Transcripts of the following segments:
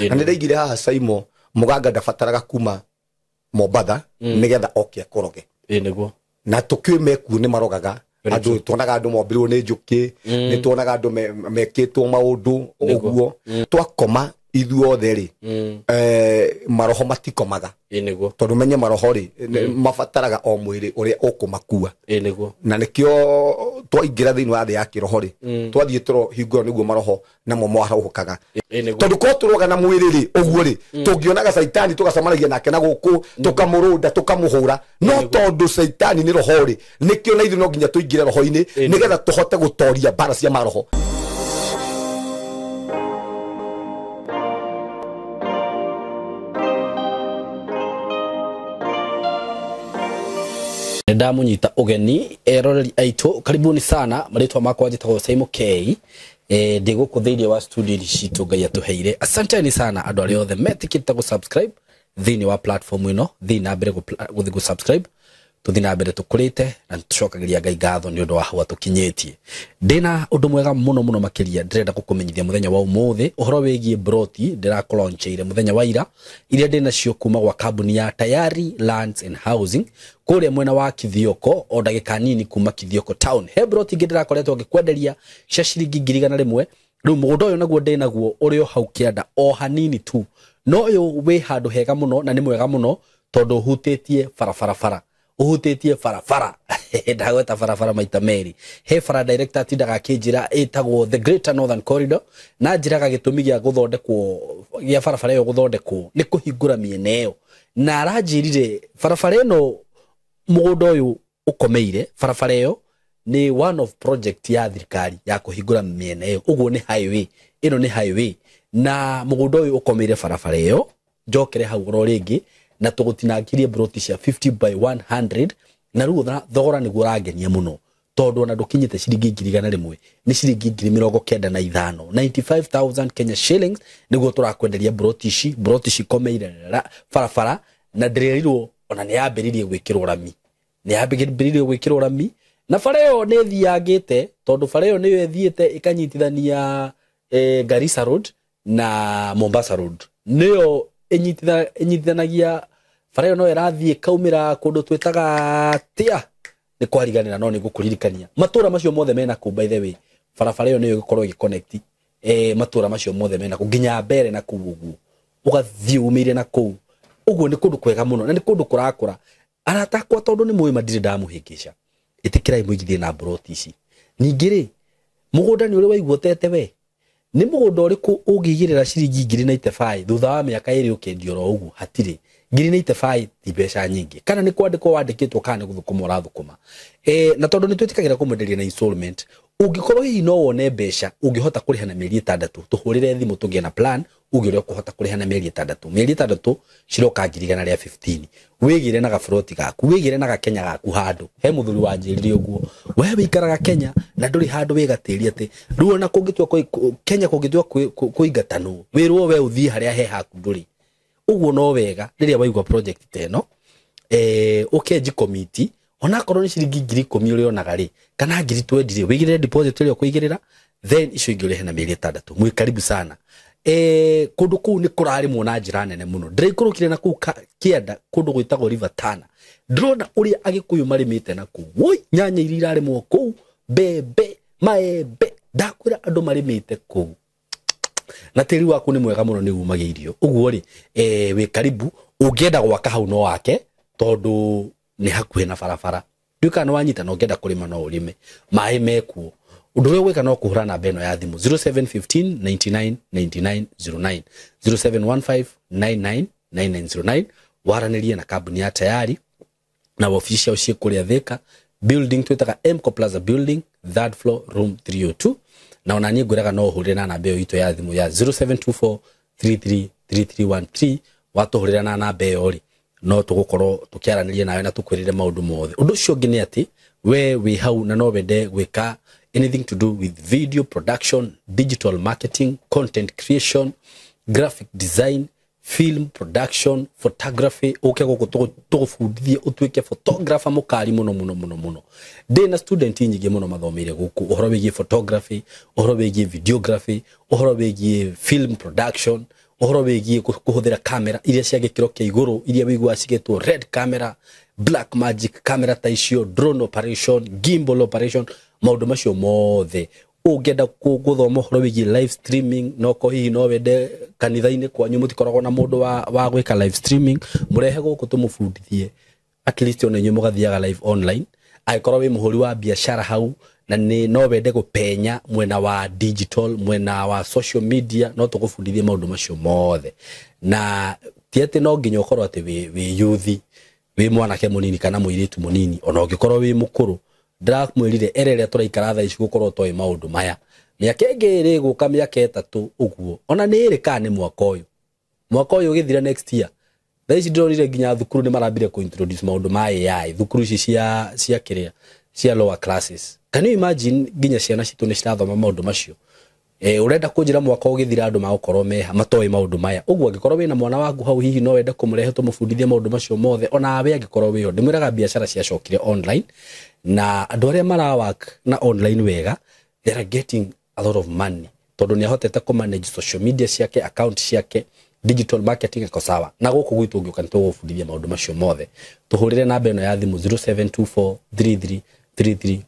Na nĩ ndaigire haha Saimo mũganga ndabataraga kuma Mombatha nĩgetha oke akũroge. Ĩĩ nĩguo. Na tũkĩũĩ mekuo nĩ marogaga. Very Andũ tuonaga andũ mombirwo nĩ njũkĩ, nĩ tuonaga andũ mekĩtwo maũndũ ũguo. Twakoma ithuothe rĩ, maroho matikomaga. Ĩĩ nĩguo. Tondũ menye maroho rĩ, mabataraga o mwĩrĩ ũrĩa ũkũmakua. Ĩĩ nĩguo. Na nĩkĩo twaingĩra thĩinĩ wa thĩ ya kĩroho rĩ, twathiĩ toro hingo ĩyo nĩguo maroho namo mwarahũkaga. Ĩĩ nĩguo. Tondũ korwo tũroga na mwĩrĩ rĩ, ũguo rĩ, tũngĩonaga caitani tũgacemanagia nake na gũkũ, tũkamũrũnda, tũkamũhũra. No tondũ caitani nĩ roho rĩ, nĩkĩo na ithuĩ no nginya tũingĩre roho-inĩ, nĩgetha tũhote gũtoria mbara cia maroho. Ndamunyita ũgeni eroreri aitũ, karibuni sana. Marĩtwa makwa njĩtagwo Saimo K. Ndĩ gũkũ thĩinĩ wa studio citũ Ngai atũheire. Asanteni sana andũ arĩa othe metĩkĩrĩte gũ-subscribe thĩinĩ wa platform ĩno. Thiĩ na mbere gũthiĩ gũ-subscribe, tũthiĩ na mbere tũkũrĩte na tũcokagĩria Ngai ngatho nĩ ũndũ wa hau atũkinyĩtie. Ndĩna ũndũ mwega mũno mũno makĩria ndĩrenda gũkũmenyithia mũthenya wa ũmũthĩ, ũhoro wĩgiĩ broti ndĩrakũlaunchĩire mũthenya wa ira, iria ndĩnacio kuma gwa kambuni ya Tayari Lands and Housing kũrĩa mwena wa Kithioko, o ndagĩka nini kuma Kithioko town. He broti ingĩ ndĩrakoretwo ngĩkwenderia cia ciringi ngiri igana rĩmwe. Rĩu mũgũnda ũyũ naguo ndĩnaguo ũrĩ o hau kĩanda o hanini tu, no ũyũ wĩ handũ hega mũno na nĩ mwega mũno tondũ ũhutĩtie barabara, ũhutĩtie barabara. Ndagweta barabara maita merĩ. He bara director atindaga akĩnjĩra ĩtagwo the Greater Northern Corridor, na njĩraga gĩtũmi gĩa gũthondekwo gĩa barabara ĩyo gũthondekwo nĩ kũhingũra mĩena ĩyo, na aranjĩrire barabara ĩno mũgũnda ũyũ ũkomeire barabara ĩyo nĩ one of project ya thirikari ya kũhingũra mĩena ĩyo. Ũguo nĩ highway ĩno, nĩ highway, na mũgũnda ũyũ ũkomeire barabara ĩyo. Njokere hau oro rĩngĩ na tũgũtinangirie broti cia 50 by 100, na rĩu thogora nĩguo ũrangenia mũno tondũ ona ndũkinyĩte ciringi ngiri igana rĩmwe, nĩ ciringi ngiri mĩrongo kenda na ithano, 95,000 Kenya shillings nĩguo tũrakwenderia broti ici. Broti cikomeire barabara na ndĩrerirwo ona nĩ yambĩrĩirie gwĩkĩrwo rami, nĩ yambĩrĩirie gwĩkĩrwo rami, na bara ĩyo nĩ ĩthiangĩte tondũ bara ĩyo nĩyo ĩthiĩte ĩkanyitithania Garissa Road na Mombasa Road, nĩyo ĩnyitithanagia bara ĩyo, no ĩrathiĩ ĩkaumĩra kũndũ twĩtaga tia nĩ kwariganĩra, no nĩ ngũkũririkania matũra macio mothe mena kũu. By the way, barabara ĩyo nĩyo ĩgũkorwo ĩgĩconnect matũra macio mothe mena kũu nginya mbere na kũu ũguo ũgathiĩ umĩire na kũu ũguo. Nĩ kũndũ kwega mũno na nĩ kũndũ kũrakũra, arata akwa, tondũ nĩ mũĩ madirĩ ndamũhĩngĩca. Ĩtĩkĩrai mũigithie na mburoti ici. Ningĩ rĩ, mũgũnda nĩ ũrĩ waigua ũtete we? Nĩ mũgũnda ũrĩkũ ũngĩigĩrĩra ciringi ngiri na itebai thutha wa mĩaka ĩrĩ ũkendio oro ũguo? Hatirĩ. Ngiri na itebai ti mbeca nyingĩ, kana nĩ kwandĩkwo wandĩkĩtwo kana nĩ gũthũkũma ũrathũkũma. Na tondũ nĩ twĩtĩkagĩra kũmwenderia na installment, ũngĩkorwo hihi no wone mbeca ũngĩhota kũrĩha na mĩeri ĩtandatũ, tũhũrĩre thimũ tũgĩe na plan uge ũrĩa ũkũhota kũrĩha na mĩeri ĩtandatũ. Mĩeri ĩtandatũ ciroka ngiri igana rĩa 15. Wĩgĩre na gaburoti gaku, wĩgĩre na gakenya gaku handũ. He mũthuri wanjĩrire ũguo, we wĩikaraga Kenya na ndũrĩ handũ wĩgatĩria atĩ rĩu ona kũngĩtua Kenya kũngĩtua kũingatanwo wĩrwo we ũthiĩ harĩa he haku ndũrĩ ũguo. No wega rĩrĩa waigua project ta ĩno, ũkenji komiti onakorwo nĩ ciringi ngiri ikũmi ũrĩonaga rĩ, kana ngiri 20 rĩ, wĩigĩrĩre deposit ĩrĩa ũkũigĩrĩra, then icio ingĩ ũrĩhe na mĩeri ĩtandatũ. Mwĩ karibu sana. Kũndũ kũu nĩ kũrarĩmwo na njĩra nene mũno. Ndĩraikũrũkire na kũu kĩanda kũndũ gwĩtagwo River Tana, ndĩrona ũrĩa agĩkũyũ marĩmĩte na kũu. Woi, nyanya iria irarĩmwo kũu, mbembe, maembe, ndakwĩra andũ marĩmĩte kũu na tĩri waku nĩ mwega mũno, nĩ umagia irio. Ũguo rĩ, wĩ karibu. Ũngĩenda gwaka hau no wake tondũ nĩ hakuhĩ na barabara. Ndiũĩ kana nĩ wanyita. Na ũngĩenda kũrĩma no ũrĩme, maĩ mekuo. Ũndũ ũrĩa ũgwĩka no kũhũra namba ĩno ya thimũ 0715 99 99 09, 0715 99 9909, waranĩrie na kambuni ya Tayari na wabici ciao ciĩ kũrĩa Thika building twĩtaga Mco Plaza building, third floor, room 302. Na ona niĩ ngwĩraga no ũhũrĩre na namba ĩyo itũ ya thimũ ya 0724 333313. Watũhũrĩra na namba ĩyo rĩ, no tũgũkorwo tũkĩaranĩria nawe na tũkwĩrĩre maũndũ mothe. Ũndũ ũcio ũngĩ nĩ atĩ we wĩ hau na no wende gwĩka anything to do with video production, digital marketing, content creation, graphic design, film production, photography, uke gũkũ tũgũbundithie ũtuĩke photographer mũkari mũno mũno mũno mũno. Ndĩ na student nyingĩ mũno mathomeire gũkũ ũhoro wĩgiĩ photography, ũhoro wĩgiĩ videography, ũhoro wĩgiĩ film production, Ũhoro wĩgiĩ kũhũthĩra kamera iria cia gĩkĩro kĩa igũrũ, iria wĩiguaga cigĩtwo red camera, black magic camera ta icio, drone operation, gimbal operation, maũndũ macio mothe. Ũngĩenda gũthoma ũhoro wĩgiĩ live streaming, no ko hihi no wende kanitha-inĩ kwanyu mũtikoragwo na mũndũ wa gwĩka live streaming, mũrehe gũkũ tũmũbundithie, at least ona inyuĩ mũgathiaga live online. Angĩkorwo wĩ mũhũri wa biashara hau na nĩ no wende gũpenya mwena wa digital, mwena wa social media, no tũgũbundithie maũndũ macio mothe. Na ti atĩ no nginya ũkorwo atĩ wĩ youth, wĩ mwanake mũnini kana mũirĩtu mũnini, ona ũngĩkorwo wĩ mũkũrũ. Ndĩramwĩrire ere ĩrĩa tũraikara thaa ici gũkorwo toĩ maũndũ maya, mĩaka ĩngĩ ĩrĩ gũka, mĩaka 3 ũguo, ona nĩ ĩrĩ kana nĩ mwaka ũyũ, mwaka ũyũ ũgĩthira next year. Thaa ici ndĩronire nginya thukuru nĩ marambire kũ introduce maũndũ ma AI thukuru ici cia kĩrĩa cia lower classes. Can you imagine nginya ciana citũ nĩ cirathoma maũndũ macio? Ũrenda kũnjĩra mwaka ũgĩthira andũ magũkorwo meha matoĩ maũndũ maya. Ũguo angĩkorwo wĩna mwana waku hau, hihi no wende kũmũrehe tũmũbundithie maũndũ macio mothe, ona we angĩkorwo wĩho. Ndĩmwĩraga biacara ciacokire online, na andũ arĩa mara work na online wega, they are getting a lot of money, tondũ nĩ ahotete kũ manage social media ciake, account ciake, digital marketing iko sawa. Na gũkũ gwitũ ũngĩũka nĩ tũgũbundithia maũndũ macio mothe. Tũhũrĩre namba ĩno ya thimũ 0724333313,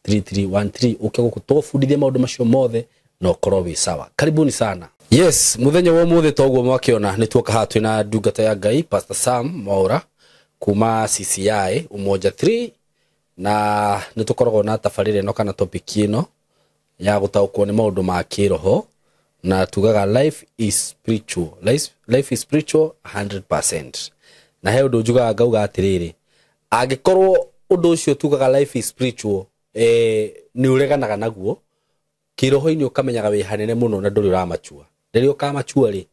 0724333313, ũke gũkũ tũgũbundithia maũndũ macio mothe na ũkorwo wĩ sawa. Karibuni sana. Yes, mũthenya wa ũmũthĩ toguo mwakĩona nĩ tuoka haha twĩna ndungata ya Ngai Pastor Sam Mwaura kuma CCI Umoja 3, na nĩ tũkoragwo na tabarĩra ĩno kana topic ĩno ya gũtaũkwo nĩ maũndũ ma kĩroho, na tugaga life is spiritual. Life is spiritual 100%. Na he ũndũ njugaga ngauga atĩrĩrĩ, angĩkorwo ũndũ ũcio tugaga life is spiritual, nĩ ũreganaga naguo kĩroho-inĩ, ũkamenyaga wĩ hanene mũno na ndũrĩ ũramachua. Rĩrĩa ũkamachua rĩ,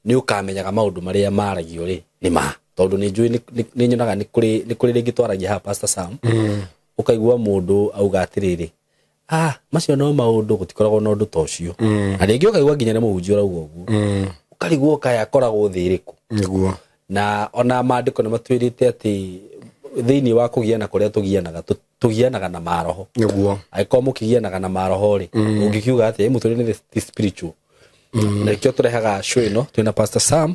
nĩ ũkamenyaga maũndũ marĩa maragio rĩ nĩ ma, tondũ nĩ njũĩ nĩ nyonaga nĩ kũrĩ rĩngĩ twaragia haha Pastor Sam, ũkaigua mũndũ auga atĩrĩrĩ, macio no maũndũ, gũtikoragwo na ũndũ ta ũcio. Na rĩngĩ ũkaigua nginya nĩ mũhunjia ũrauga ũguo, ũkarigwo kaya akoragwo thĩ ĩrĩkũ. Nĩguo. Na ona maandĩko nĩ matwĩrĩte atĩ thĩinĩ wa kũgiana kũrĩa tũgianaga, tũgianaga na maroho. Nĩguo. Angĩkorwo mũkĩgianaga na maroho rĩ, ũngĩkiuga atĩ mũtũrĩre nĩ ti spiritual. Na nĩkĩo tũrehaga show ĩno twĩna Pastor Sam,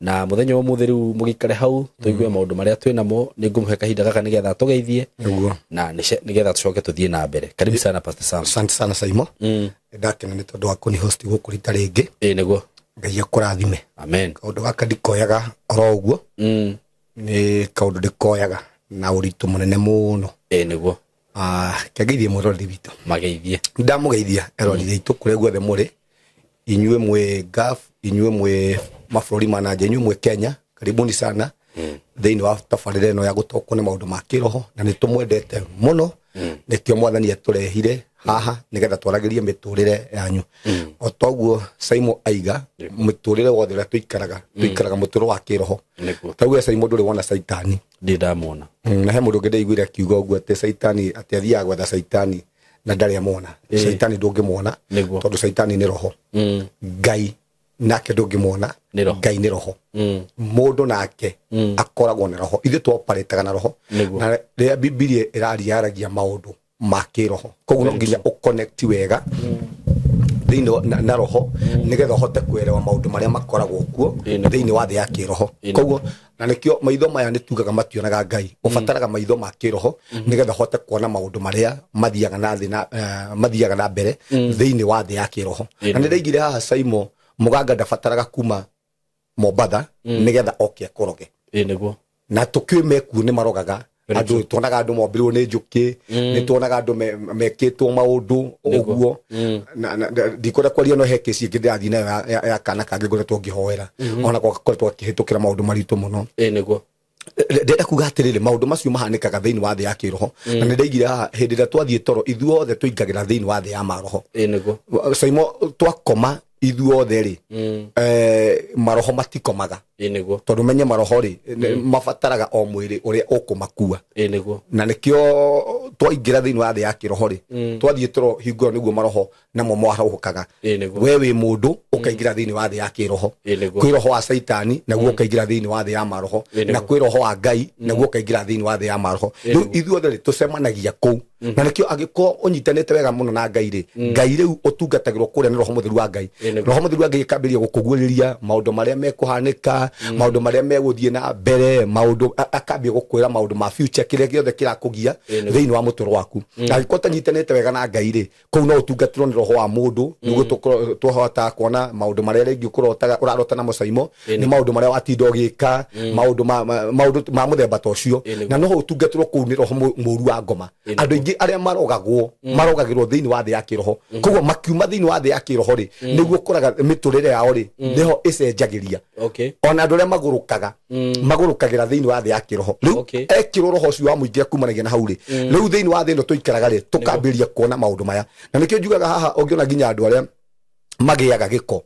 na mũthenya wa ũmũthĩ rĩu mũgĩikare hau tũigue maũndũ marĩa twĩnamo. Nĩ ngũmũhe kahinda gaka nĩgetha tũgeithie, Nĩguo. na nĩgetha tũcoke tũthiĩ na mbere. Karibu sana Pastor Sam. Asante sana Saimo. Ndakena nĩ tondũ wa kũni host gũkũ rita rĩngĩ. Ĩĩ nĩguo. Ngai akũrathime. Amen. Kaũndũ gaka ndikoyaga oro ũguo. Nĩ kaũndũ ndĩkoyaga na ũritũ mũnene mũno. Ĩĩ nĩguo. Kĩangeithie mwĩroreri witũ. Mageithie. Ndamũgeithia eroreri aitũ kũrĩa guothe mũrĩ, inyuĩ mwĩ Gulf, inyuĩ mwĩ mabũrũri ma nanja, inyuĩ mwĩ Kenya, karibuni sana thĩinĩ wa tabarĩra ĩno ya gũtokwo nĩ maũndũ ma kĩroho, na nĩ tũmwendete mũno. Nĩkĩo mwathani atũrehire haha nĩgetha twaragĩrie mĩtũrĩre yanyu. O toguo Saimo aiga, mũtũrĩre wothe ũrĩa tũikaraga, tũikaraga mũtũrĩre wa kĩroho. Tauge Saimo ndũrĩ wona Saitani. Ndĩ ndamwona. Na he mũndũ ũngĩ ndaiguire akiuga ũguo atĩ Saitani, atĩ athiaga gwetha Saitani na ndarĩ amwona. Saitani ndũngĩmuona, tondũ Saitani nĩ roho. Ngai nake ndũngĩmuona, Ngai nĩ roho. Mũndũ nake akoragwo na roho. Ithuĩ twoparĩtaga na roho. Na rĩrĩa Bibilia ĩraria yaragia maũndũ ma kĩroho, koguo no nginya ũconnect wega thĩinĩ na roho nĩgetha ũhote kuelewa maũndũ marĩa makoragwo kuo thĩinĩ wa thĩ ya kĩroho. Koguo na nĩkĩo maitho maya nĩ tugaga mationaga Ngai, ũbataraga maitho ma kĩroho nĩgetha ũhote kuona maũndũ marĩa mathiaga na thĩ na mathiaga na mbere thĩinĩ wa thĩ ya kĩroho. Na nĩ ndaigire haha Saimo mũganga ndabataraga kuma Mombatha nĩgetha oke akũroge. Ĩĩ nĩguo. Na tũkĩũĩ mekuo nĩ marogaga andũ, tuonaga andũ mombirwo nĩ njũkĩ, nĩ tuonaga andũ mekĩtwo maũndũ ũguo. Ndikwenda kwaria no he kesi ĩngĩ ndĩrathiĩ nayo ya kana kangĩ ngoretwo ngĩhoera, ona koretwo gakĩhĩtũkĩra maũndũ maritũ mũno. Ĩĩ nĩguo. Ndĩrenda kuga atĩrĩrĩ, maũndũ macio mahanĩkaga thĩinĩ wa thĩ ya kĩroho. Na nĩ ndaigire haha hĩndĩ ĩrĩa twathiĩ toro ithuothe tũingagĩra thĩinĩ wa thĩ ya maroho. Ĩĩ nĩguo. Saimo twakoma ithuothe rĩ, maroho matikomaga. Ĩĩ nĩguo. Tondũ menye maroho rĩ, mabataraga o mwĩrĩ ũrĩa ũkũmakua. Ĩĩ nĩguo. Na nĩkĩo twaingĩra thĩinĩ wa thĩ ya kĩroho rĩ, twathiĩ toro hingo ĩyo nĩguo maroho namo mwarahũkaga. Ĩĩ nĩguo. We wĩ mũndũ ũkaingĩra thĩinĩ wa thĩ ya kĩroho. Ĩĩ nĩguo. Kwĩ roho wa Saitani naguo ũkaingĩra thĩinĩ wa thĩ ya maroho, na kwĩ roho wa Ngai naguo ũkaingĩra thĩinĩ wa thĩ ya maroho. Rĩu ithuothe rĩ tũcemanagia kũu. Na nĩkĩo angĩkorwo ũnyitanĩte wega mũno na Ngai rĩ, Ngai rĩu ũtungatagĩrwo kũrĩa nĩ Roho Mũtheru wa Ngai. Roho Mũtheru wa Ngai akambĩrĩria gũkũguũrĩria maũndũ marĩa mekũhanĩka, maũndũ marĩa megũthiĩ na mbere, maũndũ akambia gũkwĩra maũndũ ma future, kĩrĩa gĩothe kĩrakũgia thĩinĩ wa mũtũrĩre waku. Angĩkorwo ũtanyitanĩte wega na Ngai rĩ, kũu no ũtungatĩrwo nĩ roho wa mũndũ, nĩguo tũhotaga kuona maũndũ marĩa rĩngĩ ũkũrotaga, ũrarota namo Saimo, nĩ maũndũ marĩa watinda ũgĩka, maũndũ ma mũthemba ta ũcio. Na no ũtungatĩrwo kũu nĩ roho mũũru wa ngoma. Andũ aingĩ arĩa marogagwo, marogagĩrwo thĩinĩ wa thĩ ya kĩroho. Koguo makiuma thĩinĩ wa thĩ ya kĩroho rĩ, nĩguo ũkoraga mĩtũrĩre yao rĩ, nĩho ĩcenjagĩria. Ona andũ arĩa magũrũkaga, magũrũkagĩra thĩinĩ wa thĩ ya kĩroho. Rĩu ekĩrwo roho ũcio wa mũingĩ kumanagia na hau rĩ, rĩu thĩinĩ wa thĩ ĩno tũikaraga rĩ, tũkambĩrĩria kuona maũndũ maya. Na nĩkĩo njugaga haha ũngĩona nginya andũ arĩa magĩaga gĩko,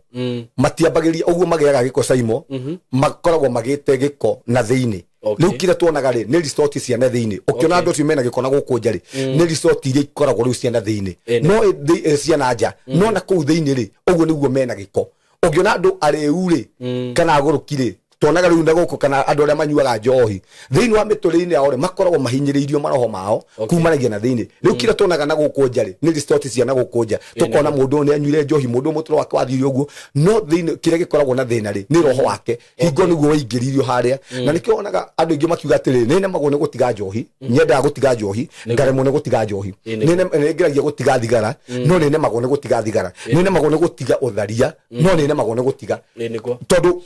matiambagĩrĩria ũguo magĩaga gĩko Saimo, makoragwo magĩte gĩko na thĩinĩ. Rĩu kĩrĩa tuonaga rĩ, nĩ resort cia na thĩinĩ. Ũkĩona andũ acio mena gĩko na gũkũ nja rĩ, nĩ resort iria ikoragwo rĩu cia na thĩinĩ, no cia na nja, no na kũu thĩinĩ rĩ, ũguo nĩguo mena gĩko. Ũngĩona andũ arĩu rĩ, kana agũrũki rĩ, tuonaga rĩu na gũkũ, kana andũ arĩa manyuaga njohi thĩinĩ wa mĩtũrĩre-inĩ yao rĩ, makoragwo mahinyĩrĩirio maroho mao kumanagia na thĩinĩ. Rĩu kĩrĩa tuonaga na gũkũ nja rĩ, nĩ resort cia na gũkũ nja, tũkona mũndũ nĩ anyuire njohi, mũndũ mũtũrĩre wake wathire ũguo, no thĩinĩ kĩrĩa gĩkoragwo na thĩna rĩ, nĩ roho wake hingo nĩguo waingĩririo harĩa. Na nĩkĩo wonaga andũ aingĩ makiuga atĩrĩrĩ, nĩ nemagwo nĩ gũtiga njohi, nyendaga gũtiga njohi, ngaremwo nĩ gũtiga njohi, nĩ ngeragia gũtiga thigara, no nĩ nemagwo nĩ gũtiga thigara, nĩ nemagwo nĩ gũtiga ũtharia, no nĩ nemagwo nĩ gũtiga, tondũ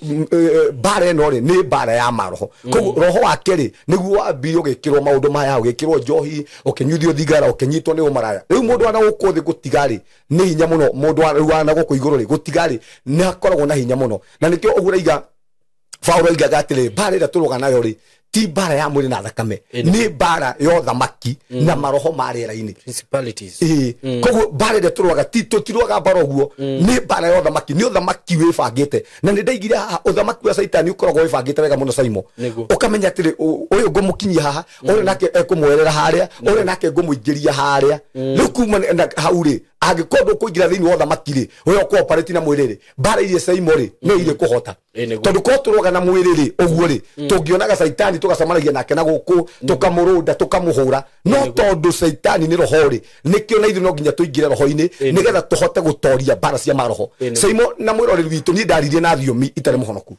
mbara ĩno rĩ, nĩ mbara ya maroho. Koguo roho wake rĩ, nĩguo wambire ũgĩkĩrwo maũndũ maya, ũgĩkĩrwo njohi, ũkĩnyuithio thigara, ũkĩnyitwo nĩ ũmaraya. Rĩu mũndũ wa na gũkũ thĩ gũtiga rĩ, nĩ hinya mũno. Mũndũ wa na gũkũ igũrũ rĩ, gũtiga rĩ, nĩ akoragwo na hinya mũno. Na nĩkĩo ũguo raiga Paulo oigaga atĩrĩ, mbara ĩrĩa tũrũga nayo rĩ, ti mbara ya mwĩrĩ na thakame, nĩ mbara ya ũthamaki na maroho ma rĩera-inĩ. Principalities. Koguo mbara ĩrĩa tũrũaga, ti tũtirũaga mbara ũguo, nĩ mbara ya ũthamaki, nĩ ũthamaki wĩbangĩte. Na nĩ ndaigire haha ũthamaki wa Caitani ũkoragwo wĩbangĩte wega mũno Saimo. Ũkamenya atĩrĩ, ũyũ ngũmũkinyia haha, ũyũ nake ekũmwerera harĩa, ũyũ nake ngũmũingĩria harĩa. Rĩu kuma hau rĩ, angĩkorwo ndũkũingĩra thĩinĩ wa ũthamaki rĩ, we ũkooperate na mwĩrĩ rĩ, mbara iria Saimo rĩ, no irĩ kũhota. Tondũ korwo tũrũaga na mwĩrĩ rĩ, ũguo rĩ, tũngĩonaga Caitani tũgacemanagia nake na gũkũ, tũkamũrũnda, tũkamũhũra, no tondũ Caitani nĩ roho rĩ, nĩkĩo na ithuĩ no nginya tũingĩre roho-inĩ, nĩgetha tũhote gũtoria mbara cia maroho. Saimo na mwĩroreri witũ, niĩ ndaririe na thiomi itarĩ mũhonoku.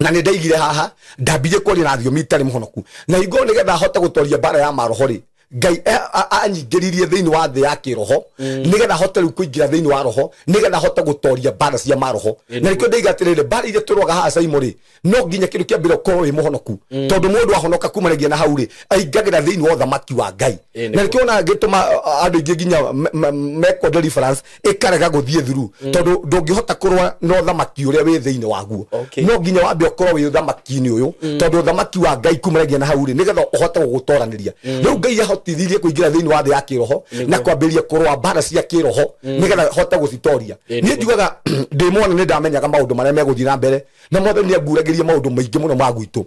Na nĩ ndaigire haha, ndambirie kwaria na thiomi itarĩ mũhonoku. Na hingo nĩgetha hote gũtoria mbara ya maroho rĩ, Ngai anyingĩririe thĩinĩ wa thĩ ya kĩroho, nĩgetha hote rĩu kũingĩra thĩinĩ wa roho, nĩgetha hote gũtoria mbara cia maroho. Na nĩkĩo ndaiga atĩrĩrĩ, mbara iria tũrũaga haha Saimo rĩ, no nginya kĩndũ kĩa mbere ũkorwo wĩ mũhonoku. Tondũ mũndũ ahonoka kumanagia na hau rĩ, aingagĩra thĩinĩ wa ũthamaki wa Ngai. Na nĩkĩo ona ngĩtũma andũ aingĩ nginya mekwo deliverance ĩkarega gũthiĩ through, tondũ ndũngĩhota kũrũa na ũthamaki ũrĩa wĩ thĩinĩ waguo. No nginya wambe ũkorwo wĩ ũthamaki-inĩ ũyũ, tondũ ũthamaki wa Ngai kumanagia na hau rĩ, nĩgetha ũhote gũgũtoranĩria. Rĩu Ngai ahotithirie kũingĩra thĩinĩ wa thĩ ya kĩroho na kwambĩrĩria kũrũa mbara cia kĩroho, nĩgetha hote gũcitoria. Niĩ njugaga ndĩ mwana nĩ ndamenyaga maũndũ marĩa megũthiĩ na mbere, na Mwathani nĩ anguragĩria maũndũ maingĩ mũno ma gwitũ.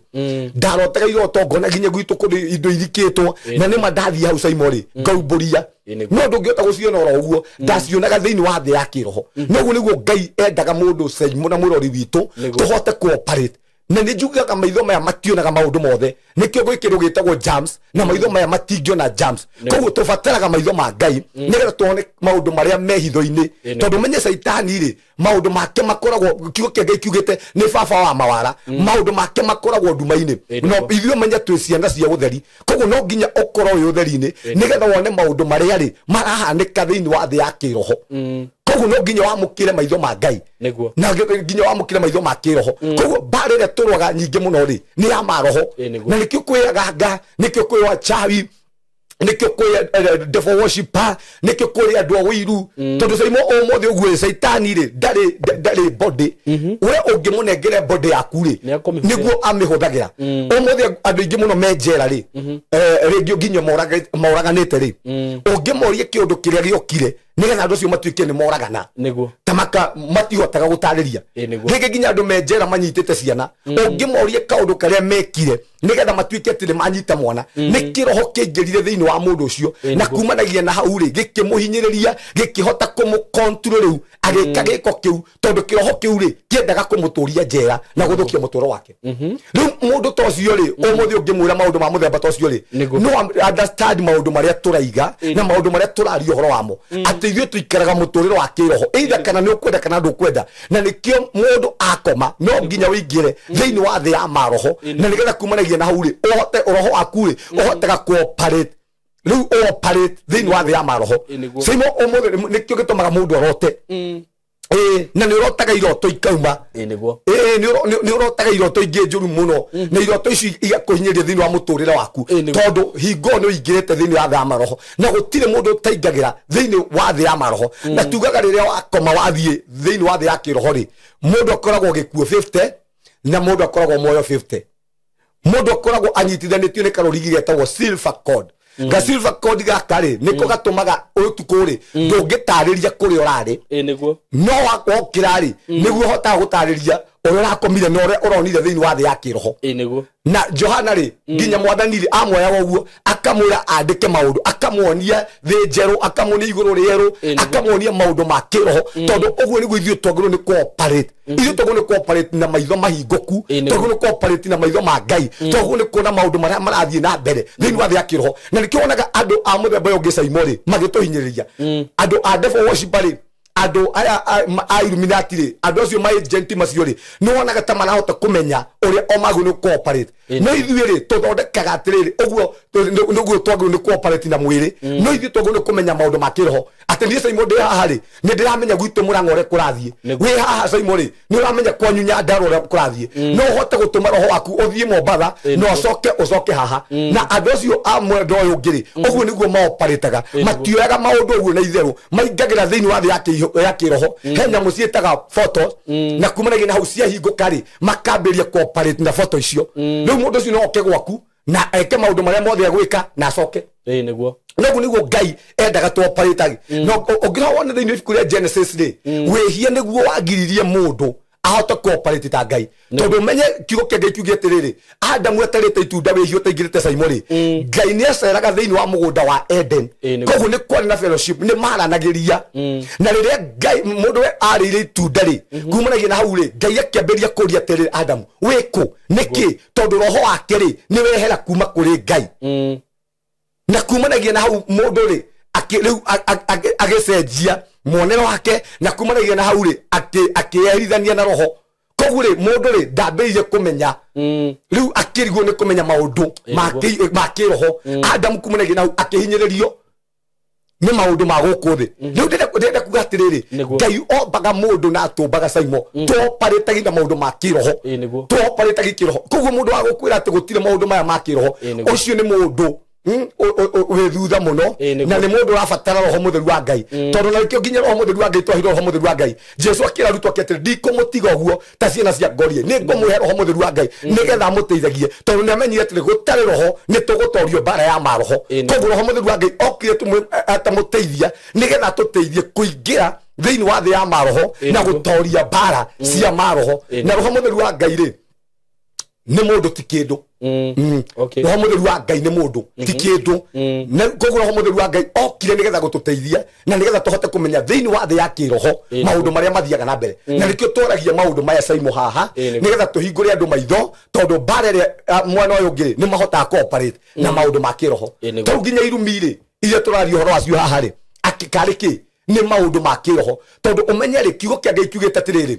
Ndarotaga iroto ngona nginya gwitũ kũrĩ indo ithikĩtwo, na nĩma ndathiĩ hau Saimo rĩ, ngaumbũria. No ndũngĩhota gũciona oro ũguo, ndacionaga thĩinĩ wa thĩ ya kĩroho. No ũguo nĩguo Ngai endaga mũndũ Saimo na mwĩrori witũ tũhote cooperate. Na nĩ njugaga maitho maya mationaga maũndũ mothe, nĩkĩo gwĩ kĩndũ gĩtagwo jams, na maitho maya matingĩona jams. Koguo tũbataraga maitho ma Ngai nĩgetha tuone maũndũ marĩa me hitho-inĩ. Tondũ menye Caitani rĩ, maũndũ make makoragwo, kiugo kĩa Ngai kiugĩte nĩ baba wa mawara, maũndũ make makoragwo nduma-inĩ. No ithuĩ menye twĩ ciana cia ũtheri, koguo no nginya ũkorwo wĩ ũtheri-inĩ nĩgetha wone maũndũ marĩa rĩ marahanĩka thĩinĩ wa thĩ ya kĩroho. Koguo no nginya wamũkĩre maitho ma Ngai, na nginya wamũkĩre maitho ma kĩroho. Koguo mbara ĩrĩa tũrũaga nyingĩ mũno rĩ, nĩ ya maroho. Na nĩkĩo kwĩ aganga, nĩkĩo kwĩ wachawi, nĩkĩo kwĩ devil worshiper, nĩkĩo kwĩ andũ a ũiru. Tondũ Saimo ũmũthĩ ũguo Caitani rĩ, ndarĩ body. We ũngĩmũnengere body yaku rĩ, nĩguo amĩhũthagĩra. Ũmũthĩ andũ aingĩ mũno me njera rĩ, rĩngĩ nginya moraganĩte rĩ, ũngĩmoria kĩũndũ kĩrĩa gĩokire Nĩgetha andũ acio matuĩke nĩ moragana. Nĩguo. Tamaka matihotaga gũtarĩria. Rĩngĩ nginya andũ me njera manyitĩte ciana ũngĩmorie kaũndũ karĩa mekire nĩgetha matuĩke atĩ nĩ manyita mwana nĩ kĩroho kĩingĩrire thĩinĩ wa mũndũ ũcio na kumanagia na hau rĩ gĩkĩmũhinyĩrĩria gĩkĩhota kũmũ-control rĩu agĩka gĩko kĩu tondũ kĩroho kĩu rĩ kĩendaga kũmũtũria njera na gũthũkia mũtũro wake. Rĩu mũndũ ta ũcio rĩ ũmũthĩ ũngĩmwĩra maũndũ ma mũthemba ta ũcio rĩ no understand maũndũ marĩa tũraiga na maũndũ marĩa tũraria ũhoro wamo atĩ ithuĩ tũikaraga mũtũrĩre wa kĩroho either kana nĩ ũkwenda kana ndũkwenda na nĩkĩo mũndũ akoma no nginya ũingĩre thĩinĩ wa thĩ ya maroho na nĩgetha kumanagia na hau rĩ ũhote roho waku rĩ ũhotega cooperate rĩu operate thĩinĩ wa thĩ ya maroho. Simo ũmũthĩ nĩkĩo gĩtũmaga mũndũ arote. Na nĩ ũrotaga iroto ikauma. Nĩ ũrotaga iroto ingĩ njũru mũno na iroto ici igakũhinyĩrĩria thĩinĩ wa mũtũrĩre waku tondũ hingo nĩ ũingĩrĩte thĩinĩ wa thĩ ya maroho na gũtirĩ mũndũ ũtaingagĩra thĩinĩ wa thĩ ya maroho na tugaga rĩrĩa wakoma wathiĩ thĩinĩ wa thĩ ya kĩroho rĩ mũndũ akoragwo gĩkuũ 50 na mũndũ akoragwo muoyo 50. Mũndũ akoragwo anyitithanĩtio nĩ karũrigi getagwo silver cord. Ga silver cord gaka rĩ nĩko gatũmaga ũtukũ rĩ ndũngĩtarĩria kũrĩa ũrarĩ no wokĩra rĩ nĩguo ũhotaga gũtarĩria ũrĩa ũrakomire na ũrĩa ũronire thĩinĩ wa thĩ ya kĩroho. Na Johana rĩ nginya mwathani rĩ amuoyaga ũguo akamwĩra andĩke maũndũ akamuonia thĩ njerũ akamuonia igũrũ rĩerũ akamuonia maũndũ ma kĩroho tondũ ũguo nĩguo ithuĩ twagĩrĩirwo nĩ cooperate. Ithuĩ twagĩrĩirwo nĩ cooperate na maitho mahingũku twagĩrĩirwo nĩ cooperate na maitho ma Ngai twagĩrĩirwo nĩ kuona maũndũ marĩa marathiĩ na mbere thĩinĩ wa thĩ ya kĩroho na nĩkĩo wonaga andũ a mũthemba ũyũ ũngĩ Saimo rĩ magĩtũhinyĩrĩria andũ a devil worshiper rĩ andũ aya a Illuminati rĩ andũ acio ma agent macio rĩ nĩ wonaga ta marahota kũmenya ũrĩa o magĩrĩirwo nĩ cooperate no ithuĩ rĩ tũthondekaga atĩrĩrĩ ũguo nĩguo twagĩrĩirwo nĩ cooperate na mwĩrĩ no ithuĩ twagĩrĩirwo nĩ kũmenya maũndũ ma kĩroho atĩ niĩ Saimo ndĩ haha rĩ nĩ ndĩramenya gwitũ Mũrang'a ũrĩa kũrathiĩ wĩ haha Saimo rĩ nĩ ũramenya kwanyu Nyandarua ũrĩa kũrathiĩ no ũhote gũtũma roho waku ũthiĩ Mombatha na ũcoke haha na andũ acio a mwenda ũyũ ũngĩ rĩ ũguo nĩguo maoparĩtaga matioyaga maũndũ ũguo na itherũ maingagĩra thĩinĩ wa thĩ ya kĩroho he nyamũ ciĩtaga photos na kumanagia na hau ciahingũka rĩ makambĩrĩria cooperate na photo icio rĩu mũndũ ũcio no oke gwaku na eke maũndũ marĩa mothe egwĩka na acoke. Nĩguo. Noguo nĩguo Ngai endaga tũoperatagi no ũngĩrora wone thĩinĩ wa ibuku rĩa Genesis rĩ wĩhia nĩguo wagiririe mũndũ ahote cooperate ta Ngai tondũ ũmenye kiugo kĩa Ngai kiugĩte atĩrĩrĩ Adamu atarĩte itunda wĩhia ũtaingĩrĩte Saimo rĩ Ngai nĩ aceraga thĩinĩ wa mũgũnda wa Eden koguo nĩ kwarĩ na fellowship nĩ maranagĩria na rĩrĩa Ngai mũndũ we arĩire itunda rĩ kumanagia na hau rĩ Ngai akĩambĩrĩria kũria atĩrĩrĩ Adamu wĩkũ nĩkĩ tondũ roho wake rĩ nĩ wehera kuma kũrĩ Ngai na kumanagia na hau mũndũ rĩ rĩu agĩcenjia muonero wake na kumanagia na hau rĩ akĩerithania na roho koguo rĩ mũndũ rĩ ndambĩrĩirie kũmenya rĩu akĩrigwo nĩ kũmenya maũndũ ma kĩroho Adamu kumanagia na hau akĩhinyĩrĩrio nĩ maũndũ ma gũkũ thĩ rĩu ndĩrenda kuga atĩrĩrĩ Ngai ombaga mũndũ na atũmbaga Saimo tũoparĩtagi na maũndũ ma kĩroho tũoparĩtagi kĩroho koguo mũndũ wa gũkwĩra atĩ gũtirĩ maũndũ maya ma kĩroho ũcio nĩ mũndũ wĩ thutha mũno na nĩ mũndũ ũrabatara roho mũtheru wa Ngai tondũ na nĩkĩo nginya roho mũtheru wa Ngai twahirwo roho mũtheru wa Ngai Jesu akĩra arutwo ake atĩrĩ ndikũmũtiga ũguo ta ciana cia ngorie nĩ ngũmũhe roho mũtheru wa Ngai nĩgetha amũteithagie tondũ nĩ amenyire atĩrĩ gũtarĩ roho nĩ tũgũtorio mbara ya maroho koguo roho mũtheru wa Ngai okire atamũteithia nĩgetha atũteithie kũingĩra thĩinĩ wa thĩ ya maroho na gũtoria mbara cia maroho na roho mũtheru wa Ngai rĩ nĩ mũndũ ti kĩndũ. Roho mũtheru wa Ngai nĩ mũndũ ti kĩndũ na koguo roho mũtheru wa Ngai okire nĩgetha gũtũteithia na nĩgetha tũhote kũmenya thĩinĩ wa thĩ ya kĩroho maũndũ marĩa mathiaga na mbere na nĩkĩo twaragia maũndũ maya Saimo haha nĩgetha tũhingũre andũ maitho tondũ mbara ĩrĩa mwena ũyũ ũngĩ rĩ nĩ mahotaga cooperate na maũndũ ma kĩroho tondũ nginya irumi rĩ iria tũraria ũhoro wacio haha rĩ karĩ kĩ nĩ maũndũ ma kĩroho tondũ ũmenye rĩ kiugo kĩa Ngai kiugĩte atĩrĩrĩ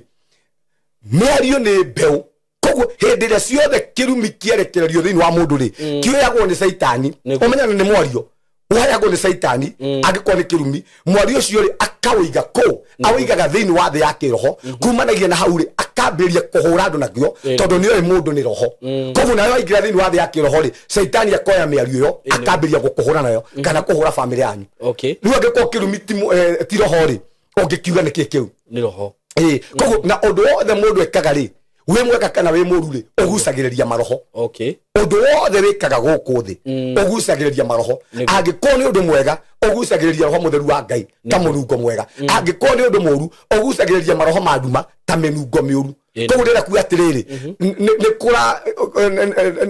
mĩario nĩ mbeũ koguo hĩndĩ ĩrĩa ciothe kĩrumi kĩerekererio thĩinĩ wa mũndũ rĩ kĩoyagwo nĩ Caitani ũmenyane nĩ mwario woyagwo nĩ Caitani angĩkorwo nĩ kĩrumi mwario ũcio rĩ akawĩiga kũ awĩigaga thĩinĩ wa thĩ ya kĩroho kumanagia na hau rĩ akambĩrĩria kũhũra andũ nakĩo tondũ nĩoĩ mũndũ nĩ roho koguo nayo aingĩra thĩinĩ wa thĩ ya kĩroho rĩ Caitani akoya mĩario ĩyo akambĩrĩria gũkũhũra nayo kana kũhũra bamĩrĩ yanyu. Rĩu angĩkorwo kĩrumi ti roho rĩ ũngĩkiuga nĩkĩ kĩu nĩ roho. Koguo na ũndũ wothe mũndũ ekaga rĩ Wĩ mwega kana wĩ mũru rĩ, ũgucagĩrĩria maroho. Okay. Ũndũ wothe wĩkaga gũkũ thĩ ũgucagĩrĩria maroho. Angĩkorwo nĩ ũndũ mwega ũgucagĩrĩria roho mũtheru wa Ngai ta mũnungo mwega. Angĩkorwo nĩ ũndũ mũru ũgucagĩrĩria maroho ma nduma ta mĩnungo mĩũru. Koguo ndĩrenda kuga atĩrĩrĩ,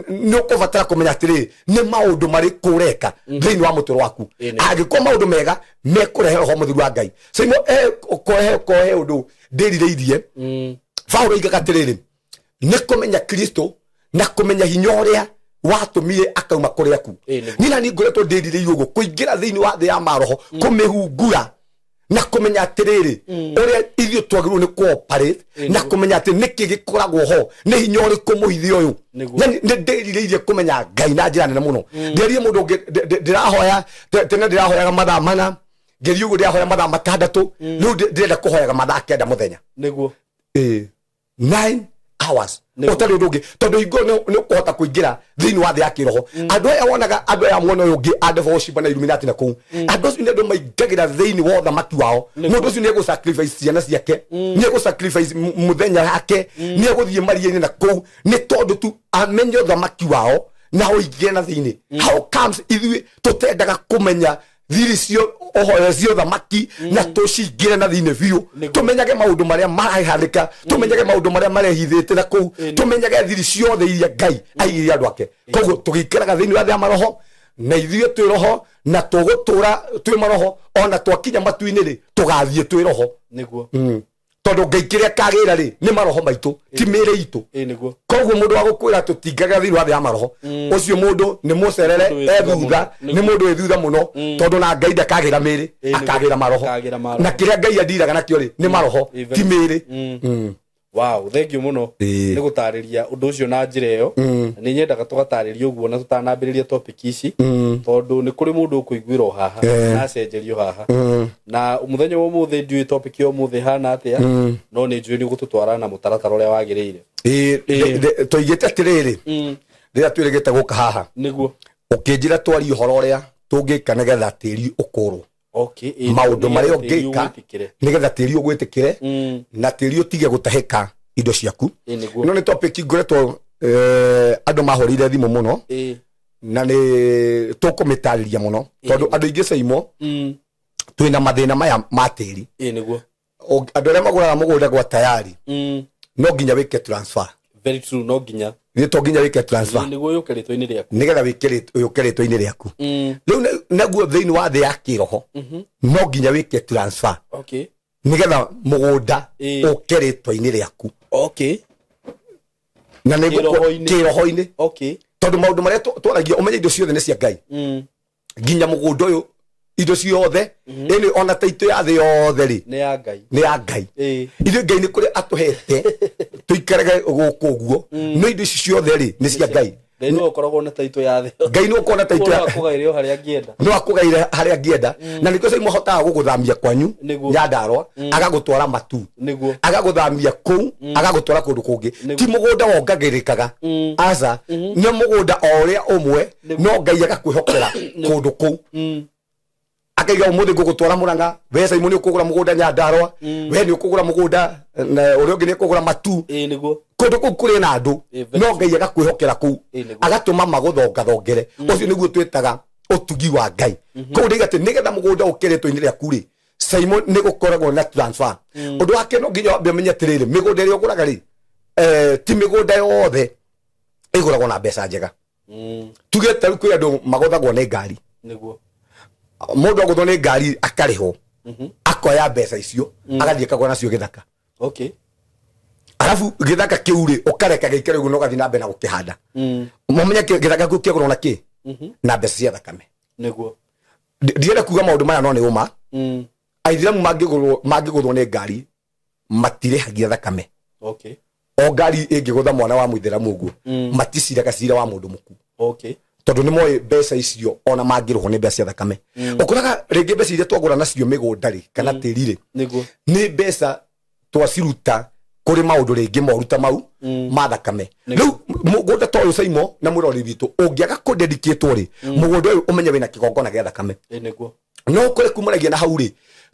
nĩ ũkũbatara kũmenya atĩrĩrĩ nĩ maũndũ marĩkũ ũreka thĩinĩ wa mũtũrĩre waku. Angĩkorwo maũndũ mega mekũrehe roho mũtheru wa Ngai. Saimo kohe ũndũ ndĩrirĩirie. Paulo oigaga atĩrĩrĩ, nĩ kũmenya Kristo na kũmenya hinya ũrĩa watũmire akauma kũrĩ aku. Niĩ na niĩ ngoretwo ndĩrirĩirie ũguo kũingĩra thĩinĩ wa thĩ ya maroho, kũmĩhungura na kũmenya atĩrĩrĩ ũrĩa ithuĩ twagĩrĩirwo nĩ cooperate na kũmenya atĩ nĩkĩ gĩkoragwo ho, nĩ hinya ũrĩkũ mũhithi ũyũ. Nĩ ndĩrirĩirie kũmenya Ngai na njĩra nene mũno. Ndĩrĩrie mũndũ ũngĩ, ndĩrahoya tene, ndĩrahoyaga mathaa 4, ngĩthiĩ ũguo ndĩrahoya mathaa 6, rĩu ndĩrenda kũhoyaga mathaa 9 mũthenya. Nĩguo. 9 hours. Ũtarĩ ũndũ ũngĩ, tondũ hingo nĩ ũkũhota kũingĩra thĩinĩ wa thĩ ya kĩroho. Andũ aya wonaga, andũ aya mwena ũyũ ũngĩ a devil worship na Illuminati na kũu, andũ acio nĩ andũ maingagĩra thĩinĩ wa ũthamaki wao. Mũndũ ũcio nĩ egũ sacrifice ciana ciake, nĩ egũ sacrifice mũthenya wake, nĩ egũthiĩ maria-inĩ na kũu, nĩ tondũ tu amenye ũthamaki wao na ũingĩre na thĩinĩ. How comes ithuĩ tũtendaga kũmenya thiri cio ũhoro cio thamaki na tũcingĩre na thĩinĩ biũ, tũmenyage maũndũ marĩa marahanĩka, tũmenyage maũndũ marĩa marehithĩte na kũu, tũmenyage thiri ciothe iria Ngai aigĩire andũ ake. Koguo tũgĩikaraga thĩinĩ wa thĩ ya maroho na ithuĩ twĩ roho na tũgũtũra twĩ maroho, ona twakinya matu-inĩ rĩ tũgathiĩ twĩ roho. Nĩguo. Tondũ Ngai kĩrĩa kagĩra rĩ nĩ maroho maitũ, ti mĩĩrĩ itũ. Nĩguo. Koguo mũndũ wa gũkwĩra tũtingaga thĩinĩ wa thĩ ya maroho, ũcio mũndũ nĩ mũcerere, ethutha, nĩ mũndũ wĩ thutha mũno, tondũ na Ngai ndakagĩra mĩĩrĩ, akagĩra maroho. Na kĩrĩa Ngai andiraga nakĩo rĩ nĩ maroho, ti mĩĩrĩ. Wow, thank you mũno nĩ gũtarĩria ũndũ ũcio na njĩra ĩyo. Nĩ nyendaga tũgatarĩria ũguo na tũtanambĩrĩria topic ici, tondũ nĩ kũrĩ mũndũ ũkũiguĩra o haha na acenjerio haha. Na mũthenya wa ũmũthĩ ndiũĩ topic ya ũmũthĩ hana atĩa, no nĩ njũĩ nĩ ũgũtũtwara na mũtaratara ũrĩa wagĩrĩire. Tũigĩte atĩrĩrĩ, rĩrĩa twĩrĩgĩte gũka haha, nĩguo ũkĩnjĩra twarie ũhoro ũrĩa tũngĩka nĩgetha tĩri ũkũrwo. Maũndũ marĩa ũngĩka nĩgetha tĩri ũgwĩtĩkĩre na tĩri ũtige gũtahĩka indo ciaku. No nĩ topic ngoretwo andũ mahũrĩire thimũ mũno na nĩ tũkũmĩtarĩria mũno, tondũ andũ aingĩ Saimo twĩna mathĩna maya ma tĩri. Nĩguo. Andũ arĩa magũraga mũgũnda gwa tayari no nginya wĩke transfer. Very true, no nginya. Nĩ to nginya wĩke transfer. Nĩguo yũke rĩtwa-inĩ rĩaku. Nĩgetha yũke rĩtwa-inĩ rĩaku. Rĩu naguo thĩinĩ wa thĩ ya kĩroho no nginya wĩke transfer. Okay. Nĩgetha mũgũnda ũke rĩtwa-inĩ rĩaku. Okay. Na nĩ kĩroho-inĩ. Okay. Tondũ maũndũ marĩa twaragia ũmenye indo ciothe nĩ cia Ngai. Nginya mũgũnda ũyũ indo ciothe ĩnĩ ona ta itũ ya thĩ yothe rĩ nĩ ya Ngai. Nĩ ya Ngai. Ithuĩ Ngai nĩ kũrĩ atũhete tũikarage gũkũ ũguo, no indo ici ciothe rĩ nĩ cia Ngai. Ngai nĩwe ũkoragwo na taitũ ya thĩ. Ngai nĩwe ũkoragwo na taitũ ya No akũgaĩre o harĩa angĩenda. No akũgaĩre harĩa angĩenda. Na nĩkĩo Saimo ahotaga gũgũthamia kwanyu Nyandarũa, agagũtwara Matu. Nĩguo. Agagũthamia kũu, agagũtwara kũndũ kũngĩ. Ti mũgũnda wongagĩrĩkaga. Aca, nĩ mũgũnda o ũrĩa ũmwe, no Ngai agakwĩhokera kũndũ kũu. Akaiga ũmũthĩ ngũgũtwara Mũrang'a, we Saimo nĩ ũkũgũra mũgũnda Nyandarũa, we nĩ ũkũgũra mũgũnda na ũrĩa ũngĩ nĩ ũkũgũra Matu. Nĩguo. Kũndũ kũu kũrĩ na andũ, no Ngai agakwĩhokera kũu, agatũma magũthongathongere. Ũcio nĩguo twĩtaga ũtugi wa Ngai. Koguo ndĩiga atĩ nĩgetha mũgũnda ũke rĩtwa-inĩ rĩaku rĩ, Saimo nĩ gũkoragwo na transfer. Ũndũ wake no nginya wambe ũmenye atĩrĩrĩ, mĩgũnda ĩrĩa ũgũraga rĩ, ti mĩgũnda yothe ĩgũragwo na mbeca njega. Tuge ta rĩu kwĩ andũ magũthagwo nĩ ngari. Nĩguo. Mũndũ agũthwo nĩ ngari akarĩhwo, akoya mbeca icio, agathiĩ akagũra nacio gĩthaka. Okay. Arabu gĩthaka kĩu rĩ, ũkareka gĩikare ũguo na ũgathiĩ na mbere na gũkĩhanda. Mũmenye gĩthaka kĩu kĩagũrwo na kĩ? Na mbeca cia thakame. Nĩguo. Ndienda kuga maũndũ maya no nĩ ũma. Aithĩramu mangĩgũthwo nĩ ngari matirĩhagia thakame. Okay. O ngari ĩngĩgũtha mwana wa mũithĩramu ũguo, maticiraga cira wa mũndũ mũkuũ. Okay. Tondũ nĩ moĩ mbeca icio ona mangĩrĩhwo nĩ mbeca cia thakame. Ũkoraga rĩngĩ mbeca iria twagũra nacio mĩgũnda rĩ, kana tĩri rĩ, Nĩguo. nĩ mbeca twaciruta kũrĩ maũndũ rĩngĩ moru ta mau ma thakame. Rĩu mũgũnda ta ũyũ Saimo na mũrori witũ ũngĩaga kũdedicate rĩ, mũgũnda ũyũ ũmenye wĩna kĩgongona gĩa thakame. Nĩguo. No ũkore kumanagia na hau rĩ,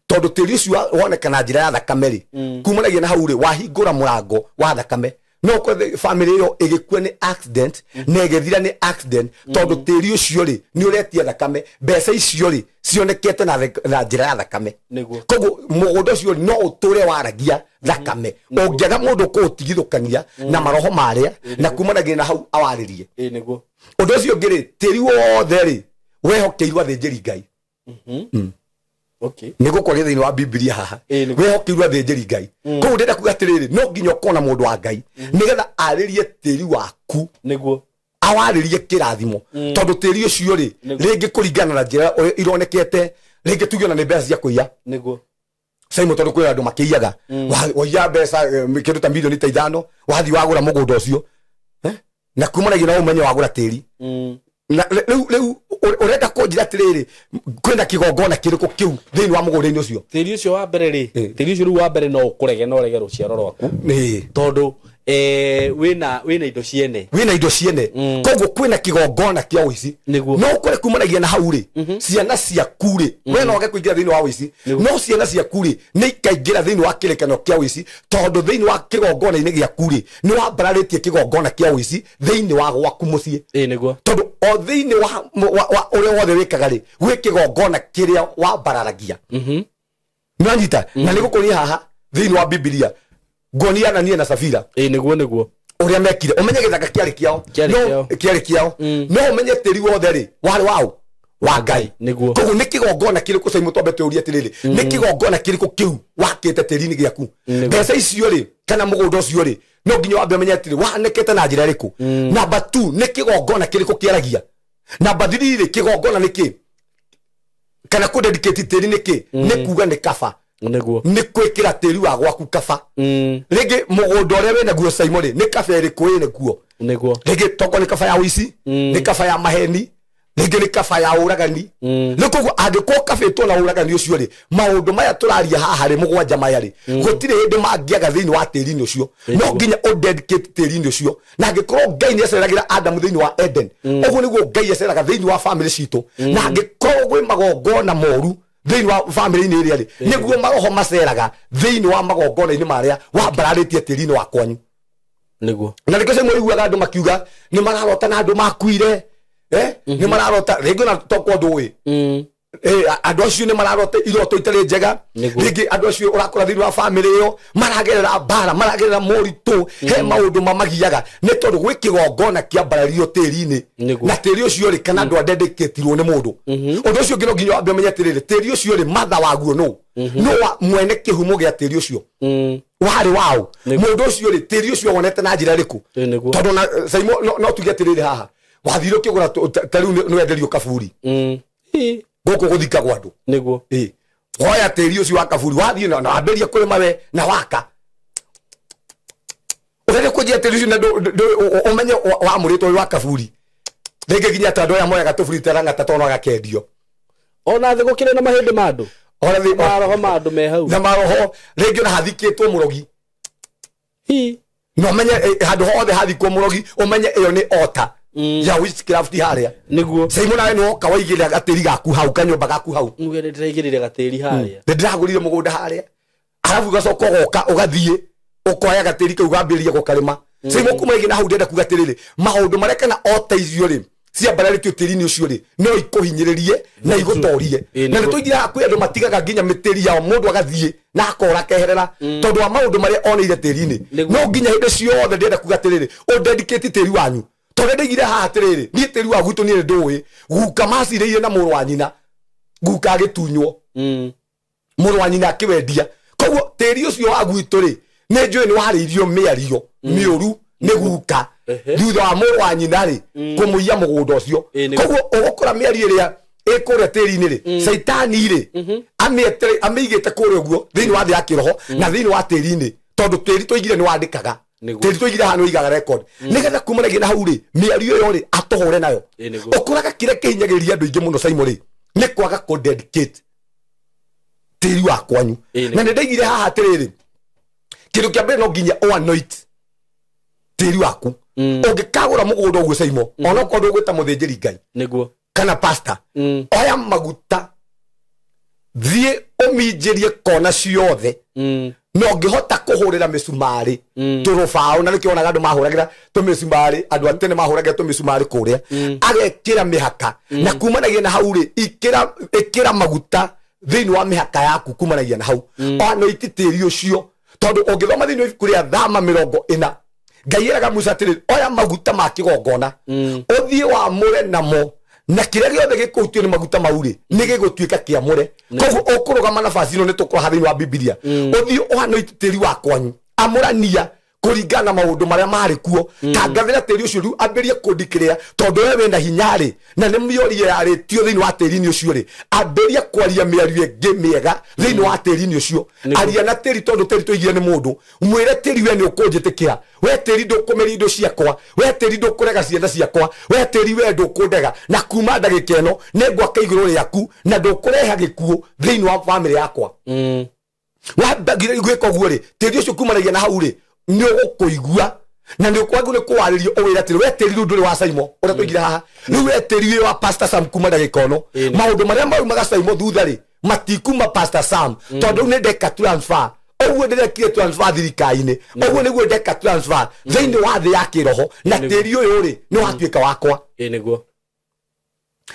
tondũ tĩri ũcio woneka na njĩra ya thakame rĩ, kumanagia na hau rĩ, wahingũra mũrango wa thakame. No ũkore family ĩyo ĩgĩkua nĩ accident na ĩgĩthira nĩ accident, tondũ tĩri ũcio rĩ nĩ ũretia thakame, mbeca icio rĩ cionekete na njĩra ya thakame. Koguo mũgũnda ũcio no ũtũre waragia thakame, ũngĩaga mũndũ kũũtigithũkania na maroho marĩa na kumanagia na hau awarĩrie. Ũndũ ũcio ũngĩ rĩ, tĩri wothe rĩ wehokeirwo athĩnjĩri Ngai. Nĩ gũkwaria thĩinĩ wa Bibilia haha, wehokeirwo athĩnjĩri Ngai. Koguo ndĩrenda kuga atĩrĩrĩ, no nginya ũkorwo na mũndũ wa Ngai nĩgetha arĩrie tĩri waku, nĩguo awarĩrie kĩrathimo, tondũ tĩri ũcio rĩ rĩngĩ kũringana na njĩra ũrĩa ironekete, rĩngĩ tuge ona nĩ mbeca cia kũiya. Nĩguo Simon, tondũ kwĩ andũ makĩiyaga, waiya mbeca kĩndũ ta milioni ta 5, wathiĩ wagũra mũgũnda ũcio, na kumanagia na ũmenye wagũra tĩri. Na rĩu ũrenda kũnjĩra atĩrĩrĩ, kwĩna kĩgongona kĩrĩkũ kĩu thĩinĩ wa mũgũnda-inĩ ũcio? Tĩri ũcio wa mbere rĩ, tĩri ũcio rĩu wa mbere no ũkũrege na ũrege rũciaro rwaku, tondũ wĩna indo ciene, wĩna indo ciene. Koguo kwĩna kĩgongona kĩa ũici. No ũkore kumanagia na hau rĩ, ciana ciaku rĩ, we no wage kũingĩra thĩinĩ wa ũici, no ciana ciaku rĩ nĩ ikaingĩra thĩinĩ wa kĩrĩkanĩro kĩa ũici, tondũ thĩinĩ wa kĩgongona-inĩ gĩaku rĩ nĩ wambararĩtie kĩgongona kĩa ũici thĩinĩ wa gwaku mũciĩ. Nĩguo, tondũ o thĩinĩ wa ũrĩa wothe wĩkaga rĩ, gwĩ kĩgongona kĩrĩa wambararagia. Nĩwanyita? Na nĩ gũkũria haha thĩinĩ wa Bibilia nguonia Anania na Safira. Nĩguo nĩguo ũrĩa mekire, ũmenye gĩthaka kĩarĩ kĩao, kĩarĩ kĩao, no ũmenye tĩri wothe rĩ warĩ wao wa Ngai. Nĩguo. Koguo nĩ kĩgongona kĩrĩkũ Simon, twambe twĩũrie atĩrĩrĩ, nĩ kĩgongona kĩrĩkũ kĩu wakĩte tĩri-inĩ gĩaku? Mbeca icio rĩ kana mũgũnda ũcio rĩ, no nginya wambe ũmenye atĩrĩ wanekete na njĩra ĩrĩkũ. Namba 2, nĩ kĩgongona kĩrĩkũ kĩaragia? Namba 3 rĩ, kĩgongona nĩ kĩ? Kana kũ dedicate tĩri nĩ kĩ? Nĩ kuga nĩ kaba. Nĩguo nĩ kwĩkĩra tĩri wa gwaku kaba. Rĩngĩ mũgũnda ũrĩa wĩnaguo Simon rĩ, nĩ kaba ĩrĩkũ ĩnaguo? Nĩguo rĩngĩ tokorwo nĩ kaba ya ũici, nĩ kaba ya maheni, rĩngĩ nĩ kaba ya ũragani. Rĩu koguo angĩkorwo kabĩtwo na ũragani ũcio rĩ, maũndũ maya tũraria haha rĩ, mũgwanja maya rĩ, gũtirĩ hĩndĩ mangĩaga thĩinĩ wa tĩri-inĩ ũcio. No nginya ũdedicate tĩri-inĩ ũcio. Na angĩkorwo Ngai nĩ aceragĩra Adamu thĩinĩ wa Eden, ũguo nĩguo Ngai aceraga thĩinĩ wa family citũ. Na angĩkorwo gwĩ magongona moru thĩinĩ wa family-inĩ ĩrĩa rĩ, nĩguo maroho maceraga thĩinĩ wa magongona-inĩ marĩa wambararĩtie tĩri-inĩ wa kwanyu. Nĩguo. Na nĩkĩo Simon ũiguaga andũ makiuga nĩ mararota na andũ makuire, nĩ mararota rĩngĩ ona tokorwo ndũĩ, andũ acio nĩ mararota iroto itarĩ njega. Rĩngĩ andũ acio ũrakora thĩinĩ wa family ĩyo maragerera mbara, maragerera moritũ, he maũndũ mamagiaga nĩ tondũ gwĩ kĩgongona kĩambarario tĩri-inĩ. Na tĩri ũcio rĩ, kana andũ adedicate-irwo nĩ mũndũ. Ũndũ ũcio ũngĩ no nginya wambe ũmenye atĩrĩrĩ, tĩri ũcio rĩ, matha waguo nũ? Nũ wa mwene kĩhumo gĩa tĩri ũcio? Warĩ waũ? Mũndũ ũcio rĩ, tĩri ũcio wonete na njĩra ĩrĩkũ? Tondũ na Simon no tuge atĩrĩrĩ haha, wathire ũkĩgũra ta rĩu nĩ wenderio kaburi gũkũ gũthikagwo andũ. Nĩguo. Woya tĩri ũcio wa kaburi, wathiĩ na wambĩrĩria kũrĩma we na waka, ũrenda kũnjia tĩri ũcio na ũmenye wamũrĩtwo wĩ wa kaburi. Rĩngĩ nginya ta andũ aya moyaga tũburi ta rang'ata tondũ agakendio. Ona thĩ gũkĩrĩ na mahĩndĩ ma andũ, maroho ma andũ me hau, na maroho rĩngĩ ona hathikĩtwo mũrogi. No ũmenye handũ hothe hathikwo mũrogi, ũmenye ĩyo nĩ ota ya witchcraft harĩa. Nĩguo. Simon nawe nĩwoka waigĩrĩra gatĩri gaku hau, kanyũmba gaku hau. Nĩguo, nĩndĩraigĩrĩire gatĩri harĩa. Nĩndĩragũrire mũgũnda harĩa, arabu ũgacoka ũgoka ũgathiĩ ũkoya gatĩri kau wambĩrĩria gũkarĩma. Simon kuma ĩngĩ na hau ndĩrenda kuga atĩrĩrĩ, maũndũ marĩa kana ota icio rĩ ciambararĩtio tĩri-inĩ ũcio rĩ, no ikũhinyĩrĩrie na igũtorie. Na nĩ tũingĩraga kwĩ andũ matigaga nginya mĩtĩri yao, mũndũ agathiĩ na akora akeherera tondũ wa maũndũ marĩa oneire tĩri-inĩ. No nginya hĩndĩ ciothe ndĩrenda kuga atĩrĩrĩ, ũdedicate tĩri wanyu. Tondũ ndaigire haha atĩrĩrĩ, niĩ tĩri wa gwitũ niĩ ndũĩ, guka macirĩire na mũrũ wa nyina, guka agĩtunywo, mũrũ wa nyina akĩwendia. Koguo tĩri ũcio wa gwitũ rĩ, nĩ njũĩ nĩ warĩirio mĩario mĩũru nĩ guka thutha wa mũrũ wa nyina rĩ kũmũiya mũgũnda ũcio. Koguo ũgũkora mĩario ĩrĩa ĩkũrĩa tĩri-inĩ rĩ, caitani rĩ amĩigĩte kũrĩa ũguo thĩinĩ wa thĩ ya kĩroho na thĩinĩ wa tĩri-inĩ, tondũ tĩri tũigire nĩ wandĩkaga, tĩri tũigire haha nĩ ũigaga record, nĩgetha kumanagia na hau rĩ, mĩario ĩyo rĩ atũhũre nayo. Ũkoraga kĩrĩa kĩhinyagĩrĩria andũ aingĩ mũno Simon rĩ, nĩ kwaga kũ dedicate tĩri wa kwanyu. Na nĩ ndaigire haha atĩrĩrĩ, kĩndũ kĩa mbere no nginya ũ anoint tĩri waku. Ũngĩkagũra mũgũnda ũguo Simon, onokorwo ndũgwĩta mũthĩnjĩri Ngai nĩguo kana pastor, oya maguta thiĩ ũminjĩrie kona ciothe Na ũngĩhota kũhũrĩra mĩcumarĩ tũrũbaũ, na nĩkĩo wonaga andũ mahũragĩra tũmĩcumarĩ, andũ a tene mahũragĩra tũmĩcumarĩ kũrĩa, agekĩra mĩhaka na kumanagia na hau rĩ, ĩkĩra maguta thĩinĩ wa mĩhaka yaku kumanagia na hau, ona iti tĩri ũcio, tondũ ũngĩthoma thĩinĩ wa ibuku rĩa Thama 40, Ngai eraga Musa atĩrĩrĩ, oya maguta ma kĩgongona ũthiĩ wamũre namo, na kĩrĩa gĩothe gĩkũhutio nĩ maguta mau rĩ, nĩ gĩgũtuĩka kĩamũre. Koguo ũkũrũgama nafasi ĩno nĩ tũkũraha thĩinĩ wa Bibilia, ũthiĩ ũhanoiti tĩri wa kwanyu, amũrania kũringana na maũndũ marĩa marĩ kuo, tangathĩra tĩri ũcio rĩu ambĩrie kũndikĩrĩa, tondũ we wĩna hinya rĩ, na nĩ mĩorio yarĩtio thĩinĩ wa tĩri-inĩ ũcio rĩ, ambĩrie kwaria mĩario ĩngĩ mĩega thĩinĩ wa tĩri-inĩ ũcio. Aria na tĩri, tondũ tĩri tũigire nĩ mũndũ, mwĩre tĩri we nĩ ũkũnjĩtĩkĩra, we tĩri ndũkũmeria indo ciakwa, we tĩri ndũkũrega ciana ciakwa, we tĩri we ndũkũndega, na kuma ndagĩka ĩno nĩ ngwaka igũrũ rĩaku na ndũkũreha gĩkuũ thĩinĩ wa bamĩrĩ yakwa. Wambagire gwĩka ũguo rĩ, tĩri ũcio kumanagia na hau rĩ, nĩ ũgũkũigua na nĩ ũkwagwo nĩ kũwarĩrio ũwĩre atĩrĩ, we tĩri rĩu ndũrĩ wa Saimo ũrĩa tũigire haha, rĩu we tĩri wĩ wa Pastor Sam kuma ndagĩka ĩno. Maũndũ marĩa maumaga Saimo thutha rĩ, matikuma Pastor Sam, tondũ rĩu nĩ ndeka transfer. Ũguo ndĩrekire transfer thirikari-inĩ, ũguo nĩguo ndeka transfer thĩinĩ wa thĩ ya kĩroho, na tĩri ũyũ rĩ nĩ watuĩka wakwa. Nĩguo.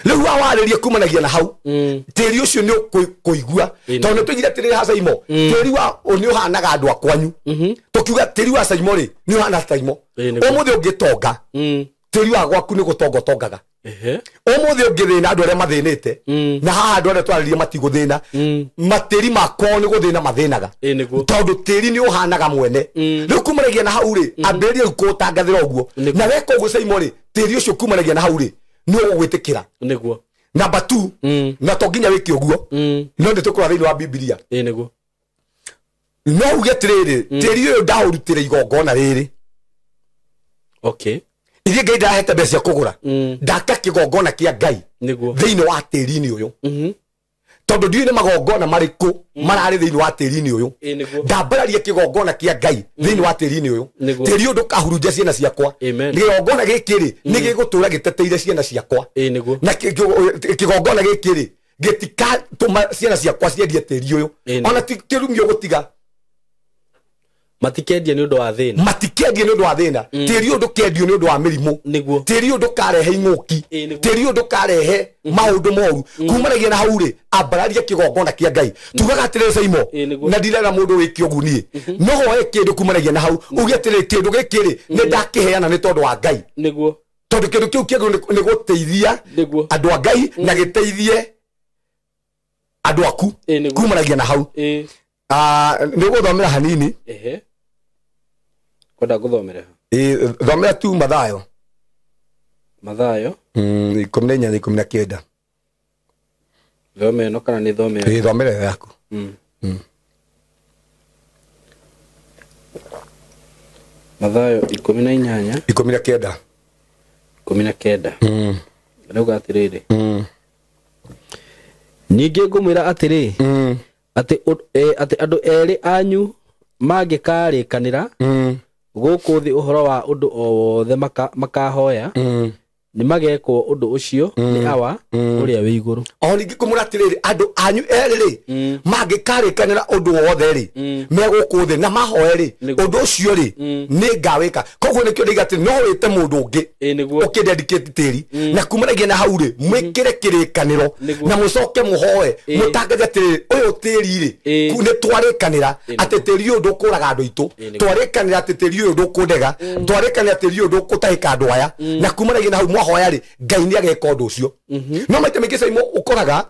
Rĩu wawarĩria kumanagia na hau, tĩri ũcio nĩ ũkũigua, tondũ nĩ tũigire atĩrĩrĩ ha Saimo, tĩri wa nĩ ũhanaga andũ a kwanyu. Tũkiuga tĩri wa Saimo rĩ, nĩ ũhana Saimo. Ũmũthĩ ũngĩtonga, tĩri wa gwaku nĩ gũtonga ũtongaga. Ũmũthĩ ũngĩthĩna, andũ arĩa mathĩnĩte na haha andũ arĩa twarĩria matigũthĩna, matĩri makwao nĩ gũthĩna mathĩnaga, tondũ tĩri nĩ ũhanaga mwene. Rĩu kumanagia na hau rĩ, ambĩrĩria rĩu kũũtangathĩra ũguo, na weka ũguo Saimo rĩ, tĩri ũcio kumanagia na hau rĩ, nĩ ũgũgwĩtĩkĩra. Nĩguo. Namba 2, na to nginya wĩke ũguo, no nĩ tũkũra thĩinĩ wa Bibilia. Nĩguo. No uge atĩrĩrĩ, tĩri ũyũ ndaũrutĩra igongona rĩrĩ. Okay. Ithuĩ Ngai ndahete mbeca cia kũgũra, ndaka kĩgongona kĩa Ngai thĩinĩ wa tĩri-inĩ ũyũ, tondũ ndiũĩ nĩ magongona marĩkũ mararĩ thĩinĩ wa tĩri-inĩ ũyũ. Ndambararia kĩgongona kĩa Ngai thĩinĩ wa tĩri-inĩ ũyũ, tĩri ũyũ ndũkahurunja ciana ciakwa. Kĩgongona gĩkĩ rĩ, nĩ gĩgũtũra gĩteteire ciana ciakwa, na kĩgongona gĩkĩ rĩ, gĩtikatũma ciana ciakwa ciendie tĩri ũyũ, ona ti kĩrumi ũgũtiga. Matikendia nĩ ũndũ wa thĩna, matikendia nĩ ũndũ wa thĩna. Tĩri ũyũ ndũkendio nĩ ũndũ wa mĩrimũ, tĩri ũyũ ndũkarehe ing'ũki, tĩri ũyũ ndũkarehe maũndũ moru. Kumanagia na hau rĩ, ambararia kĩgongona kĩa Ngai. Tugaga atĩrĩrĩ Saimo, na ndirera mũndũ wĩke ũguo niĩ, no hoe kĩndũ kumanagia na hau, uge atĩrĩrĩ, kĩndũ gĩkĩ rĩ, nĩ ndakĩheana nĩ tondũ wa Ngai. Nĩguo. Tondũ kĩndũ kĩu kĩagĩrĩirwo nĩ gũteithia andũ a Ngai na gĩteithie andũ aku. Kumanagia na hau. Nĩ ũgũthomera hanini. Kwenda ngũthomere ha? Thomera tu Mathayo. Mathayo? 14 19. Thome ĩno kana nĩ thome ĩyo? Thomera ĩyo yaku. Mathayo 18 19. 19. Rauga atĩrĩrĩ. Ningĩ ngũmwĩra atĩrĩ, atĩ andũ erĩ anyu mangĩkarĩkanĩra gũkũ thĩ ũhoro wa ũndũ o wothe makahoya, nĩ magekwo ũndũ ũcio nĩ Awa ũrĩa wĩ igũrũ. O ningĩ ngũmwĩra atĩrĩrĩ, andũ anyu erĩ rĩ, mangĩkarĩkanĩra ũndũ wothe rĩ, me gũkũ thĩ na mahoe rĩ, ũndũ ũcio rĩ, nĩ ngawĩka. Koguo nĩkĩo ndĩiga atĩ no wĩte mũndũ ũngĩ ũkĩdedicate tĩri, na kumanagia na hau rĩ, mwĩkĩre kĩrĩkanĩro na mũcoke mũhoe, mũtangathe atĩrĩrĩ, ũyũ tĩri rĩ, nĩ twarĩkanĩra atĩ tĩri ũyũ ndũkũraga andũ aitũ, twarĩkanĩra atĩ tĩri ũyũ ndũkũndega, twarĩkanĩra tĩri ũyũ ndũkũtahĩka andũ aya, na kumanagia na hau mwahoya rĩ, Ngai nĩ ageka ũndũ ũcio. No maita maingĩ Saimo ũkoraga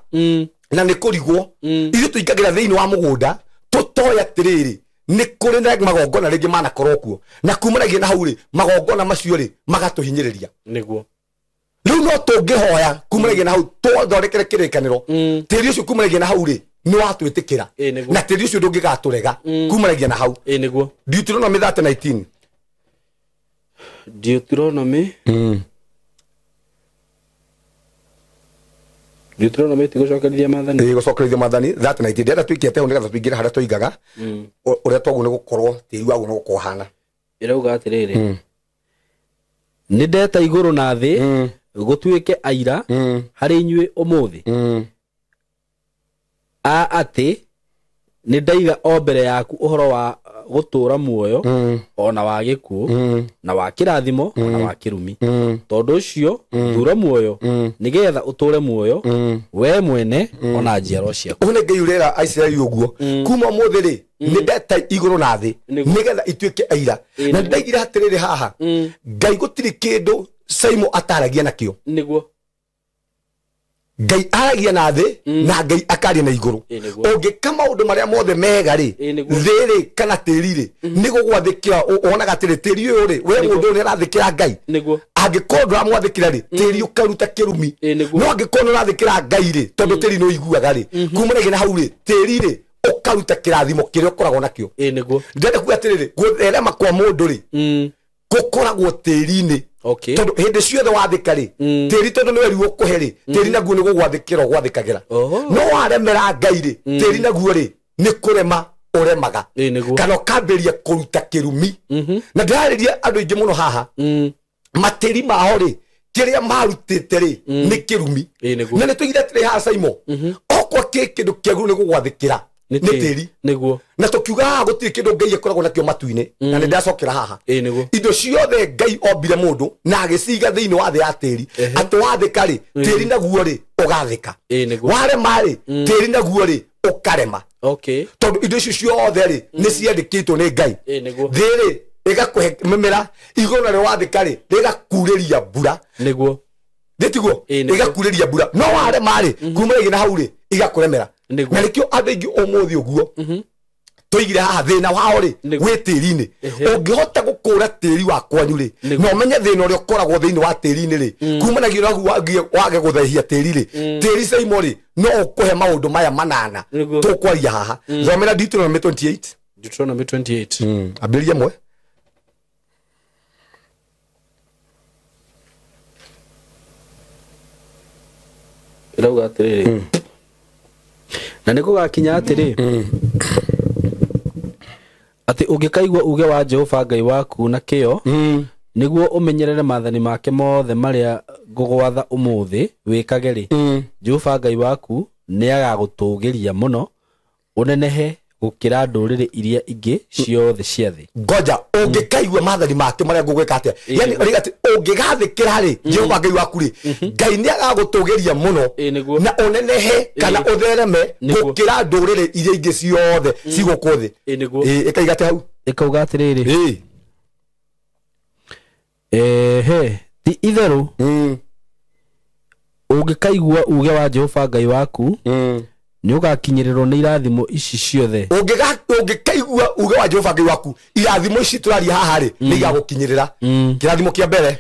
na nĩ kũrigwo, ithuĩ tũingagĩra thĩinĩ wa mũgũnda tũtoĩ atĩrĩrĩ, nĩ kũrĩ na magongona rĩngĩ manakorwo kuo, na kumanagia na hau rĩ, magongona macio rĩ, magatũhinyĩrĩria. Nĩguo. Rĩu no tũngĩhoya kumanagia na hau tũthondekere kĩrĩkanĩro, tĩri ũcio kumanagia na hau rĩ, nĩ watwĩtĩkĩra, na tĩri ũcio ndũngĩgatũrega kumanagia na hau. Nĩguo. Deuteronomy 30:19. Deuteronomy. Deuteronomy tigũcokereria maathani. Gũcokereria maathani 30:19. Ndĩrenda tũikie hau nĩgetha tũingĩre harĩa tũigaga, ũrĩa twaguo nĩ gũkorwo tĩri waguo nĩ gũkorwo ũhana. Ĩrauga atĩrĩrĩ, nĩ ndeta igũrũ na thĩ gũtuĩke aira harĩ inyuĩ ũmũthĩ, a atĩ Nĩ ndaiga o mbere yaku ũhoro wa gũtũũra muoyo ona wa gĩkuũ na wa kĩrathimo ona wa kĩrumi. Tondũ ũcio thura muoyo nĩgetha ũtũũre muoyo we mwene ona njiarwa ciaku. Ũguo nĩ Ngai ũrera Aisiraeli ũguo kuma ũmũthĩ rĩ nĩ ndeta igũrũ na thĩ nĩgetha ituĩke aira. Na ndaigire atĩrĩrĩ haha Ngai gũtirĩ kĩndũ Saimo ataragia nakĩo. Nĩguo. Ngai aragia na thĩ na Ngai akaria na igũrũ. Ũngĩka maũndũ marĩa mothe mega rĩ thĩ rĩ kana tĩri rĩ nĩ gũgwathĩkĩra. Wonaga atĩrĩ tĩri ũyũ rĩ we mũndũ ũyũ nĩ arathĩkĩra Ngai. Angĩkorwo ndũramwathĩkĩra rĩ tĩri ũkaruta kĩrumi. No angĩkorwo nĩ ũrathĩkĩra Ngai rĩ tondũ tĩri nĩ ũiguaga rĩ kumanagia na hau rĩ tĩri rĩ ũkaruta kĩrathimo kĩrĩa ũkoragwo nakĩo. Ndĩrenda kuga atĩrĩrĩ gũtherema kwa mũndũ rĩ gũkoragwo tĩri-inĩ. Tondũ hĩndĩ ciothe wathĩka rĩ tĩri tondũ nĩ werirwo ũkũhe rĩ tĩri naguo nĩ gũgwathĩkĩra ũgwathĩkagĩra. No waremera Ngai rĩ tĩri naguo rĩ nĩ kũrema ũremaga kana ũkambĩrĩria kũruta kĩrumi. Na ndĩrarĩria andũ aingĩ mũno haha matĩri mao rĩ kĩrĩa marutĩte rĩ nĩ kĩrumi. Na nĩ tũigire atĩrĩ haha Saimo okorwo kĩ kĩndũ kĩagĩrĩirwo nĩ gũgwathĩkĩra nĩ tĩri. Na tũkiuga haha gũtirĩ kĩndũ Ngai akoragwo nakĩo matu-inĩ. Na nĩ ndacokera haha indo ciothe Ngai ombire mũndũ na agĩciga thĩinĩ wa thĩ ya tĩri atĩ wathĩka rĩ tĩri naguo rĩ ũgathĩka. Warema rĩ tĩri naguo rĩ ũkarema. Tondũ indo icio ciothe rĩ nĩ ciandĩkĩtwo nĩ Ngai. Thĩ rĩ ĩgakũhe mĩmera, igũrũ narĩo wathĩka rĩ rĩgakurĩria mbura. Nĩtiguo ĩgakurĩria mbura. No warema rĩ kumanagia na hau rĩ igakũremera. Na nĩkĩo andũ aingĩ ũmũthĩ ũguo tũigire haha thĩna wao rĩ wĩ tĩri-inĩ. Ũngĩhota gũkũra tĩri wa kwanyu rĩ na ũmenye thĩna ũrĩa ũkoragwo thĩinĩ wa tĩri-inĩ rĩ kumanagia na wage gũthehia tĩri rĩ tĩri Saimo rĩ no ũkũhe maũndũ maya manana tũkwaria haha. Thomera Deuteronomy 28. Deuteronomy 28. Ambĩrĩria mwe. Ĩrauga atĩrĩrĩ na nĩ gũgakinya atĩrĩ atĩ ũngĩkaigua uge wa Jehova Ngai waku na kĩyo nĩguo ũmenyerere maathani make mothe marĩa ngũgwatha ũmũthĩ wĩkage rĩ Jehova Ngai waku nĩagagũtũũgĩria mũno ũnenehe gũkĩra ndũrĩrĩ iria ingĩ ciothe cia thĩ. Ngoja ũngĩkaigua maathani make marĩa ngũgwĩka atĩa? Yani ũrĩga atĩ ũngĩgathĩkĩra rĩ Jehova Ngai waku rĩ Ngai nĩagagũtũũgĩria mũno na ũnenehe kana ũthereme gũkĩra ndũrĩrĩ iria ingĩ ciothe ci gũkũ thĩ. Ĩkaiga atĩa hau? Ĩkauga atĩrĩrĩ ehe ti itherũ ũngĩkaigua uge wa Jehova Ngai waku nĩ ũgakinyĩrĩrwo nĩ irathimo ici ciothe. Ũngĩkaigua uge wa Jehova Ngai waku irathimo ici tũraria haha rĩ nĩ igagũkinyĩrĩra. Kĩrathimo kĩa mbere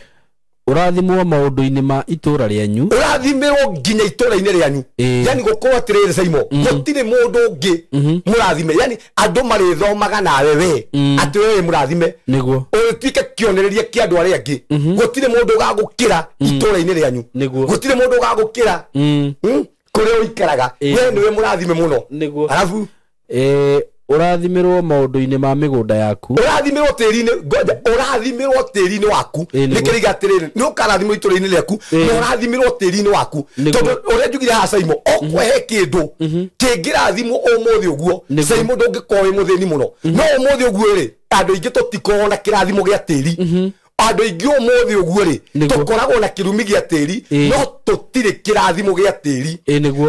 ũrathimwo maũndũ-inĩ ma itũũra rĩanyu. Ũrathimĩrwo nginya itũũra-inĩ rĩanyu. Yani gũkorwo atĩrĩrĩ Saimo gũtirĩ mũndũ ũngĩ mũrathime. Yani andũ marĩthomaga nawe we atĩ we wĩ mũrathime. Ũtuĩke kĩonereria kĩa andũ arĩa angĩ. Gũtirĩ mũndũ ũgagũkĩra itũũra-inĩ rĩanyu. Gũtirĩ mũndũ ũgagũkĩra kũrĩa ũikaraga. We nĩwe mũrathime mũno. Arabu ũrathimĩrwo maũndũ-inĩ ma mĩgũnda yaku. Ũrathimĩrwo tĩri-inĩ. Ngoja ũrathimĩrwo tĩri-inĩ waku. Nĩkĩrĩga atĩrĩrĩ nĩ ũkarathimwo itũũra-inĩ rĩaku na ũrathimĩrwo tĩri-inĩ waku. Tondũ ũrĩa njugire haha Saimo okũhe kĩndũ kĩngĩrathimwo ũmũthĩ ũguo Saimo ndũngĩkorwo wĩ mũthĩni mũno. No ũmũthĩ ũguo rĩ andũ aingĩ tũtikoragwo na kĩrathimo gĩa tĩri. Andũ aingĩ ũmũthĩ ũguo rĩ tũkoragwo na kĩrumi gĩa tĩri no tũtirĩ kĩrathimo gĩa tĩri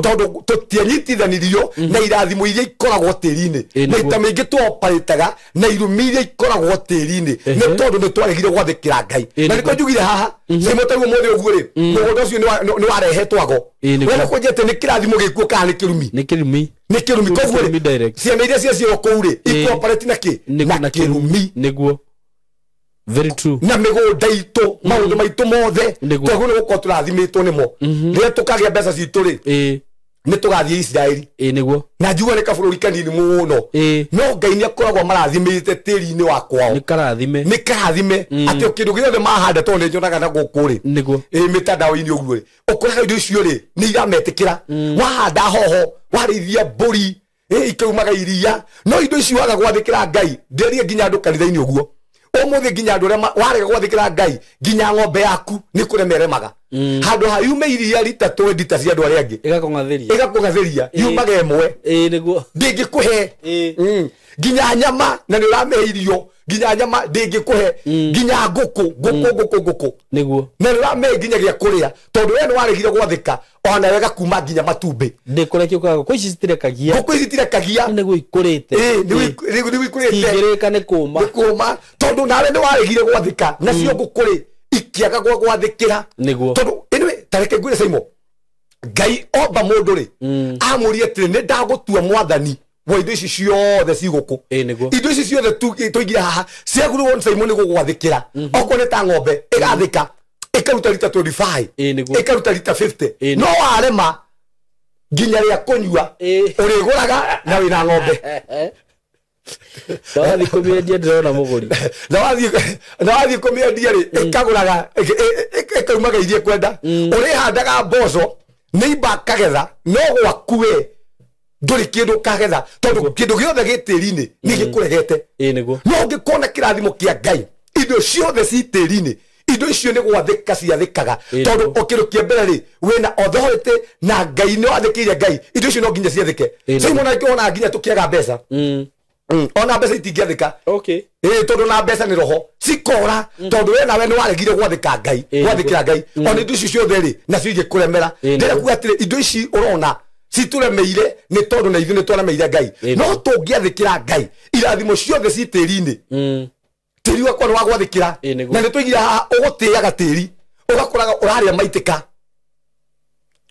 tondũ tũtianyitithanirio na irathimo iria ikoragwo tĩri-inĩ. Maita maingĩ tũoparĩtaga na irumi iria ikoragwo tĩri-inĩ nĩ tondũ nĩ twaregire gwathĩkĩra Ngai. Na nĩkĩo njugire haha Saimo tarĩu ũmũthĩ ũguo rĩ mũgũnda ũcio nĩ warehetwo ago. We nĩ kũnjia atĩ nĩ kĩrathimo gĩkuo kana nĩ kĩrumi? Nĩ kĩrumi. Nĩ kĩrumi. Koguo rĩ ciana iria ciaciarwo kũu rĩ ikuoparĩti na kĩ? Na kĩrumi. Nĩguo. Very true. Na mĩgũnda itũ maũndũ maitũ mothe twagĩrĩirwo nĩ gũkorwo tũrathimĩtwo nĩmo. Rĩrĩa tũkagĩa mbeca citũ rĩ nĩ tũgathiĩ Isiraeli. Na njigua nĩ kabũrũri kanini mũno no Ngai nĩ akoragwo marathimĩte tĩri-inĩ wa kwao. Nĩ karathime. Nĩ karathime atĩ o kĩndũ gĩothe mahanda tondũ nĩ nyonaga na gũkũ rĩ mĩtandao-inĩ ũguo rĩ ũkoraga indo icio rĩ nĩ irametĩkĩra. Wahanda hoho warĩithia mbũri ikaumaga iria no indo icio waga gwathĩkĩra Ngai ndĩrie nginya andũ kanitha-inĩ ũguo. Ũmũthĩ nginya andũ arĩa warega gwathĩkĩra Ngai, nginya ng'ombe yaku nĩ kũremeremaga. Handũ ha yume iria rita 20 ta cia andũ arĩa angĩ, ĩgakũng'athĩria yumaga ĩmwe. Nĩguo ndĩngĩkũhe. Nginya nyama, na nĩ ũramĩhe irio, nginya nyama ndĩngĩkũhe. Nginya ngũkũ ngũkũ ngũkũ nĩguo, na nĩ ũramĩhe nginya gĩa kũrĩa, tondũ we nĩ waregire gwathĩka, ona wega kuma nginya matumbĩ. Ndĩkũrekio kaga ngũkũ ici citirekagia. Ngũkũ ici citirekagia. Nĩguo ikũrĩte. Nĩguo ikũrĩte. Cingĩrĩka nĩ kũma. Nĩ kũma, tondũ nawe nĩ waregire gwathĩka, nacio ngũkũ rĩ ikĩaga gwathĩkĩra. Nĩguo. Tondũ anyway, ta reke ngwĩre Saimo, Ngai omba mũndũ rĩ, amũrie atĩrĩ, nĩ ndagũtua mwathani wa indo ici ciothe ci gũkũ. Nĩguo. Indo ici ciothe tũigire haha ciagũrĩrwo nĩ Saimo nĩ gũgwathĩkĩra. Okorwo nĩ ta ng'ombe ĩgathĩka ĩkaruta rita 25, Nĩguo. ĩkaruta rita 50. Nĩguo. No warema nginya rĩa kũnyua ũrĩgũraga na wĩna ng'ombe. Na wathiĩ kũmĩendia ndĩrona mũgũri. Na wathiĩ kũmĩendia rĩ, ĩkagũraga, ĩkaumaga iria ĩkwenda. Ũrĩhandaga mboco nĩ imba akagetha, no gwaku we ndũrĩ kĩndũ ũkagetha, tondũ kĩndũ gĩothe gĩ tĩri-inĩ nĩ gĩkũregete. Nĩguo. No ũngĩkona kĩrathimo kĩa Ngai, indo ciothe ci tĩri-inĩ, indo icio nĩ gwathĩka ciathĩkaga. Tondũ o kĩndũ kĩa mbere rĩ, wĩna authority na Ngai, nĩ wathĩkĩire Ngai, indo icio no nginya ciathĩke. Nĩguo. Simon angĩona nginya tũkĩaga mbeca. Ona mbeca itingĩathĩka. Tondũ na mbeca nĩ roho cikora, tondũ we nawe nĩ waregire gwathĩka Ngai, gwathĩkĩra Ngai. Ona indo icio ciothe rĩ, nacio igĩkũremera. Ndĩrenda kuga atĩrĩ, indo ici ũrona citũremeire nĩ tondũ na ithuĩ nĩ twaremeire Ngai. No tũngĩathĩkĩra Ngai, irathimo ciothe ci tĩri-inĩ. Tĩri wakwa nĩ wa gwathĩkĩra. Nĩguo. Na nĩ tũigire haha ũgũtĩaga tĩri, ũgakoraga ũrarĩa maitĩka.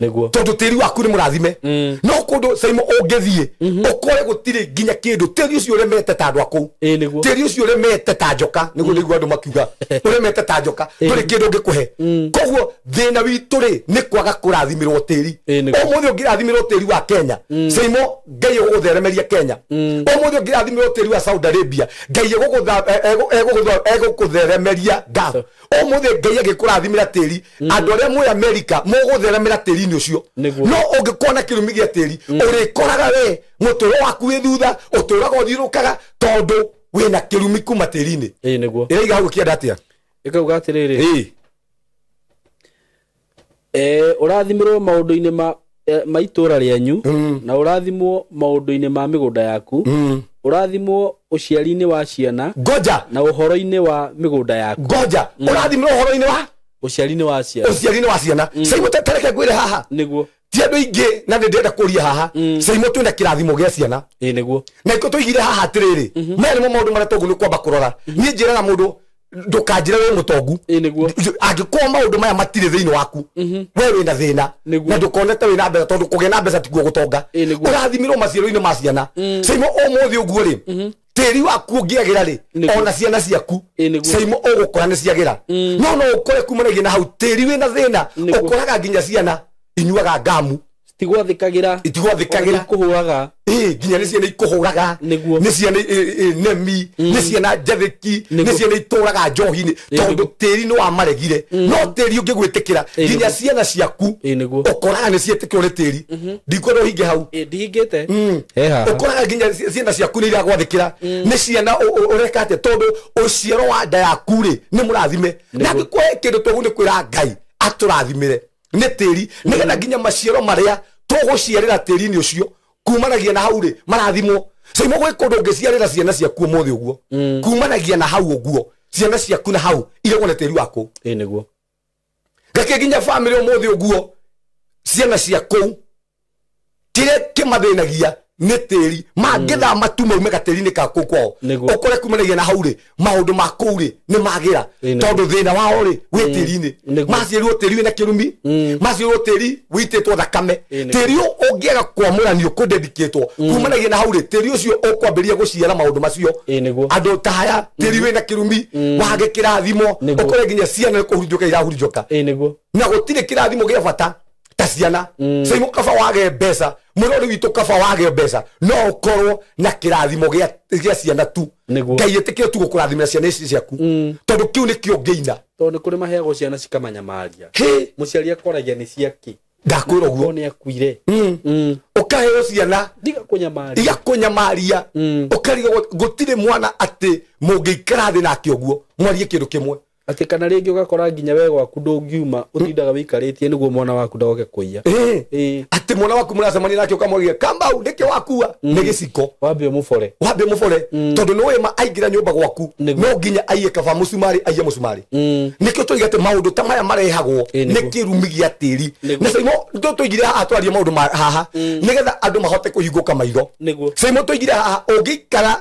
Nĩguo. Tondũ tĩri waku nĩ mũrathime. No kũndũ Saimo ũngĩthiĩ, ũkore gũtirĩ nginya kĩndũ, tĩri ũcio ũremete ta andũ a kũu. Nĩguo. Tĩri ũcio ũremete ta njoka, nĩguo nĩguo andũ makiuga. Ũremete ta njoka, ndũrĩ kĩndũ ũngĩkũhe. Koguo thĩna witũ rĩ, nĩ kwaga kũrathimĩrwo tĩri. Nĩguo. Ũmũthĩ ũngĩrathimĩrwo tĩri wa Kenya, Saimo Ngai egũgũtheremeria Kenya. Ũmũthĩ ũngĩrathimĩrwo tĩri wa Saudi Arabia, Ngai egũkũtheremeria Gulf. Ũmũthĩ Ngai agĩkũrathimĩra tĩri, andũ arĩa mwĩ America mũgũtheremera tĩri-inĩ ũcio. Nĩguo. No ũngĩkona kĩrumi gĩa tĩri, ũrĩkoraga we mũtũro waku wĩ thutha, ũtũraga ũthiũrũrũkaga tondũ wĩna kĩrumi kuma tĩri-inĩ. Nĩguo. Ĩraiga hau ĩkĩenda atĩa? Ĩkauga atĩrĩrĩ, ũrathimĩrwo maũndũ-inĩ ma itũũra rĩanyu, na ũrathimwo maũndũ-inĩ ma mĩgũnda yaku, ũrathimwo ũciari-inĩ wa ciana, Ngoja. na ũhoro-inĩ wa mĩgũnda yaku. Ngoja. Ũrathimĩrwo ũhoro-inĩ wa? Ũciari-inĩ wa ciana. Ũciari-inĩ wa ciana. Saimo, tareke ngwĩre haha. Nĩguo. Ti andũ aingĩ na nĩ ndĩrenda kũria haha. Saimo, twĩna kĩrathimo gĩa ciana. Nĩguo. Na iko tũigire haha atĩrĩrĩ, maya nĩmo maũndũ marĩa tũgũ nĩ kwamba kũrora. Niĩ njĩraga mũndũ, ndũkanjĩre wĩ mũtongu. Nĩguo. Angĩkorwo maũndũ maya matirĩ thĩinĩ waku, we wĩna thĩna. Nĩguo. Na ndũkone ta wĩna mbeca, tondũ kũgĩa na mbeca tikuo gũtonga. Nĩguo. Ũrathimĩrwo maciaro-inĩ ma ciana. Saimo, ũmũthĩ ũguo rĩ, tĩri waku ũngĩagĩra rĩ, Nĩguo. ona ciana ciaku, Nĩguo. Saimo, ũgũkora nĩ ciagĩra. No no ũkore kumanagia na hau tĩri wĩna thĩna, Nĩguo. ũkoraga nginya ciana inyuaga ngamu. Citigwathĩkagĩra. Itigwathĩkagĩra. Ikũhũraga. Nginya nĩ ciana ikũhũraga. Nĩguo. Nĩ ciana nemi, nĩ ciana njathĩki, nĩ Nĩguo. ciana itũraga njohi-inĩ, tondũ Nĩguo. tĩri nĩ wamaregire. No tĩri ũngĩgwĩtĩkĩra, nginya Nĩguo. ciana ciaku, Nĩguo. ũkoraga nĩ ciĩtĩkĩrwo nĩ tĩri. Ndikwenda ũhinge hau. Ndihingĩte. He haha. Ũkoraga nginya ciana ciaku nĩ iragwathĩkĩra. Nĩ ciana ũreka atĩa, tondũ ũciaro wa nda yaku rĩ, nĩ mũrathime. Na angĩkorwo he kĩndũ tũgũ nĩ kwĩra Ngai atũrathimĩre nĩ tĩri, nĩgetha nginya maciaro marĩa tũgũciarĩra tĩri-inĩ ũcio kumanagia na hau rĩ, marathimwo. Saimo, gwĩ kũndũ ũngĩciarĩra ciana ciaku ũmũthĩ ũguo, kumanagia na hau ũguo, ciana ciaku na hau iregwo nĩ tĩri waku. Nĩguo. Reke nginya bamĩrĩ ũmũthĩ ũguo, ciana cia kũu kĩrĩa kĩmathĩnagia nĩ tĩri. Mangĩthama tu maume gatĩri-inĩ ka kũu kwao, Nĩguo. ũkore kumanagia na hau rĩ, maũndũ ma kũu rĩ nĩ magĩra, Nĩguo. tondũ thĩna wao rĩ wĩ tĩri-inĩ. Nĩguo. Maciarirwo tĩri wĩna kĩrumi, maciarirwo tĩri wĩitĩtwo thakame. Nĩguo. Tĩri ũyũ ũngĩaga kwamũranio, kũdedicatwo, kumanagia na hau rĩ, tĩri ũcio ũkwambĩrĩria gũciara maũndũ macio. Nĩguo. Andũ ta aya, tĩri wĩna kĩrumi, wage kĩrathimo, Nĩguo. ũkore nginya ciana nĩ kũhurunjũka irahurunjũka. Nĩguo. Na gũtirĩ kĩrathimo gĩa bata ta ciana. Saimo, kaba wage mbeca, mũrori witũ, kaba wage mbeca, no ũkorwo na kĩrathimo gĩa ciana tu. Nĩguo. Ngai ĩtĩkĩre tu gũkũrathimĩra ciana ici ciaku, tondũ kĩu nĩkĩo ũngĩina. Tondũ nĩ kũrĩ maheagwo ciana cikamanyamaria. Hĩ! Mũciari akoragia nĩ ciake. Ndakwĩra ũguo. Nĩ akuire. Ũkaheo ciana. Ndiga Igakũnyamaria. Ũkarigwo gũtirĩ mwana atĩ mũngĩikara thĩ nake ũguo mwarie kĩndũ kĩmwe. Atĩ kana rĩngĩ ũgakora nginya we gwaku ndũngiuma ũtindaga wĩikarĩtie nĩguo mwana waku ndagoke kũiya. Atĩ mwana waku mũracemania nake ũkamwĩra kambau nĩkĩ wakua nĩ gĩciko. Wambe ũmũbore. Wambe ũmũbore. Tondũ nĩũĩ ma aingĩra nyũmba gwaku no nginya aiye kaba mũcumarĩ aiye mũcumarĩ. Nĩkĩo tũiga atĩ maũndũ ta maya marehagwo nĩ kĩrumi gĩa tĩri. Na Saimo tũigire haha twarie maũndũ haha nĩgetha andũ mahote kũhingũka maitho. Saimo tũigire haha ũngĩikara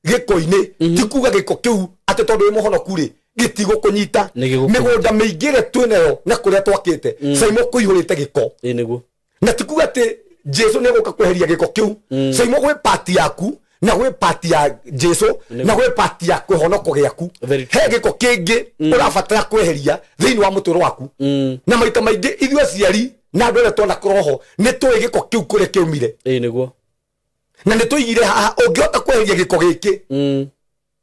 gĩko-inĩ ti kuga gĩko kĩu atĩ tondũ wĩ mũhonoku rĩ gĩtigũkũnyita. Mĩgũnda mĩingĩ ĩrĩa twĩnayo na kũrĩa twakĩte Saimo kũihũrĩte gĩko. Na ti kuga atĩ Jesu nĩegũka kweheria gĩko kĩu. Saimo gwĩ pati yaku na gwĩ pati ya Jesu na gwĩ pati ya kĩhonoko gĩaku. He gĩko kĩngĩ ũrabatara kweheria thĩinĩ wa mũtũũro waku. Na maita maingĩ ithuĩ aciari na andũ arĩa twanakorwo ho nĩ tũĩ gĩko kĩu kũrĩa kĩaumire. Na nĩ tũigire haha ũngĩhota kweheria gĩko gĩkĩ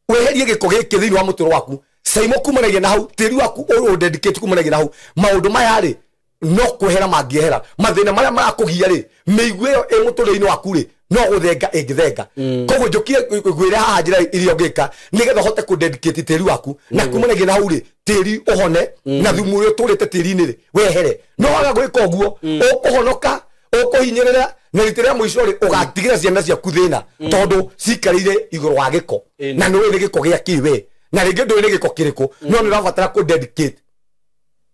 weherie gĩko gĩkĩ thĩinĩ wa mũtũũro waku Saimo kumanagia na hau tĩri waku ũyũ dedicate kumanagia na hau maũndũ maya rĩ no kwehera mangĩehera mathĩna marĩa marakũgia rĩ mĩigue ĩyo ĩ mũtũrĩre-inĩ waku rĩ no gũthenga ĩngĩthenga. Koguo njũkire ngwĩre haha njĩra iria ũngĩka nĩgetha ũhote kũ-dedicate tĩri waku na kumanagia na hau rĩ tĩri ũhone na thumu ũrĩa ũtũrĩte tĩri-inĩ rĩ wehere. No waga gwĩka ũguo ũkũhonoka ũkũhinyĩrĩra na rita rĩa mũico rĩ ũgatigĩra ciana ciaku thĩna tondũ cikarĩire igũrũ wa gĩko na nĩũĩ nĩ gĩko gĩa kĩ we na rĩngĩ ndũĩ nĩ gĩko kĩrĩkũ no nĩ ũrabatara kũ-dedicate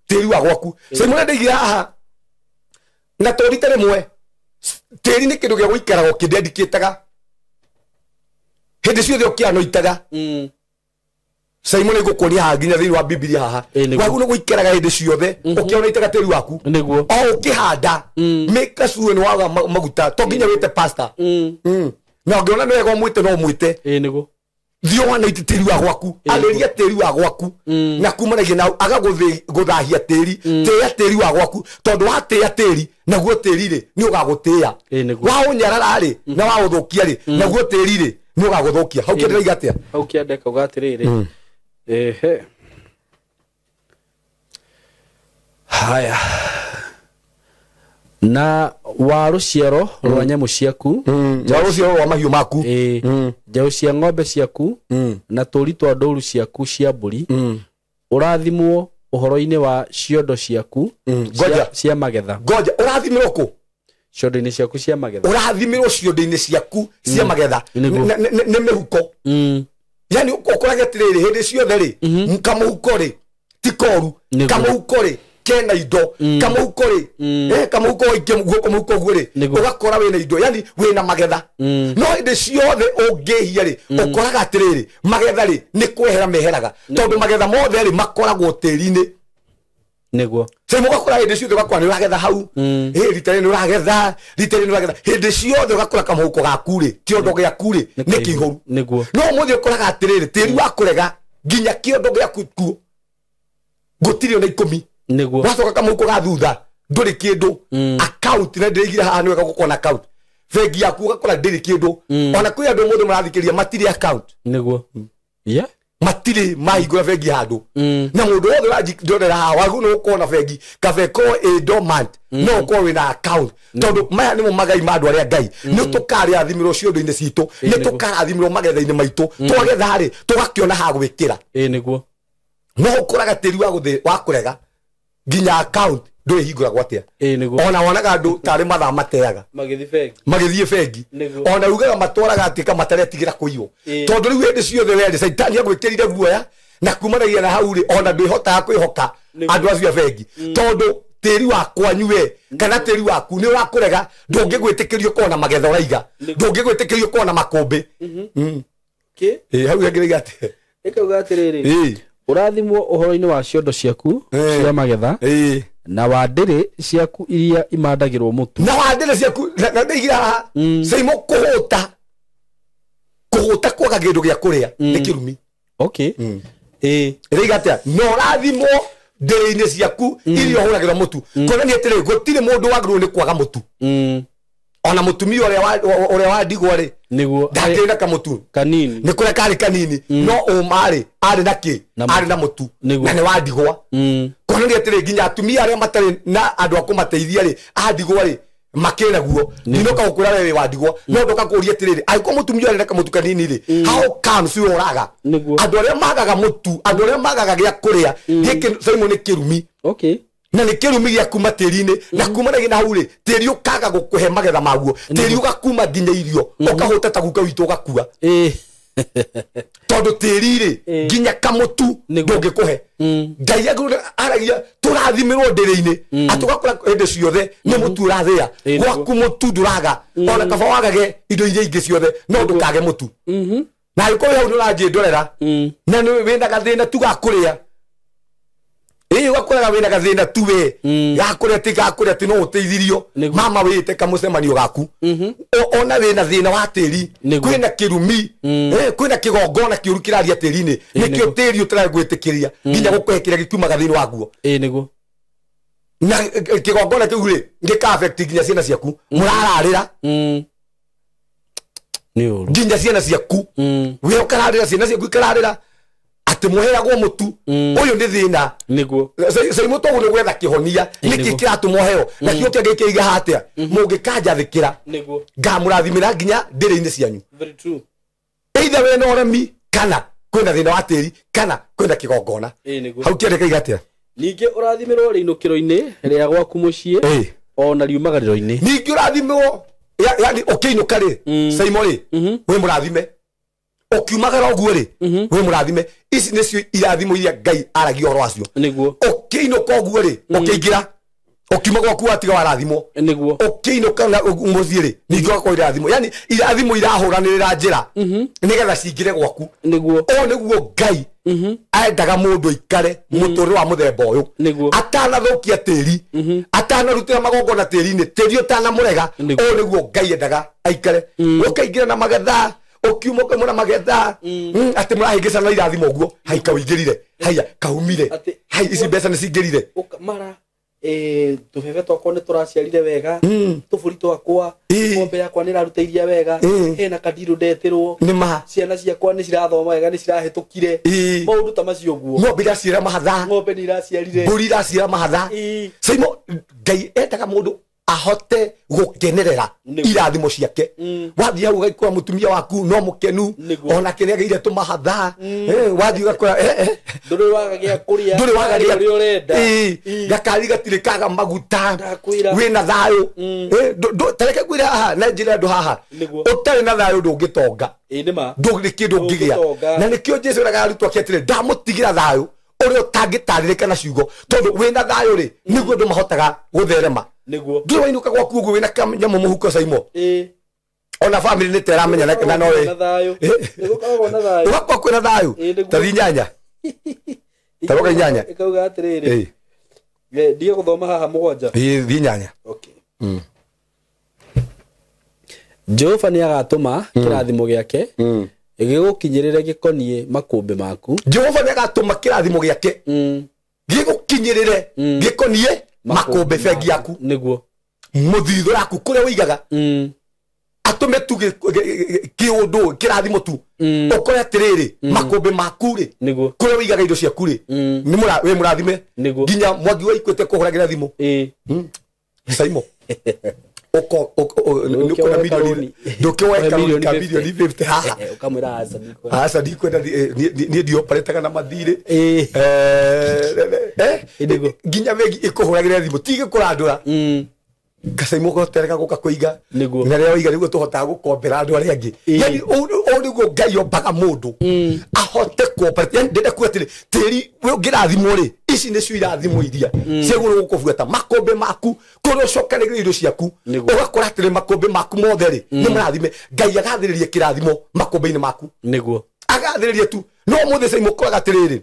tĩri wa gwaku. Saimo nĩ haha na to rita rĩmwe tĩri nĩ kĩndũ gĩa gũikaraga ũkĩdedicataga hĩndĩ ciothe ũkĩanoitaga. Saimo nĩ ngũkuonia haha nginya thĩinĩ wa Bibilia haha wagu nĩ gũikaraga hĩndĩ ciothe ũkĩanoitaga tĩri waku o ũkĩhanda make sure nĩ waga maguta to nginya wĩte pastor. Na ũngĩona nĩ wega ũmwĩte no ũmwĩte. Thiĩ wanaite tĩri wa gwaku arĩria tĩri wa gwaku na kumanagia na aga gũthahia tĩri tĩĩa tĩri wa gwaku tondũ watĩĩa tĩri naguo tĩri rĩ nĩ ũgagũtĩĩa waũnyarara rĩ na waũthũkia rĩ naguo tĩri rĩ nĩ ũgagũthũkia. Hau kĩndĩraiga atĩa? Hau kĩanda kauga atĩrĩrĩ ehe haya na wa rũciaro rwa nyamũ ciaku wa rũciaro rwa mahiũ maku njaũ cia ng'ombe ciaku na tũũri twa ndũũru ciaku cia mbũri ũrathimwo ũhoro-inĩ wa ciondo ciaku cia magetha. Ngoja ũrathimĩrwo kũ? Ciondo-inĩ ciaku cia magetha. Ũrathimĩrwo ciondo-inĩ ciaku cia magetha nĩ mĩhuko. Yani ũkoraga atĩrĩrĩ hĩndĩ ciothe rĩ kamũhuko rĩ ti koru kamũhuko rĩ kena indo kamũhuko rĩ kamũhuko waikie guoko mũhuko ũguo rĩ ũgakora wĩna indo yani wĩna magetha. No hĩndĩ ciothe ũngĩhia rĩ ũkoraga atĩrĩrĩ magetha rĩ nĩ kwehera meheraga tondũ magetha mothe rĩ makoragwo tĩri-inĩ. Nĩguo Saimo ũgakora hĩndĩ ciothe ũgakora nĩ ũragetha hau rita rĩrĩ nĩ ũragetha rita rĩrĩ nĩ ũragetha hĩndĩ ciothe ũgakora kamũhuko gaku rĩ kĩondo gĩaku rĩ nĩ kĩihũru. Nĩguo no ũmũthĩ ũkoraga atĩrĩrĩ tĩri wa kũrega nginya kĩondo gĩaku kuo gũtirĩ ona ikũmi. Nĩguo wacoka kamũhuko ga thutha ndũrĩ kĩndũ. Account na ndĩraigire haha nĩ wega gũkorwo na account bengi yaku ũgakora ndĩrĩ kĩndũ. Ona kwĩ andũ ũmũthĩ marathikĩrĩria matirĩ account. Nĩguo yeah matirĩ mahingũra bengi handũ na mũndũ wothe ũrandorera haha wagĩrĩirwo nĩ gũkorwo na bengi kaba ĩkorwo ĩ dormant no ũkorwo wĩna account tondũ maya nĩmo magai ma andũ arĩa Ngai nĩ tũkarĩathimĩrwo ciondo-inĩ citũ nĩ tũkarathimĩrwo magetha-inĩ maitũ twagetha rĩ tũgakĩona ha gwĩkĩra. Nĩguo no ũkoraga tĩri wa kũrega nginya account ndũrĩhingũragwo atĩa. Ona wonaga andũ tarĩ mathaa mateaga magĩthiĩ bengi ona ugaga matwaraga atĩ kamataretigĩra kũiywo tondũ rĩu hĩndĩ ciothe werĩ Caitani agwĩkĩrire guoya na kumanagia na hau rĩ ona ndwĩhotaga kwĩhoka andũ acio a bengi tondũ tĩri wa kwanyu we kana tĩri waku nĩ ũrakũrega ndũngĩgwĩtĩkĩrio kuona magetha ũraiga ndũngĩgwĩtĩkĩrio kuona makũmbĩ. Hau ĩngĩraiga atĩa? Ĩkauga atĩrĩrĩ ũrathimwo ũhoro-inĩ wa ciondo ciaku cia magetha na wa ndĩrĩ ciaku iria imandagĩrwo mũtu na wa ndĩrĩ ciaku na ndĩigira haha Saimo kũhũta kũhũta kwaga kĩndũ gĩa kũrĩa nĩ kĩrumi. Okay. Ĩraiga atĩa? Na ũrathimwo ndĩrĩ-inĩ ciaku iria ũhũragĩra mũtu kuonania atĩrĩ gũtirĩ mũndũ wagĩrĩirwo nĩ kwaga mũtu. Ona mũtumia ũrĩa wa ndigwa rĩ nĩguo ndakĩrĩ na kamũtu kanini nĩ kũrĩa karĩ kanini no ũma rĩ arĩ na kĩ arĩ na mũtu na nĩ wa ndigwa. Kuonania atĩrĩ nginya atumia arĩa matarĩ na andũ a kũmateithia rĩ a ndigwa rĩ makĩrĩ naguo. Ndinoka gũkwĩra we wĩ wa ndigwa, no ndoka kũũria atĩrĩrĩ, angĩkorwo mũtumia ũrĩ na kamũtu kanini rĩ, how comes we ũraga? Andũ arĩa magaga mũtu, andũ arĩa magaga gĩa kũrĩa, gĩkĩ Simon nĩ kĩrumi. Na nĩ kĩrumi gĩa kuma tĩri-inĩ, na kuma na hau rĩ, tĩri ũkaga gũkũhe magetha maguo, tĩri ũgakuma nginya irio, ũkahũta ta guka witũ ũgakua. Tondũ tĩri rĩ, nginya kamũtu ndũngĩkũhe. Ngai aragia tũrathimĩrwo ndĩrĩ-inĩ, atĩ ũgakora hĩndĩ ciothe nĩ mũtu ũrathĩa, gwaku mũtu ndũraga, ona kaba wagage indo iria ingĩ ciothe, no ndũkage mũtu. Na angĩkorwo hau nĩ ũranjĩndorera, na wĩna gathĩna tu ga kũrĩa, ũgakoraga wĩna gathĩna tu we gakũrĩa ti no ũteithirio, mama wĩte kamũcemanio gaku, ona wĩna thĩna wa tĩri, kwĩna kĩrumi, kwĩna kĩgongona kĩũru kĩraria tĩri-inĩ, nĩkĩo tĩri ũtaragwĩtĩkĩria nginya gũkũhe kĩrĩa gĩkiumaga thĩinĩ waguo. Na kĩgongona kĩu rĩ, gĩka affect nginya ciana ciaku, mũrararĩra nginya ciana ciaku, we ũkararĩra, ciana ciaku ikararĩra atĩ mũheagwo mũtu. Ũyũ nĩ thĩna. Caimũ toguo nĩ gwetha kĩhonia, nĩkĩ kĩratũma ũheo, na kĩo kĩangĩ kĩiga hatĩa, mũngĩkanjathĩkĩra ngamũrathimĩra nginya ndĩrĩ-inĩ cianyu. Either wĩna ũremi, kana kwĩna thĩna wa tĩri, kana kwĩna kĩgongona. Hau kĩandĩka iga atĩa? Ningĩ ũrathimĩrwo rĩinũkĩro-inĩ rĩa gwaku mũciĩ, ona riumagarĩro-inĩ. Ningĩ ũrathimĩrwo, yani ũkĩinũka rĩ, Caimũ rĩ, wĩ mũrathime. Ũkiumagara ũguo rĩ, wĩ mũrathime. Ici nĩcio irathimo iria Ngai aragia ũhoro wacio. Ũkĩinũka ũguo rĩ, ũkĩingĩra, ũkiuma gwaku watiga warathimwo. Ũkĩinũka na mũciĩ rĩ, ningĩ ũgakorwo irathimo. Yani irathimo irahũranĩrĩra njĩra nĩgetha cingĩre gwaku. Ũũ nĩguo Ngai endaga mũndũ aikare mũtũrĩre wa mũthemba ũyũ, atanathũkia tĩri, atanarutĩra magongona tĩri-inĩ, tĩri ũtanamũrega. Ũũ nĩguo Ngai endaga aikare. Ũkaingĩra na magetha, ũkiuma ũkauma na magetha, atĩ mũrahĩngĩcana irathimo ũguo, hai kaũingĩrire, haiya kaumire, hai ici mbeca nĩ cingĩrire. Mara tũbebe twakwa nĩ tũraciarire wega, tũbũri twakwa, ng'ombe yakwa nĩ ĩraruta iria wega, hena kandirũ ndetĩrwo, ciana ciakwa nĩ cirathoma wega, nĩ cirahĩtũkire, maũndũ ta macio ũguo. Ng'ombe iraciara mahatha, ng'ombe nĩ iraciarire, mbũri iraciara mahatha. Caimũ, Ngai endaga mũndũ ahote gũkenerera irathimo ciake. Wathiĩ hau ũgakora mũtumia waku no mũkenu, ona kĩrĩa agĩire tũmahatha, wathiĩ ũgakora ndũrĩ waga gĩa kũrĩa, ndũrĩ waga gĩa ũrĩa ũrenda, gakari gatirĩ kaga maguta, wĩna thayũ. Ta reke ngwĩre haha na njĩre andũ haha, ũtarĩ na thayũ ndũngĩtonga, ndũrĩ kĩndũ ũngĩgĩa. Na nĩkĩo Jesũ eraga arutwo ake atĩrĩ, ndamũtigĩra thayũ ũrĩa ũtangĩtarĩrĩka na ciugo, tondũ wĩna thayũ rĩ, nĩguo andũ mahotaga gũtherema. Ndũrĩ wainũka gwaku ũguo wĩna kanyamũ mũhuko Caimũ, ona family nĩ ta ĩramenya na no ũgakorwo kwĩna thayũ. Ta thiĩ nyanya, ta roga inyanya, ĩkauga atĩrĩrĩ, ndige gũthoma haha mũgwanja. Thiĩ nyanya. Jehova nĩ agatũma kĩrathimo gĩake gĩgũkinyĩrĩre gĩkoniĩ makũmbĩ maku. Jehova nĩ agatũma kĩrathimo gĩake gĩgũkinyĩrĩre gĩkoniĩ makũmbĩ, bengi yaku, mũthithũ yaku, kũrĩa ũigaga, atũme tu kĩũndũ kĩrathimo tu, ũkore atĩrĩrĩ, makũmbĩ maku rĩ, kũrĩa ũigaga indo ciaku rĩ, wĩ mũrathime. Nginya Mwangi wa Ikwete kũhũragĩra thimũ Caimũ, ndũkĩwoe milioni 50 haha, aca ndikwenda, niĩ ndioparĩtaga na mathirĩ. Nginya bengi ĩkũhũragĩre thimũ, ti gĩkũrandũra. Kacaimũ goterega gũka kũiga, na rĩrĩa waiga nĩguo tũhotaga gũkombera andũ arĩa angĩ. Yani ũũ nĩguo Ngai ombaga mũndũ ahote kuoperate. Yani ndĩrenda kuga atĩrĩ, tĩri ũngĩrathimwo rĩ, ici nĩcio irathimo iria ciagĩrĩirwo gũkũbuata, makũmbĩ maku, kũrĩa ũcokanĩrĩire indo ciaku, ũgakora atĩrĩ makũmbĩ maku mothe rĩ nĩ mũrathime. Ngai agathĩrĩria kĩrathimo makũmbĩ-inĩ maku, agathĩrĩria tu. No ũmũthĩ Caimũ ũkoraga atĩrĩrĩ,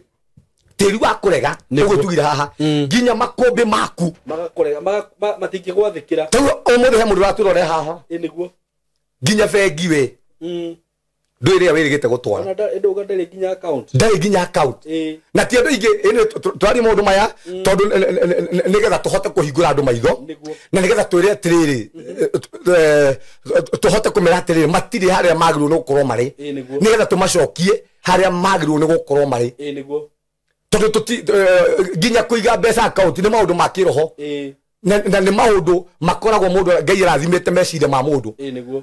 tĩri wa kũrega ũguo tugire haha, nginya makũmbĩ maku magakũrega, matingĩgwathĩkĩra. Tarĩu ũmũthĩ he mũndũ ũratũrore haha, nginya bengi we ndũĩ rĩrĩa wĩrĩgĩte gũtwara, ndarĩ nginya account. Na ti andũ aingĩ tũraria maũndũ maya tondũ nĩgetha tũhote kũhingũra andũ maitho, na nĩgetha twĩre atĩrĩrĩ, tũhote kũmera atĩrĩrĩ, matirĩ harĩa magĩrĩirwo nĩ gũkorwo marĩ, nĩgetha tũmacokie harĩa magĩrĩirwo nĩ gũkorwo marĩ. Tondũ nginya kũiga mbeca account nĩ maũndũ ma kĩroho. Na nĩ maũndũ makoragwo mũndũ Ngai arathimĩte meciria ma mũndũ.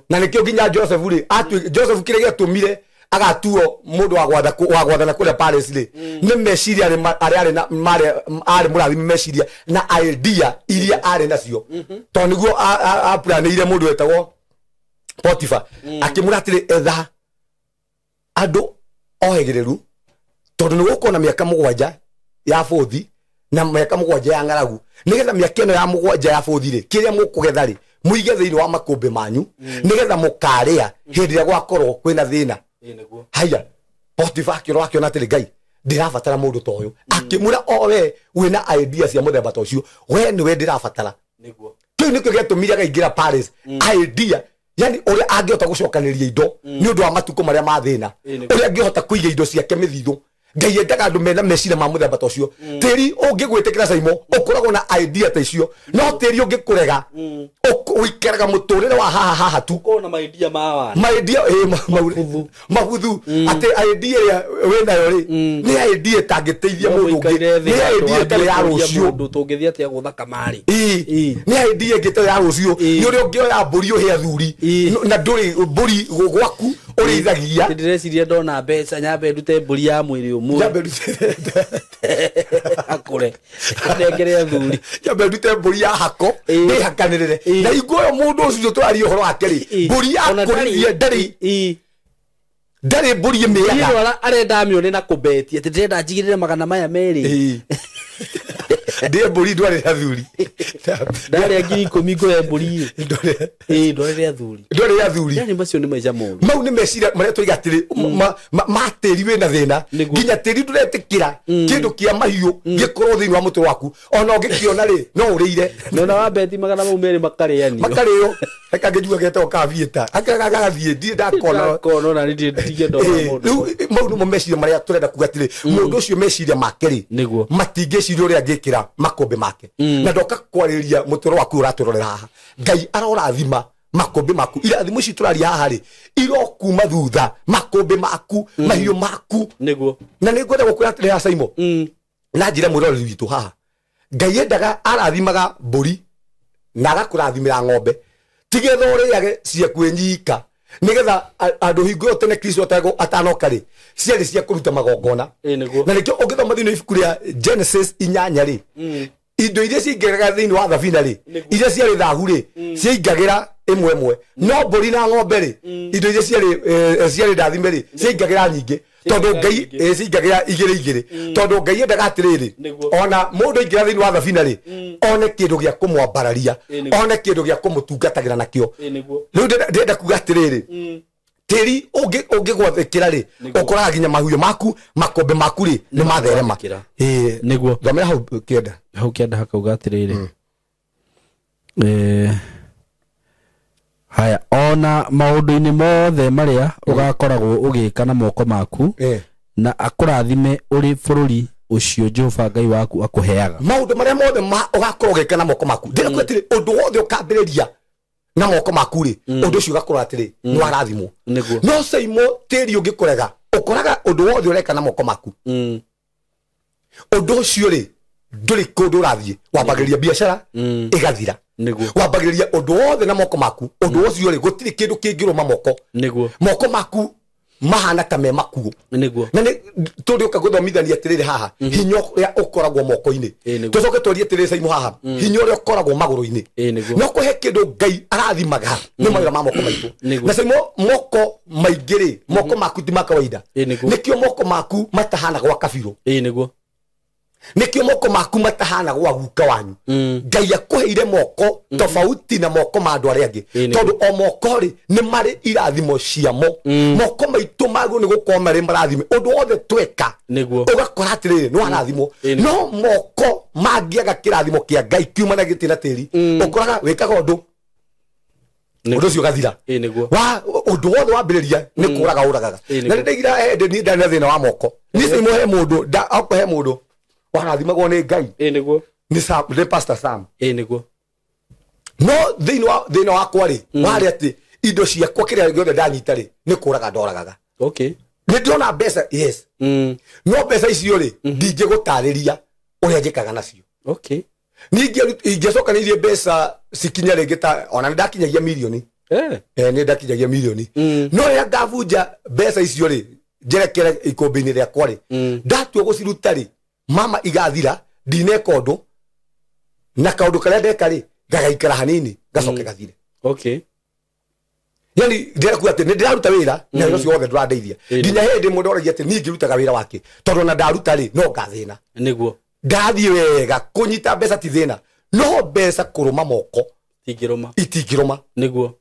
Na nĩkĩo nginya Joseph rĩ, Joseph kĩrĩa gĩatũmire agatuo mũndũ wa gwathana kũrĩa Paris rĩ, nĩ meciria arĩa arĩ mũrathime meciria na idea iria arĩ nacio. Tondũ nĩguo aplanĩire mũndũ wetagwo Potiphar, akĩmwĩra atĩrĩ, etha andũ ohĩgĩrĩru tondũ nĩ gũkorwo na mĩaka 7 ya bũthi na mĩaka 7 ya ng'aragu, nĩgetha mĩaka ĩno ya 7 ya bũthi rĩ, kĩrĩa mũkũgetha rĩ, mũige thĩinĩ wa makũmbĩ manyu, nĩgetha mũkarĩa hĩndĩ ĩrĩa gwakorwo kwĩna thĩna. Haya, Potiphar akĩrora akĩona atĩrĩ, Ngai ndĩrabatara mũndũ ta ũyũ. Akĩmwĩra o we wĩna idea cia mũthemba ta ũcio, we nĩwe ndĩrabatara. Kĩu nĩkĩo gĩatũmire akaingĩra Paris, idea yani ũrĩa angĩhota gũcokanĩrĩria indo nĩ ũndũ wa matukũ marĩa ma thĩna, ũrĩa angĩhota kũiga indo ciake mĩthithũ. Ngai endaga andũ mena meciria ma mũthemba ta ũcio. Tĩri ũngĩgwĩtĩkĩra Saimo, ũkoragwo na idea ta icio, no tĩri ũngĩkũrega ũikaraga mũtũrĩre wa haha haha tu. Ũkorwo na idea ma idea mabuthu, atĩ idea ĩrĩa wĩnayo rĩ, nĩ idea ĩtangĩteithia mũndũ ũngĩ, nĩ idea ĩtarĩ ya rũciũ. Tũngĩthiĩ atĩa gũtha kamarĩ? Nĩ idea ĩngĩ ĩtarĩ ya rũciũ, nĩ ũrĩa ũngĩoya mbũri ũhe athuri, na ndũrĩ mbũri gwaku ũrĩithagia. Ndĩreciria ndona mbeca nyambe ndute mbũri ya mwĩrĩ ũmwe, akũre nengere athuri, nyambe ndute mbũri ya hako ndĩhakanĩrĩre. Na hingo ĩyo mũndũ ũcio tũraria ũhoro wake rĩ, mbũri ya kũrĩithia ndarĩ mbũri ĩmĩaga. Arenda amĩone na kũbetia atĩ ndĩrenda njigĩrĩre 200. Ndĩe mbũri ndwarĩre athuri, ndarĩa 10,000 ngũre mbũri ndwarĩre athuri, ndwarĩre athuri. Yani macio nĩ maica moru. Mau nĩ meciria marĩa tũiga atĩrĩ ma tĩri wĩna thĩna, nginya tĩri ndũretĩkĩra kĩndũ kĩa mahiũ gĩkorwo thĩinĩ wa mũtwe waku, ona ũngĩkĩona rĩ no ũrĩire. Nona wa beti 200 makarĩanio, makarĩo. Reka ngĩnjua getagwo kabiĩta agathiĩ, ndirĩ ndakona na ndirĩ ndona mũndũ. Rĩu mau nĩmo meciria marĩa tũrenda kuga atĩrĩ, mũndũ ũcio meciria make rĩ matingĩciria ũrĩa angĩkĩra makũmbĩ make. Na ndoka kwarĩria mũtũrĩre waku ũratũrorera haha, Ngai arorathima makũmbĩ maku. Irathimo ici tũraria haha rĩ, irokuma thutha makũmbĩ maku, mahiũ maku. Nĩguo. Na nĩngwenda gũkwĩra atĩrĩ Saimo, na njĩra mwĩroreri witũ haha, Ngai endaga arathimaga mbũri na agakũrathimĩra ng'ombe, tigetha ũrĩage ciaku nyika, nĩgetha andũ hingo ĩyo tene Kristo atanoka rĩ, ciarĩ cia kũruta magongona. Na nĩkĩo ũngĩthoma thĩinĩ wa ibuku rĩa Genesis 8 rĩ, indo iria ciaingĩraga thĩinĩ wa thabina rĩ, iria ciarĩ thahu rĩ, ciaingagĩra ĩmwe ĩmwe, no mbũri na ng'ombe rĩ, indo iria ciarĩ ndathime rĩ, ciaingagĩra nyingĩ, tondũ Ngai ciaingagĩra igĩrĩ igĩrĩ, tondũ Ngai endaga atĩrĩrĩ, ona mũndũ aingĩra thĩinĩ wa thabina rĩ, one kĩndũ gĩa kũmwambararia, one kĩndũ gĩa kũmũtungatagĩra nakĩo. Rĩu ndĩrenda kuga atĩrĩrĩ, tĩri ũngĩgwathĩkĩra rĩ, ũkoraga nginya mahuyo maku, makũmbĩ maku rĩ, nĩ matherema. Nĩguo. Thomera hau kĩenda. Hau kĩenda hakauga atĩrĩrĩ, haya, ona maũndũ-inĩ mothe marĩa ũgakoragwo ũgĩka na moko maku, na akũrathime ũrĩ bũrũri ũcio Jehova Ngai waku akũheaga. Maũndũ marĩa mothe ũgakorwo ũgĩka na moko maku, ndĩrenda kuga atĩrĩ, ũndũ wothe ũkambĩrĩria na moko maku rĩ, ũndũ ũcio ũgakorwo atĩrĩ nĩ warathimwo. No Saimo, tĩri ũngĩkũrega, ũkoraga ũndũ wothe ũreka na moko maku, ũndũ ũcio rĩ ndũrĩ kũndũ ũrathiĩ. Wambagĩrĩria biacara ĩgathira, wambagĩrĩria ũndũ wothe na moko maku, ũndũ ũcio rĩ gũtirĩ kĩndũ kĩngĩrũma moko. Moko maku mahana ta me makuo. Na nĩ tũrĩũka gũthomithania atĩrĩrĩ haha, hinya ũrĩa ũkoragwo moko-inĩ. Tũcoke twarie atĩrĩrĩ Saimo haha, hinya ũrĩa ũkoragwo magũrũ-inĩ. No kũhe kĩndũ Ngai arathimaga nĩ mawĩra ma moko maitũ. Na Saimo, moko maingĩ rĩ, moko maku ti ma kawaida. Nĩkĩo moko maku matahana gwa kabirũ. Nĩkĩo moko maku matahana gwa guka wanyu. Ngai akũheire moko tofauti na moko ma andũ arĩa angĩ, tondũ o moko rĩ nĩ marĩ irathimo ciamo. Moko maitũ magwo nĩ gũkorwo marĩ marathime, ũndũ wothe tweka ũgakora atĩrĩrĩ nĩ warathimwo. No moko mangĩaga kĩrathimo kĩa Ngai kiumanagĩte na tĩri, ũkoraga wĩkaga ũndũ, ũndũ ũcio ũgathira. Ũndũ wothe wambĩrĩria nĩ kũraga ũragaga. Na nĩ ndaigire niĩ ndarĩ na thĩna wa moko. Niĩ Saimo he mũndũ, okorwo he mũndũ warathimagwo nĩ Ngai, nĩ Pastor Sam. No thĩinĩ wakwa rĩ, warĩ atĩ indo ciakwa kĩrĩa gĩothe ndanyita rĩ, nĩ kũraga ndoragaga. Nĩ ndĩrona mbeca, yes, no mbeca icio rĩ, ndingĩgũtarĩria ũrĩa njĩkaga nacio. Ningĩ ingĩcokanĩirie mbeca cikinya rĩngĩ ta ona nĩ ndakinyagia mirioni. Nĩ ndakinyagia mirioni. No rĩrĩa ngabunja mbeca icio rĩ, njerekere ikũmbĩ-inĩ rĩakwa rĩ, ndatua gũciruta rĩ, mama igathira, ndineka ũndũ, na kaũndũ karĩa ndeka rĩ, gagaikara hanini, gacoke gathire. Okay. Yani ndĩrenda kuga atĩ nĩ ndĩraruta wĩra na wĩra ũcio wothe ndũrandeithia. Nginya hĩndĩ mũndũ oragia atĩ niĩ ngĩrutaga wĩra wake, tondũ ona ndaruta rĩ, no ngathĩna. Nĩguo. Ndathiĩ wega kũnyita mbeca ti thĩna, no mbeca kũrũma moko Itingĩrũma. Itingĩrũma. Nĩguo.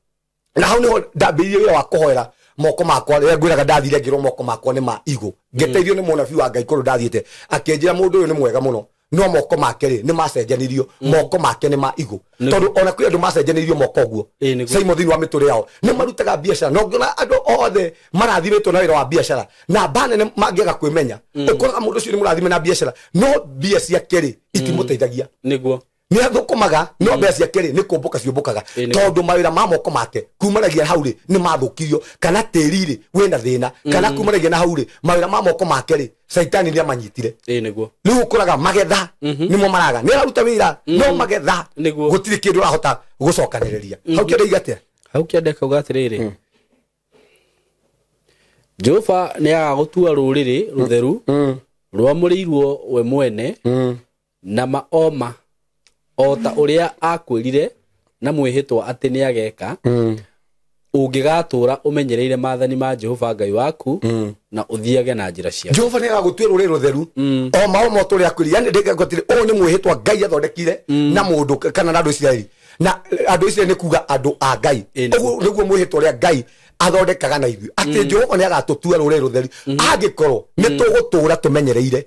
Na hau nĩho ndambĩrĩirie wĩra wa kũhoera moko makwa. Rĩrĩa ngwĩraga ndathire ngĩrwo moko makwa nĩ ma igũ, ngĩteithio nĩ mũnabii wa Ngai kũndũ ndathiĩte, akĩnjĩra mũndũ ũyũ nĩ mwega mũno, no moko make rĩ nĩ macenjanirio, moko make nĩ ma igũ. Tondũ ona kwĩ andũ macenjanĩirio moko ũguo Simon thĩinĩ wa mĩtũrĩre yao nĩ marutaga biacara, na ũngĩona andũ othe marathimĩtwo na wĩra wa biacara na mba nene mangĩaga kwĩmenya, ũkoraga mũndũ ũcio nĩ mũrathime na biacara, no mbia ciake rĩ itimũteithagia. Nĩguo. Nĩ athũkũmaga, no mbeca ciake rĩ nĩ kũmbũka ciũmbũkaga, tondũ mawĩra ma moko make kumanagia hau rĩ nĩ mathũkirio, kana tĩri rĩ wĩna thĩna, kana kumanagia na hau rĩ mawĩra ma moko make rĩ caitani nĩ amanyitire. Nĩguo. Rĩu ũkoraga magetha nĩmo maraga, nĩ araruta wĩra no magetha gũtirĩ kĩndũ ũrahota gũcokanĩrĩria. Hau kĩanda iga atĩa? Hau kĩanda kauga atĩrĩrĩ, Jehova nĩ agagũtua rũrĩrĩ rũtheru rwamũrĩirwo we mwene na maoma o ta ũrĩa akwĩrire na mwĩhĩtwa atĩ nĩageka, ũngĩgatũũra ũmenyereire maathani ma Jehova Ngai waku na ũthiage na njĩra ciake. Jehova nĩagagũtua rũrĩrĩ rũtheru o maoma o ta ũrĩa akwĩrire. Yani ndĩngĩakwĩra ũũ nĩ mwĩhĩtwa Ngai athondekire na mũndũ kana na andũ Isiraeli, na andũ Isiraeli nĩ kuga andũ a Ngai. Ũguo nĩguo mwĩhĩtwa ũrĩa Ngai athondekaga na ithuĩ, atĩ Jehova nĩagatũtua rũrĩrĩ rũtheru angĩkorwo nĩ tũgũtũũra tũmenyereire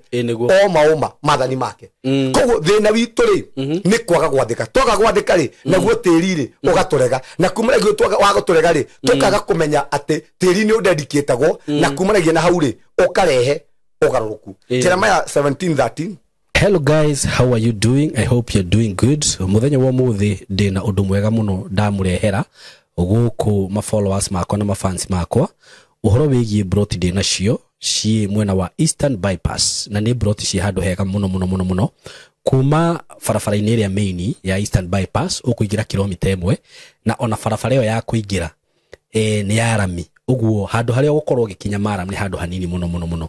o maũma maathani make. Koguo thĩna witũ rĩ nĩ kwaga gwathĩka. Twaga gwathĩka rĩ, naguo tĩri rĩ ũgatũrega, na kumanagia wagũtũrega rĩ, tũkaga kũmenya atĩ tĩri nĩ ũndendikĩtagwo, na kumanagia na hau rĩ ũkarehe ũgarũrũku. Jeremiah 17:13. Hello guys, how are you doing? I hope you're doing good. Muthenya wa muthi ndina undu mwega muno ndamurehera guku ma followers makwa na ma fans makwa uhoro wigie broti ndina cio ci mwena wa Eastern Bypass, na ni broti ci handu hega muno muno muno muno kuma barabara-inĩ ĩrĩa main ya Eastern Bypass ũkũingĩra kilomita 1, na ona barabara ĩyo ya kũingĩra nĩ ya rami, ũguo handũ harĩa ũgũkorwo ũgĩkinya maram nĩ handũ hanini muno muno muno.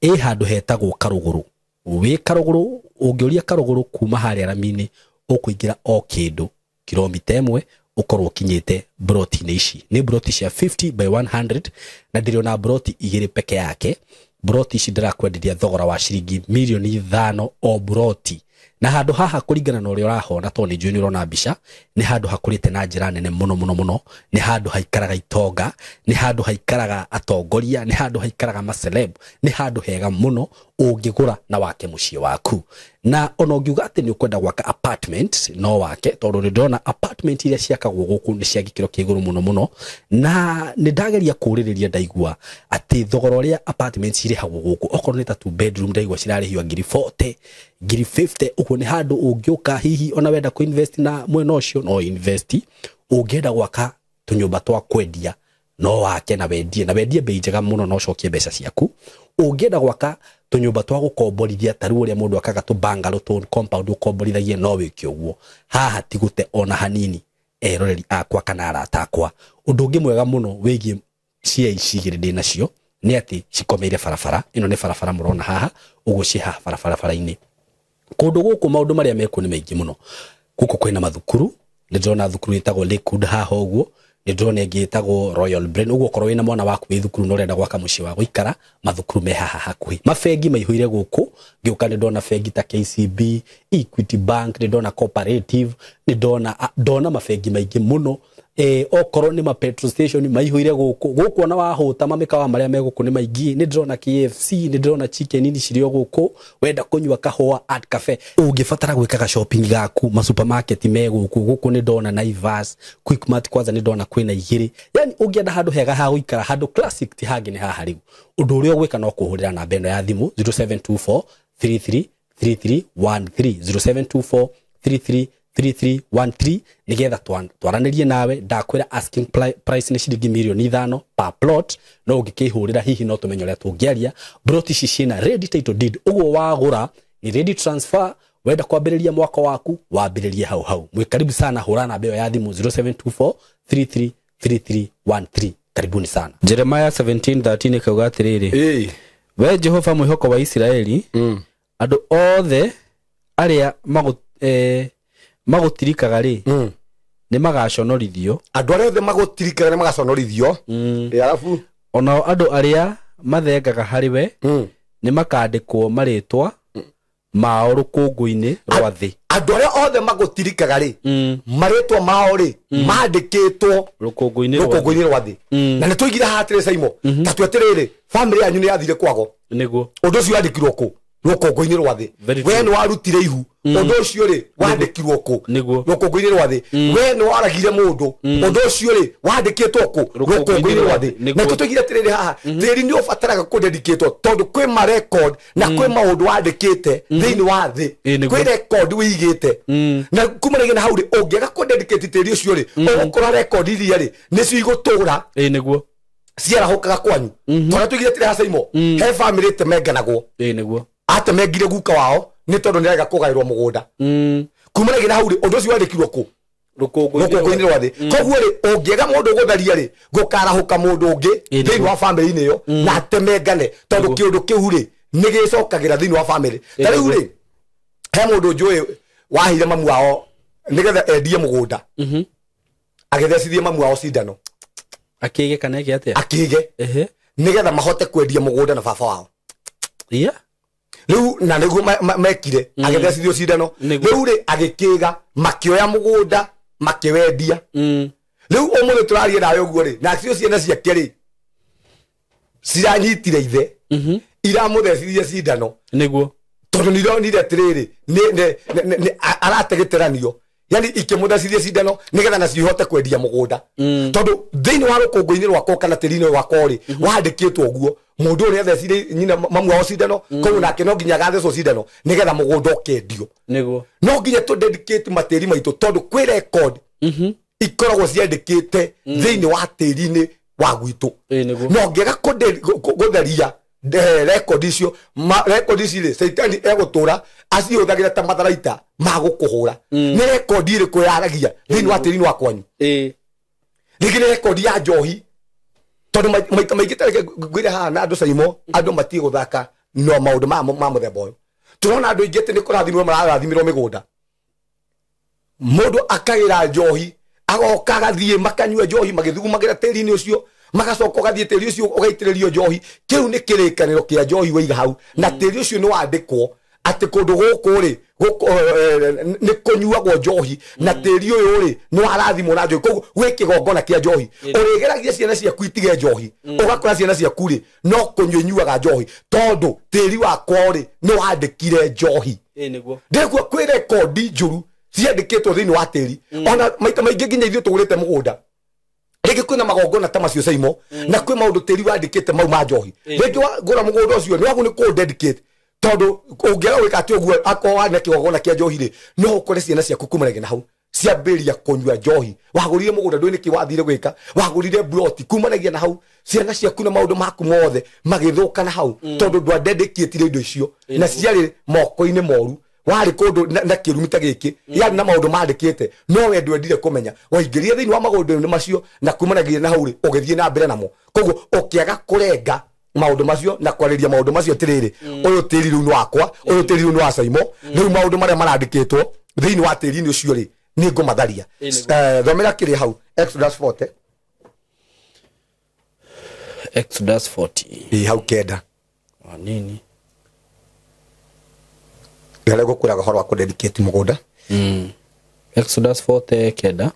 Ĩ handũ hetagwo Karũgũrũ. Wĩ Karũgũrũ, ũngĩũria Karũgũrũ kuma harĩa rami-inĩ ũkũingĩra o kĩndũ kilomita 1 ũkorwo ũkinyĩte broti-inĩ ici. Nĩ broti cia 50 by 100 na ndĩrĩ broti igĩrĩ peke yake. Broti ici ndĩrakwenderia thogora wa ciringi mirioni 5 o broti. Na handũ haha kũringana na ũrĩa ũrahona, tondũ nĩ njũĩ nĩ ũrona mbica, nĩ handũ hakũrĩte na njĩra nene mũno mũno mũno. Nĩ handũ haikaraga itonga, nĩ handũ haikaraga atongoria, nĩ handũ haikaraga maceleb, nĩ handũ hega mũno ũngĩgũra na wake mũciĩ waku. Na ona ũngiuga atĩ nĩ ũkwenda gwaka apartment no wake, tondũ nĩ ndĩrona apartment iria ciakagwo gũkũ nĩ cia gĩkĩro kĩa igũrũ mũno mũno. Na nĩ ndageria kũũrĩrĩria ndaigua atĩ thogora ũrĩa apartment cirĩhagwo gũkũ, okorwo nĩ ta 2 bedroom ndaigua cirarĩhio ngiri 40, ngiri 50. Ũguo nĩ handũ ũngĩũka hihi ona wenda kũ-invest na mwena ũcio no invest. Ũngĩenda gwaka tũnyũmba twa kwendia no wake na wendie, na wendie bei njega mũno na ũcokie mbeca ciaku. Ũngĩenda gwaka tũnyũmba twa gũkomborithia ta rĩu ũrĩa mũndũ akaga tũ bungalow tũ compound ũkomborithagie no wĩke ũguo. Haha ti gũte ona hanini eroreri akwa kana arata akwa. Ũndũ ũngĩ mwega mũno wĩgiĩ cia ici igĩrĩ ndĩ nacio nĩ atĩ cikomeire barabara. Ĩno nĩ barabara mũrona haha, ũguo ciĩ haha barabara-inĩ. Kũndũ gũkũ maũndũ marĩa mekuo nĩ maingĩ mũno. Gũkũ kwĩna mathukuru, nĩ ndĩrona thukuru ĩtagwo Lakewood haha ũguo, nĩ ndĩrona ĩngĩ ĩtagwo Royal Brain. Ũguo okorwo wĩna mwana waku wĩ thukuru na ũrenda gwaka mũciĩ wa gũikara, mathukuru me haha hakuhĩ. Mabengi maihũire gũkũ, ngĩũka nĩ ndona bengi ta KCB, Equity Bank, nĩ ndona Cooperative, nĩ ndona mabengi maingĩ mũno. Okorwo nĩ ma petrol station maihũire gũkũ. Gũkũ ona wahũta mamĩkawa marĩa me gũkũ nĩ maingĩ. Nĩ ndĩrona KFC, nĩ ndĩrona chicken ini cirĩ o gũkũ. Wenda kũnyua kahũa at cafe, ũngĩbatara gwĩkaga shopping gaku, ma supermarket me gũkũ. Gũkũ nĩ ndona Naivas, Quickmart kwanza nĩ ndona kwĩna igĩrĩ. Yani ũngĩenda handũ hega ha gũikara, handũ classic ti hangĩ nĩ haha rĩu. Ũndũ ũrĩa ũgwĩka no kũhũrĩra namba ĩno ya thimũ 0724 33 3313, 0724 33 3313, nigetha twaranĩrie nawe. Ndakwĩra asking price nĩ ciringi mirioni 5 per plot, no ũngĩkĩhũrĩra hihi no tũmenye ũrĩa tũngĩaria. Broti ici ciĩna ready title deed, ũguo wagũra ni ready transfer, Wenda kwambĩrĩria mwaka waku wambĩrĩrie hau hau. Mwĩ karibu sana, hũra namba ĩyo ya thimũ 0724 333313. Karibuni sana. Jeremiah 17:13 ĩkauga atĩrĩrĩ, we Jehova mwĩhoko wa Isiraeli, andũ othe arĩa magũtirikaga rĩ, nĩ magaconorithio. Andũ arĩa othe magũtirikaga nĩ magaconorithio. Alafu onao andũ arĩa mathengaga harĩ we nĩ makandĩkwo marĩtwa mao rũkũngũ-inĩ rwa thĩ. Andũ arĩa othe magũtirikaga rĩ, marĩtwa mao rĩ mandĩkĩtwo rũkũngũ-inĩ rwa thĩ. Na nĩ tũigire haha atĩrĩ Saimo, ta twetĩrĩrĩ family yanyu nĩ yathire kwago. Nĩguo. Ũndũ ũcio wandĩkirwo kũ? Rũkũngũ-inĩ rwa thĩ. We nĩ warutire ihu, ũndũ ũcio rĩ wandĩkirwo kũ? Rũkũngũ-inĩ rwa thĩ. We nĩ waragire mũndũ, ũndũ ũcio rĩ wandĩkĩtwo kũ? Rũkũngũ-inĩ rwa thĩ. Na tũtũigire atĩrĩrĩ haha, tĩri nĩ ũbataraga kũdedicatwo tondũ kwĩ ma record na kwĩ maũndũ wandĩkĩte thĩinĩ wa thĩ. Kwĩ record wĩigĩte. Na kumanagia na hau rĩ, ũngĩaga kũdedicate tĩri ũcio rĩ, ũgũkora record iria rĩ nĩcio igũtũra. Nĩguo. Ciarahũkaga kwanyu. Tondũ tũigire atĩrĩ haha Saimo, he family ĩtemenganagwo. Nĩguo. Atemengire guka wao nĩ tondũ nĩ arega kũgaĩrwo mũgũnda. Kumanagia na hau rĩ, ũndũ ũcio wandĩkirwo kũ? Rũkũngũ-inĩ rwa thĩ. Koguo rĩ, ũngĩaga mũndũ ũgũtharia rĩ, gũkarahũka mũndũ ũngĩ thĩinĩ wa family-inĩ ĩyo na atemengane, tondũ kĩũndũ kĩu rĩ nĩ gĩcokagĩra thĩinĩ wa family. Ta rĩu rĩ, he mũndũ njũĩ waheire mamu wao nĩgetha endie mũgũnda, agĩthecithie mamu wao cindano. Akĩige kana eke atĩa? Akĩige nĩgetha mahote kwendia mũgũnda na baba wao. Rĩu na nĩguo mekire, agĩthecithio cindano. Rĩu rĩ agĩkĩga, makĩoya mũgũnda makĩwendia. Rĩu ũmũthĩ tũraria nawe ũguo rĩ, nacio ciana ciake rĩ ciranyitire ithe, iramũthecithia cindano. Nĩguo. Tondũ nĩ ironire atĩrĩrĩ, arategĩteranio. Yani ikĩmũthecithia cindano nĩgetha nacio ihote kwendia mũgũnda. Tondũ thĩinĩ wa rũkũngũ-inĩ rwakwa kana tĩri-inĩ rwakwa rĩ, wandĩkĩtwo ũguo, mũndũ ũrĩa athecire nyina mamu wao cindano, koguo nake no nginya agathecwo cindano nĩgetha mũgũnda ũkendio. Nĩguo. No nginya tũ dedicate matĩri maitũ tondũ kwĩ record ikoragwo ciandĩkĩte thĩinĩ wa tĩri-inĩ wa gwitũ. No ngĩaga gũtheria record icio, record ici rĩ, Caitani egũtũra acihũthagĩra ta matharaita ma gũkũhũra. Nĩ record ĩrĩkũ yaragia thĩinĩ wa tĩri-inĩ wa kwanyu? Rĩngĩ nĩ record ya njohi, tondũ maita maingĩ ta reke ngwĩre haha na andũ Saimo, andũ matige gũthaka no maũndũ ma mũthemba ũyũ. Tũrona andũ aingĩ atĩ nĩ kũrathimwo mararathimirwo mĩgũnda, mũndũ akagĩra njohi, agoka agathiĩ makanyua njohi magĩthugumagĩra tĩri-inĩ ũcio, magacoka ũgathiĩ tĩri ũcio ũgaitĩrĩrio njohi. Kĩu nĩ kĩrĩkanĩro kĩa njohi waiga hau, na tĩri ũcio nĩ wandĩkwo atĩ kũndũ gũkũ rĩ nĩ kũnyuagwo njohi, na tĩri ũyũ rĩ nĩ warathimwo na njohi, koguo gwĩ kĩgongona kĩa njohi. Ũrĩgeragia ciana ciaku itige njohi, ũgakora ciana ciaku rĩ no kũnyua inyuaga njohi, tondũ tĩri wakwa rĩ nĩ wandĩkire njohi. Ndĩrekuo kwĩ rekondi njũru ciandĩkĩtwo thĩinĩ wa tĩri. Ona maita maingĩ nginya ithuĩ tũgũrĩte mũgũnda, rĩngĩ kwĩna magongona ta macio Saimo, na kwĩ maũndũ tĩri wandĩkĩte mau ma njohi. Rĩngĩ wagũra mũgũnda ũcio nĩ wagu nĩ kũ dedicate, tondũ ũngĩaga gwĩka atĩ ũguo akorwo wana kĩgongona kĩa njohi rĩ, no ũkore ciana ciaku kumanagia na hau ciambĩrĩria kũnyua njohi. Wagũrire mũgũnda ndũĩ nĩkĩ wathire gwĩka, wagũrire ploti, kumanagia na hau ciana ciaku na maũndũ maku mothe magĩthũka na hau, tondũ ndwadedicatire indo icio na ciarĩ moko-inĩ moru. Warĩ kũndũ na kĩrumi ta gĩkĩ, yarĩ na maũndũ mandĩkĩte no we ndwendire kũmenya, waingĩrire thĩinĩ wa maũndũ macio na kumanagia na hau rĩ ũgĩthiĩ na mbere namo. Koguo ũkĩaga kũrenga maũndũ macio na kwarĩria maũndũ macio atĩrĩrĩ, ũyũ tĩri rĩu nĩ wakwa, ũyũ tĩri rĩu nĩ wa Saimo, rĩu maũndũ marĩa marandĩkĩtwo thĩinĩ wa tĩri-inĩ ũcio rĩ nĩ ngũmatharia. Thomera kĩrĩ hau Exodus 40. Exodus 40. Ĩ hau kenda. Nini? Ndĩrenda gũkwĩra ũhoro wa kũdedicate mũgũnda. Exodus 40 kenda.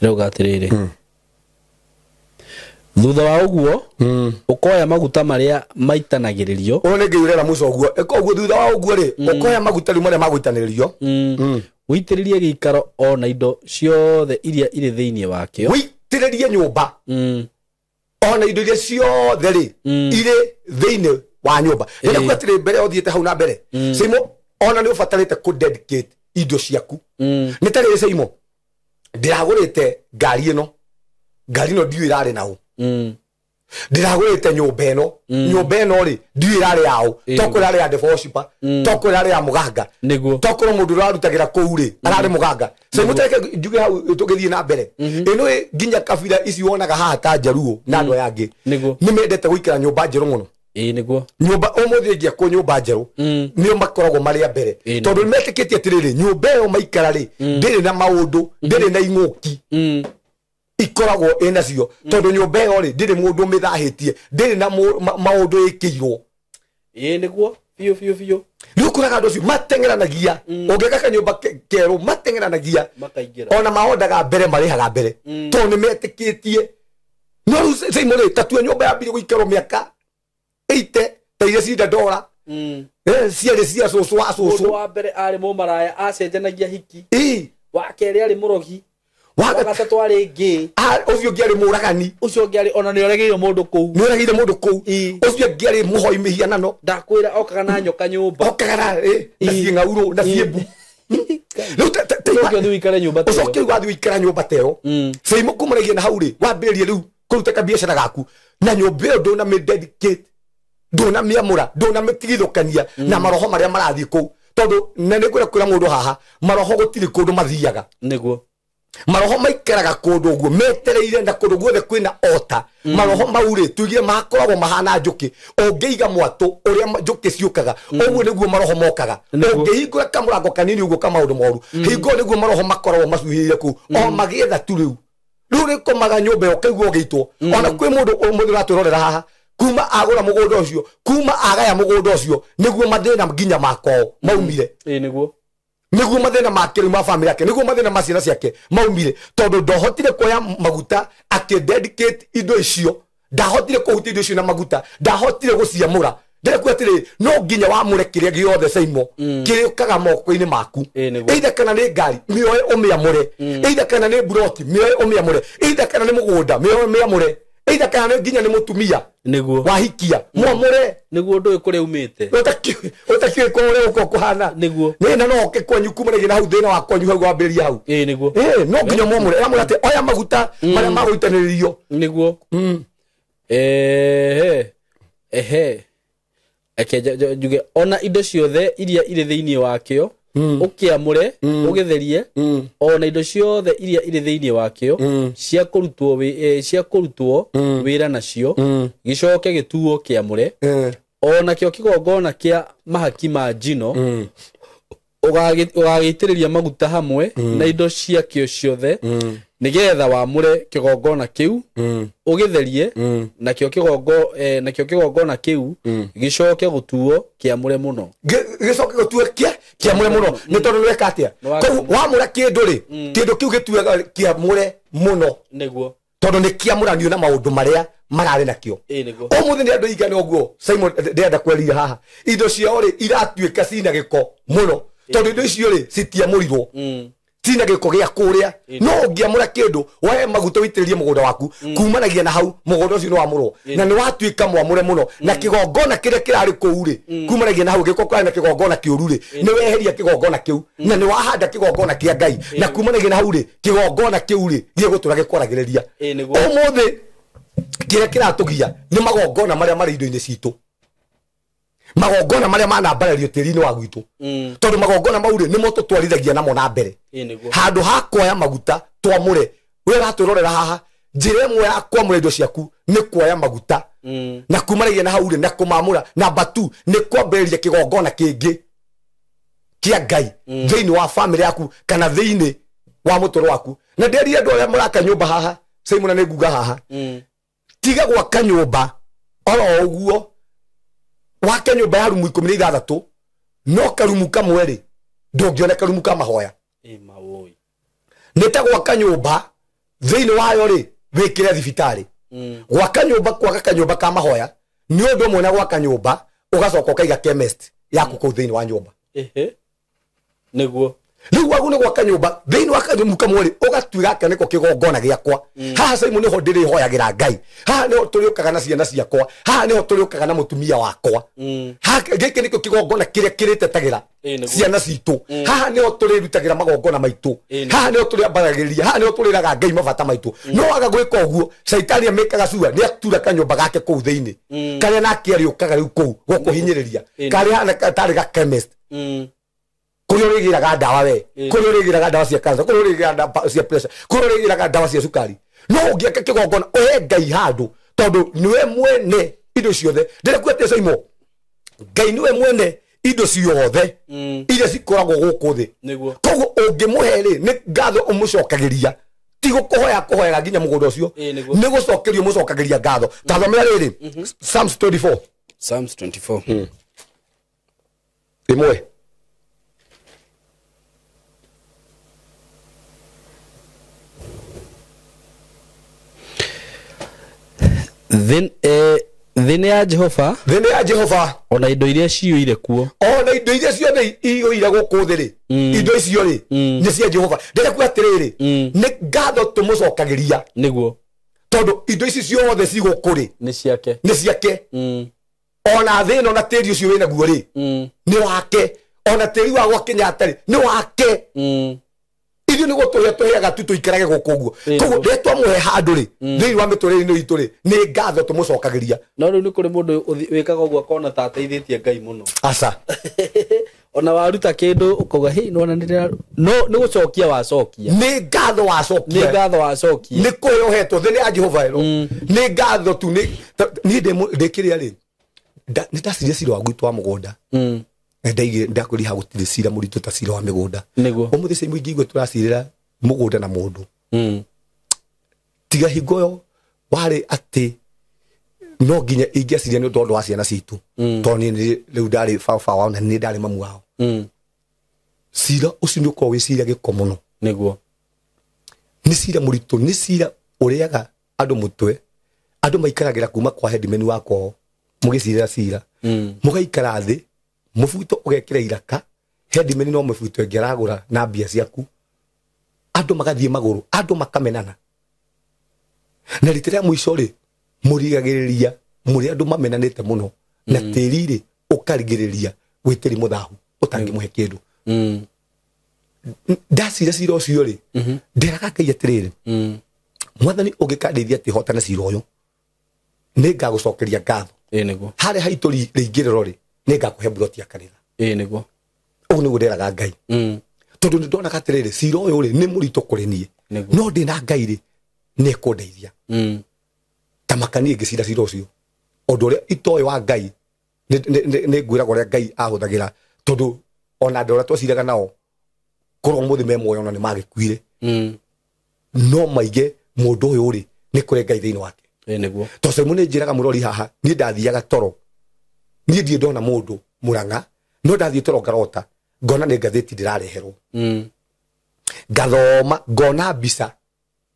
Ĩrauga atĩrĩrĩ, thutha wa ũguo ũkoya maguta marĩa maitanagĩrĩrio. Ũyũ nĩ Ngai ũrera Musa ũguo. Koguo thutha wa ũguo rĩ, ũkoya maguta rĩu marĩa magũitanĩrĩrio, ũitĩrĩrie gĩikaro o na indo ciothe iria irĩ thĩinĩ wakĩo. Ũitĩrĩrie nyũmba ona indo iria ciothe rĩ irĩ thĩinĩ wa nyũmba. Ndĩrekuga atĩrĩ, mbere ũthiĩte hau na mbere Saimo, ona nĩ ũbatarĩte kũ dedicate indo ciaku. Nĩ ta rĩrĩ Saimo, ndĩragũrĩte ngari ĩno, ngari ĩno ndiũĩ ĩrarĩ naũ. Ndĩragũrĩte nyũmba ĩno. Nyũmba ĩno rĩ, ndiũĩ ĩrarĩ yaũ. Tokorwo ĩrarĩ ya devoshipper, tokorwo ĩrarĩ ya mũganga. Nĩguo. Tokorwo mũndũ ũrarutagĩra kũu rĩ, ararĩ mũganga. Mũtareke njuge hau tũgĩthiĩ na mbere. Ĩno ĩ nginya kabira ici wonaga haha ta Njaruo na andũ aya angĩ. Nĩguo. Nĩ mendete gũikara nyũmba njerũ mũno. Ĩĩ nĩguo. Nyũmba ũmũthĩ ĩngĩakwo nyũmba njerũ, nĩo makoragwo marĩ a mbere. Tondũ nĩmetĩkĩtie atĩrĩrĩ, nyũmba ĩyo maikara rĩ, ndĩrĩ na maũndũ, ndĩrĩ na ing'ũki. Ikoragwo ĩnacio. Tondũ nyũmba ĩyo rĩ, ndĩrĩ mũndũ ũmĩthahĩtie, ndĩrĩ na maũndũ ĩkĩirwo. Ĩĩ nĩguo, biũ biũ biũ. Nĩ ũkoraga andũ acio mateng'eranagia. Ũngĩaka kanyũmba kerũ, mateng'eranagia. Makaingĩra. Ona mahondaga mbere, marĩhaga mbere. Tondũ nĩ metĩkĩtie. No rĩu Simon rĩ, ta tua nyũmba yambire gũikarwo mĩaka 80 ta iria cinda ndora. Ciarĩ cia cũcũ wa cũcũ. Mũndũ wa mbere arĩ mũmaraya, acenjanagia hiki. Ĩĩ. Wa kerĩ arĩ mũrogi. Wa gatatũ arĩ ngĩ. Ũcio ũngĩ arĩ mũragani. Ũcio ũngĩ arĩ ona nĩ oregeire mũndũ kũu. Nĩ oregeire mũndũ kũu. Ũcio ũngĩ arĩ mũhoi mĩhianano. Ndakwĩra okaga na nyoka nyũmba. Okaga na, na ciĩng'aurũ, na ciĩmbu. Rĩu Ũcoke ũthiĩ ũikare nyũmba ta ĩyo. Ũcoke rĩu wathiĩ ũikare nyũmba ta ĩyo. Caimo kumanagia na hau rĩ, wambĩrĩrie rĩu kũruta kabiacara gaku. Na nyũmba ĩyo ndũnamĩ-dedicate, ndũnamĩamũra, ndũnamĩtigithũkania na maroho marĩa marathiĩ kũu. Tondũ na nĩ ngwenda kwĩra mũndũ haha, maroho gũtirĩ kũndũ mathiaga. Nĩguo. Maroho maikaraga kũndũ ũguo metereire, na kũndũ guothe kwĩna ota. Maroho mau rĩ, tuigire makoragwo mahana njũkĩ. Ũngĩiga mwatũ ũrĩa njũkĩ ciũkaga, ũguo nĩguo maroho mokaga. Ũngĩhingũra kamũrango kanini ũguo ka maũndũ moru, hingo nĩguo maroho makoragwo macuhĩrĩire kũu. O magĩetha tu rĩu. Rĩu rĩkomaga nyũmba ĩyo, ũkaigua ũgĩitwo. Ona kwĩ mũndũ ũmũthĩ ũratwĩrorera haha, kuma agũra mũgũnda ũcio, kuma agaya mũgũnda ũcio, nĩguo mathĩna nginya makwao maumire. Ĩĩ nĩguo. Nĩguo mathĩna make rĩu ma famĩlĩ yake, nĩguo mathĩna ma ciana ciake maumire, tondũ ndohotire kuoya maguta akĩdedicate indo icio, ndahotire kũhutia indo icio na maguta, ndahotire gũciamũra. Ndĩrekuga atĩrĩrĩ, no nginya wamũre kĩrĩa gĩothe Caimo kĩrĩũkaga moko-inĩ maku. Either kana nĩ ngari, mĩoe ũmĩamũre. Either kana nĩ mburoti, mĩoe ũmĩamũre. Either kana nĩ mũgũnda, mĩoe ũmĩamũre. Either kana nĩ nginya nĩ mũtumia Nĩguo. wahikia, mwamũre. Nĩguo ndũĩ kũrĩa umĩte. Ũtakĩũĩ kũrĩa ũko kũhana. Nĩguo. Nĩ na no oke kwanyu kumanagia na hau thĩna wa kwanyu hau wambĩrĩria hau. Ĩĩ nĩguo. Ĩĩ, no nginya mwamũre. Amũre atĩ oya maguta marĩa magũitanĩrĩrio. Nĩguo. Ehe. Eke njuge ona indo ciothe iria irĩ thĩinĩ wakĩo, ũkĩamũre, ũgĩtherie, ona indo ciothe iria irĩ thĩinĩ wakĩo, cia kũrutwo wĩra nacio, gĩcoke gĩtuo kĩamũre, ona kĩo kĩgongona kĩa mahaki ma njino, ũgagĩitĩrĩria maguta hamwe na indo ciakĩo ciothe, nĩgetha wamũre kĩgongona kĩu, ũgĩtherie, nakĩo kĩgongona kĩu gĩcoke gũtuo kĩamũre mũno. Gĩcoke gũtuo kĩamũre mũno. Nĩ tondũ nĩweka atĩa? Koguo wamũra kĩndũ rĩ, kĩndũ kĩu gĩtuaga kĩamũre mũno. Nĩguo. Tondũ nĩ kĩamũranio na maũndũ marĩa mararĩ nakĩo. Ĩĩ nĩguo. Ũmũthĩ nĩ andũ aigana ũguo, Simon ndĩrenda kweria haha. Indo ciao rĩ, iratuĩka cina gĩko mũno. Tondũ indo icio rĩ, citiamũrirwo. Cina gĩko gĩa kũrĩa. No ũngĩamũra kĩndũ, woe maguta ũitĩrĩrie mũgũnda waku, kumanagia na hau, mũgũnda ũcio nĩ wamũrwo. Na nĩ watuĩka mwamũre mũno. Na kĩgongona kĩrĩa kĩrarĩ kũu rĩ, kumanagia na hau, gĩko kũrarĩ na kĩgongona kĩũru rĩ, nĩ weheria kĩgongona kĩu, na nĩ wahanda kĩgongona kĩa Ngai. Na kumanagia na hau rĩ, kĩgongona kĩu rĩ, gĩgũtũra gĩkwaragĩrĩria. Ũmũthĩ kĩrĩa kĩratũgia nĩ magongona marĩa marĩ indo-inĩ citũ. Magongona marĩa manambarario tĩri-inĩ wa gwitũ. Tondũ magongona mau rĩ, nĩmo tũtwarithagia namo na mbere. Handũ ha kuoya maguta twamũre, we ũratwĩrorera haha, njĩra ĩmwe ya kwamũra indo ciaku nĩ kuoya maguta. Na kumanagia na hau rĩ, na kũmamũra. Namba 2 nĩ kwambĩrĩria kĩgongona kĩngĩ kĩa Ngai thĩinĩ wa famĩlĩ yaku kana thĩinĩ wa mũtũrĩre waku. Na ndĩrire andũ arĩa mũraka nyũmba haha, Simon nĩ nguga haha. Tiga gwaka nyũmba oro ũguo, wake nyũmba ya rumu 16, no karumu kamwe rĩ, ndũngĩona karumu ka mahoya. Nĩ ta gwaka nyũmba thĩinĩ wayo rĩ, wĩkĩre thibitarĩ. Gwaka nyũmba, kwaga kanyũmba ka mahoya nĩ ũndũ ũmwe na gwaka nyũmba ũgacoka ũkaiga chemist yaku kũu thĩinĩ wa nyũmba. Ehe. Nĩguo. Rĩu wagu nĩ gwaka nyũmba thĩinĩ wa kanyũmba kamwe rĩ, ũgatuĩka gaka nĩko kĩgongona gĩakwa. Haha Simon nĩho ndĩrĩhoyagĩra Ngai, haha nĩho tũrĩũkaga na ciana ciakwa, haha nĩho tũrĩũkaga na mũtumia wakwa. Gĩkĩ nĩkĩo kĩgongona kĩrĩa kĩrĩtetagĩra ciana citũ. Haha nĩho tũrĩrutagĩra magongona maitũ, haha nĩho tũrĩambaragĩrĩria, haha nĩho tũrĩraga Ngai mabata maitũ. No waga gwĩka ũguo, caitani amĩkaga cua nĩ atura kanyũmba gake kũu thĩinĩ, karĩa nake arĩũkaga rĩu kũu gũkũhinyĩrĩria, karĩa hana tarĩ ga chemist, kũrĩa ũrĩgĩraga ndawa we, kũrĩa ũrĩgĩraga ndawa cia cancer, kũrĩa ũrĩgĩraga ndawa cia pressure, kũrĩa ũrĩgĩraga ndawa cia cukari. No ũngĩaka kĩgongona ũhe Ngai handũ, tondũ nĩwe mwene indo ciothe. Ndĩrakuwa atĩ Simon, Ngai nĩwe mwene indo ciothe iria cikoragwo gũkũ thĩ. Koguo ũngĩmũhe rĩ, nĩ ngatho ũmũcokagĩria, ti gũkũhoya kũhoyaga nginya mũgũnda ũcio, nĩ gũcokerio mũcokagĩria ngatho. Ta thomera rĩrĩ Psalms 24. Psalms 24 ĩmwe. Thĩ nĩ ya Jehova, thĩ nĩ ya Jehova, ona indo iria ciyũire kuo, ona indo iria ciothe iyũire gũkũ thĩ rĩ, indo icio rĩ nĩ cia Jehova. Ndĩrakuga atĩrĩrĩ, nĩ ngatho tũmũcokagĩria, nĩguo, tondũ indo ici ciothe ci gũkũ rĩ nĩ ciake, nĩ ciake. Ona thĩ ĩno na tĩri ũcio wĩnaguo rĩ nĩ wake, ona tĩri wa gwa Kenyatta rĩ nĩ wake. Ithuĩ nĩ gũtũhe tũheaga tu tũikarage gũkũ ũguo. Koguo rĩrĩa twamũhe handũ rĩ thĩinĩ wa mĩtũrĩre-inĩ itũ rĩ, nĩ ngatho tũmũcokagĩria. No rĩu nĩ kũrĩ mũndũ wĩkaga ũguo akona ta ateithĩtie Ngai mũno. Aca. Ona waruta kĩndũ ũkauga hĩ, nĩwona nĩndĩra-, no nĩ gũcokia wacokia. Nĩ ngatho wacokia. Nĩ ngatho wacokia. Nĩ kũhe ũhetwo, thĩ nĩ ya Jehova ĩno. Nĩ ngatho tu, nĩ niĩ ndĩ kĩrĩa rĩ, nĩ ndaciria cira wa gwitũ wa mũgũnda. Ndaigire ndakwĩria ha gũtirĩ cira mũritũ ta cira wa mĩgũnda. Nĩguo. Ũmũthĩ Simon ingĩigua tũracirĩra mũgũnda na mũndũ. Tiga hingo ĩyo warĩ atĩ no nginya ingĩaciria nĩ ũndũ wa ciana citũ. Tondũ niĩ rĩu ndarĩ baba wao na niĩ ndarĩ mamu wao. Cira ũcio nĩ ũkoragwo wĩ cira gĩko mũno. Nĩguo. Nĩ cira mũritũ, nĩ cira ũrĩaga andũ mũtwe. Andũ maikaragĩra kuma kwa headman wa kwao mũgĩcirĩra cira. Mũgaikara thĩ, mũbuto ũgekĩra iraka, headman no mũbuto ĩngĩ aragũra na mbia ciaku. Andũ magathiĩ magũrũ, andũ makamenana. Na rita rĩa mũico rĩ, mũrigagĩrĩria mũrĩ andũ mamenanĩte mũno, na tĩri rĩ ũkarigĩrĩria gwĩ tĩri mũthahu ũtangĩmũhe kĩndũ. Ndacira cira ũcio rĩ, ndĩraga Ngai atĩrĩrĩ, Mwathani ũngĩkandeithia atĩ hotane cira ũyũ, nĩ ngagũcokeria ngatho. Nĩguo. Harĩa haitũ rĩingĩrĩro rĩ, nĩ ngakũhe mburoti ya kanitha. Nĩguo. Ũguo nĩguo ndĩraga Ngai. Tondũ nĩ ndonaga atĩrĩrĩ, cira ũyũ rĩ nĩ mũritũ kũrĩ niĩ, no ndĩna Ngai rĩ nĩ ekũndeithia. Ta makanie ngĩcira cira ũcio, ũndũ ũrĩa itoĩ wa Ngai nĩ ngwĩraga ũrĩa Ngai ahũthagĩra, tondũ ona andũ arĩa twaciraga nao korwo ũmũthĩ me muoyo ona nĩ magĩkuire, no maige mũndũ ũyũ rĩ nĩ kũrĩ Ngai thĩinĩ wake. Nĩguo. Tondũ Simon nĩ njĩraga mũrori haha, niĩ ndathiaga toro, niĩ ndirĩ ndona mũndũ Murang'a, no ndathiĩ toro ngarota ngona nĩ ngathĩti ndĩrareherwo. Ngathoma ngona mbica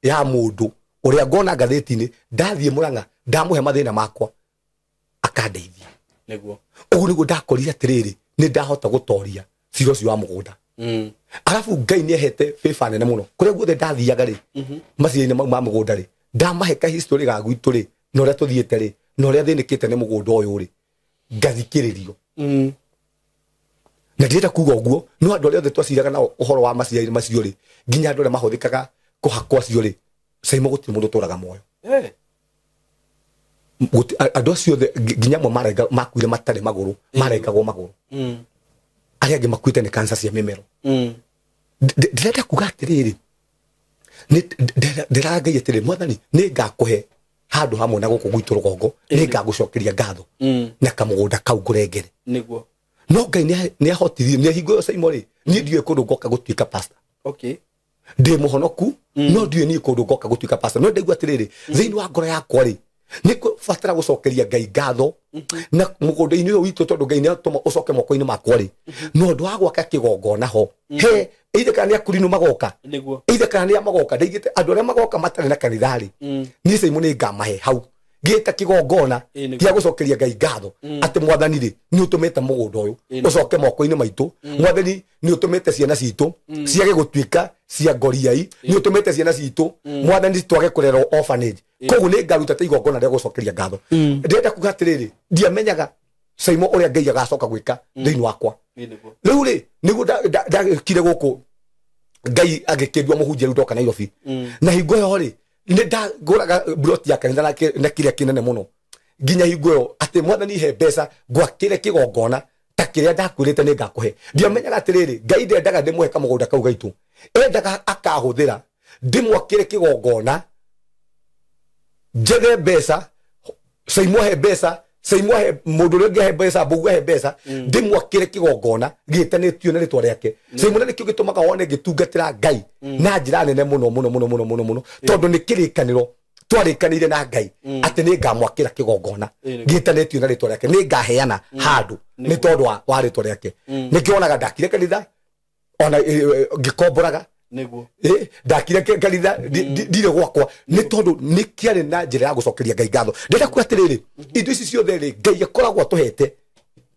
ya mũndũ ũrĩa ngona ngathĩti-inĩ, ndathiĩ Murang'a ndamũhe mathĩna makwa akandeithia. Nĩguo. Ũguo nĩguo ndakorire atĩrĩrĩ, nĩ ndahota gũtoria cira ũcio wa mũgũnda. Arabu Ngai nĩ ahete favor nene mũno. Kũrĩa guothe ndathiaga rĩ, macira-inĩ mau ma mũgũnda rĩ, ndamahe ka history ga gwitũ rĩ, na ũrĩa tũthiĩte rĩ, na ũrĩa thĩnĩkĩte nĩ mũgũnda ũyũ rĩ, ngathikĩrĩrio. Na ndĩrenda kuga ũguo, no andũ arĩa othe twaciraga nao ũhoro wa macira macio rĩ, nginya andũ arĩa mahũthĩkaga kũhakwo acio rĩ, Simon gũtirĩ mũndũ ũtũraga muoyo. Andũ acio othe nginya amwe makuire matarĩ magũrũ, marengagwo magũrũ. Arĩa angĩ makuĩte nĩ cancer cia mĩmero. Ndĩrenda kuga atĩrĩrĩ, ndĩraga Ngai atĩrĩrĩ, Mwathani nĩ ngakũhe handũ hamwe na gũkũ gwitũ rũgongo, nĩ ngagũcokeria ngatho na kamũgũnda kau ngũrengere. Nĩguo. No Ngai nĩ ahotithirie, nĩ ahingũrire Simon rĩ, niĩ ndiũĩ kũndũ ngoka gũtuĩka pastor. Okay. Ndĩ mũhonoku, no ndiũĩ niĩ kũndũ ngoka gũtuĩka pastor. No ndaigua atĩrĩrĩ, thĩinĩ wa ngoro yakwa rĩ, nĩ kũbatara gũcokeria Ngai ngatho na mũgũnda-inĩ ũyũ witũ, tondũ Ngai nĩ atũma ũcoke moko-inĩ makwa rĩ, na ũndũ wa gwaka kĩgongona ho, he either kana nĩ akurinũ magoka, Nĩguo. either kana nĩ a magoka, ndaigĩte andũ arĩa magoka matarĩ na kanitha rĩ, niĩ Simon nĩ ngamahe hau Gĩta kĩgongona gĩa gũcokeria Ngai ngatho atĩ mwathani rĩ nĩ ũtũmĩte mũgũnda ũyũ ũcoke moko-inĩ maitũ, mwathani nĩ ũtũmĩte ciana citũ ciage gũtuĩka cia ngoriai, nĩ ũtũmĩte ciana citũ mwathani twage kũrerwo orphanage, koguo nĩ ngaruta ta igongona rĩa gũcokeria ngatho. Ndĩrenda kuga atĩrĩrĩ, ndiamenyaga Saimo ũrĩa Ngai agacoka gwĩka thĩinĩ wakwa. Rĩu rĩ nĩguo ndagĩkire gũkũ Ngai agĩkĩndua mũhunjia rĩu ndoka Nairobi. Na hingo ĩyo rĩ nĩ ndagũraga broti ya kanitha na kĩrĩa kĩnene mũno nginya hingo ĩyo atĩ mwathani he mbeca ngwakĩre kĩgongona ta kĩrĩa ndakwĩrĩte nĩ ngakũhe. Ndiamenyaga atĩrĩrĩ Ngai ndendaga ndĩmũhe kamũgũnda kau gaitũ, endaga akahũthĩra ndĩmwakĩre kĩgongona njethe mbeca, Saimo he mbeca, Saimo he mũndũ ũrĩa ũngĩ he mbeca, Mbũgua he mbeca, ndĩmwakĩre kĩgongona gĩtanĩtio na rĩtwa rĩake. Saimo nĩkĩo gĩtũmaga wone ngĩtungatĩra Ngai na njĩra nene mũno mũno mũno mũno mũno mũno, tondũ nĩ kĩrĩkanĩro twarĩkanĩire na Ngai atĩ nĩ ngamwakĩra kĩgongona gĩtanĩtio na rĩtwa rĩake, nĩ ngaheana handũ nĩ tondũ wa rĩtwa rĩake. Nĩkĩo wonaga ndakire kanitha ona ngĩkomboraga ndakire kanitha ndirĩ gwakwa nĩ tondũ nĩ kĩarĩ na njĩra ya gũcokeria Ngai ngatho. Ndĩrenda kuga atĩrĩrĩ, indo ici ciothe rĩ Ngai akoragwo atũhete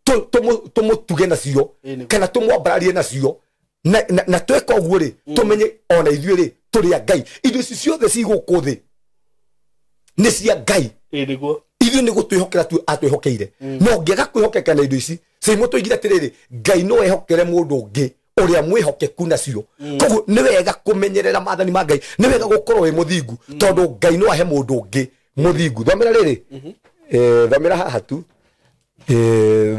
tũmũtuge nacio kana tũmwambararie nacio, na tweka ũguo rĩ tũmenye ona ithuĩ rĩ tũrĩ a Ngai. Indo ici ciothe ci gũkũ thĩ nĩ cia Ngai, ithuĩ nĩ gũtwĩhokera tu atwĩhokeire. No ũngĩaga kwĩhokeka na indo ici, Saimo tũigire atĩrĩrĩ, Ngai no ehokere mũndũ ũngĩ ũrĩa mwĩhokeku nacio. Koguo nĩ wega kũmenyerera maathani ma Ngai, nĩ wega gũkorwo wĩ mũthingu, tondũ Ngai no ahe mũndũ ũngĩ mũthingu. Thomera rĩrĩ, thomera haha tu,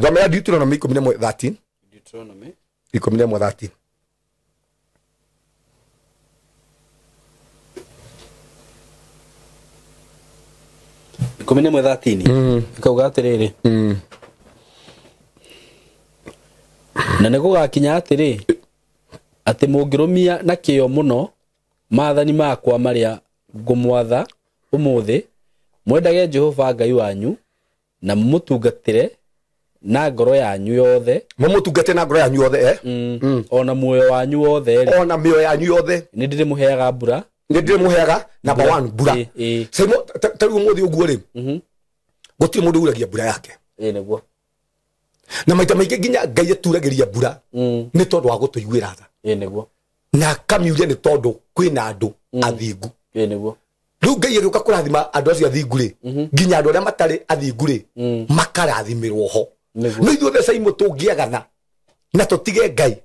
thomera Deuteronomy 11:13. Deuteronomy 11:13. Ikũmi na ĩmwe 13. Ĩkauga atĩrĩrĩ, na nĩ gũgakinya atĩrĩ atĩ mũngĩrũmia na kĩyo mũno maathani makwa marĩa ngũmwatha ũmũthĩ, mwendage Jehova Ngai wanyu na mũmũtungatĩre na ngoro yanyu yothe, mũmũtungate na ngoro yanyu yothe, ona muoyo wanyu wothe, ona mĩoyo yanyu yothe, nĩ ndĩrĩmũheaga mbura, nĩ ndĩrĩmũheaga number 1 mbura. Saimo ta rĩu ũmũthĩ ũguo rĩ gũtirĩ mũndũ uragia mbura yake. Nĩguo. Na maita maingĩ nginya Ngai aturagĩria mbura nĩ tondũ wa gũtũiguĩra tha. Nĩguo. Na akamiuria nĩ tondũ kwĩna andũ athingu. Nĩguo. Rĩu Ngai agĩũka kũrathima andũ acio athingu rĩ, nginya andũ arĩa matarĩ athingu rĩ makarathimĩrwo ho. No ithuothe Saimo tũngĩagana na tũtige Ngai,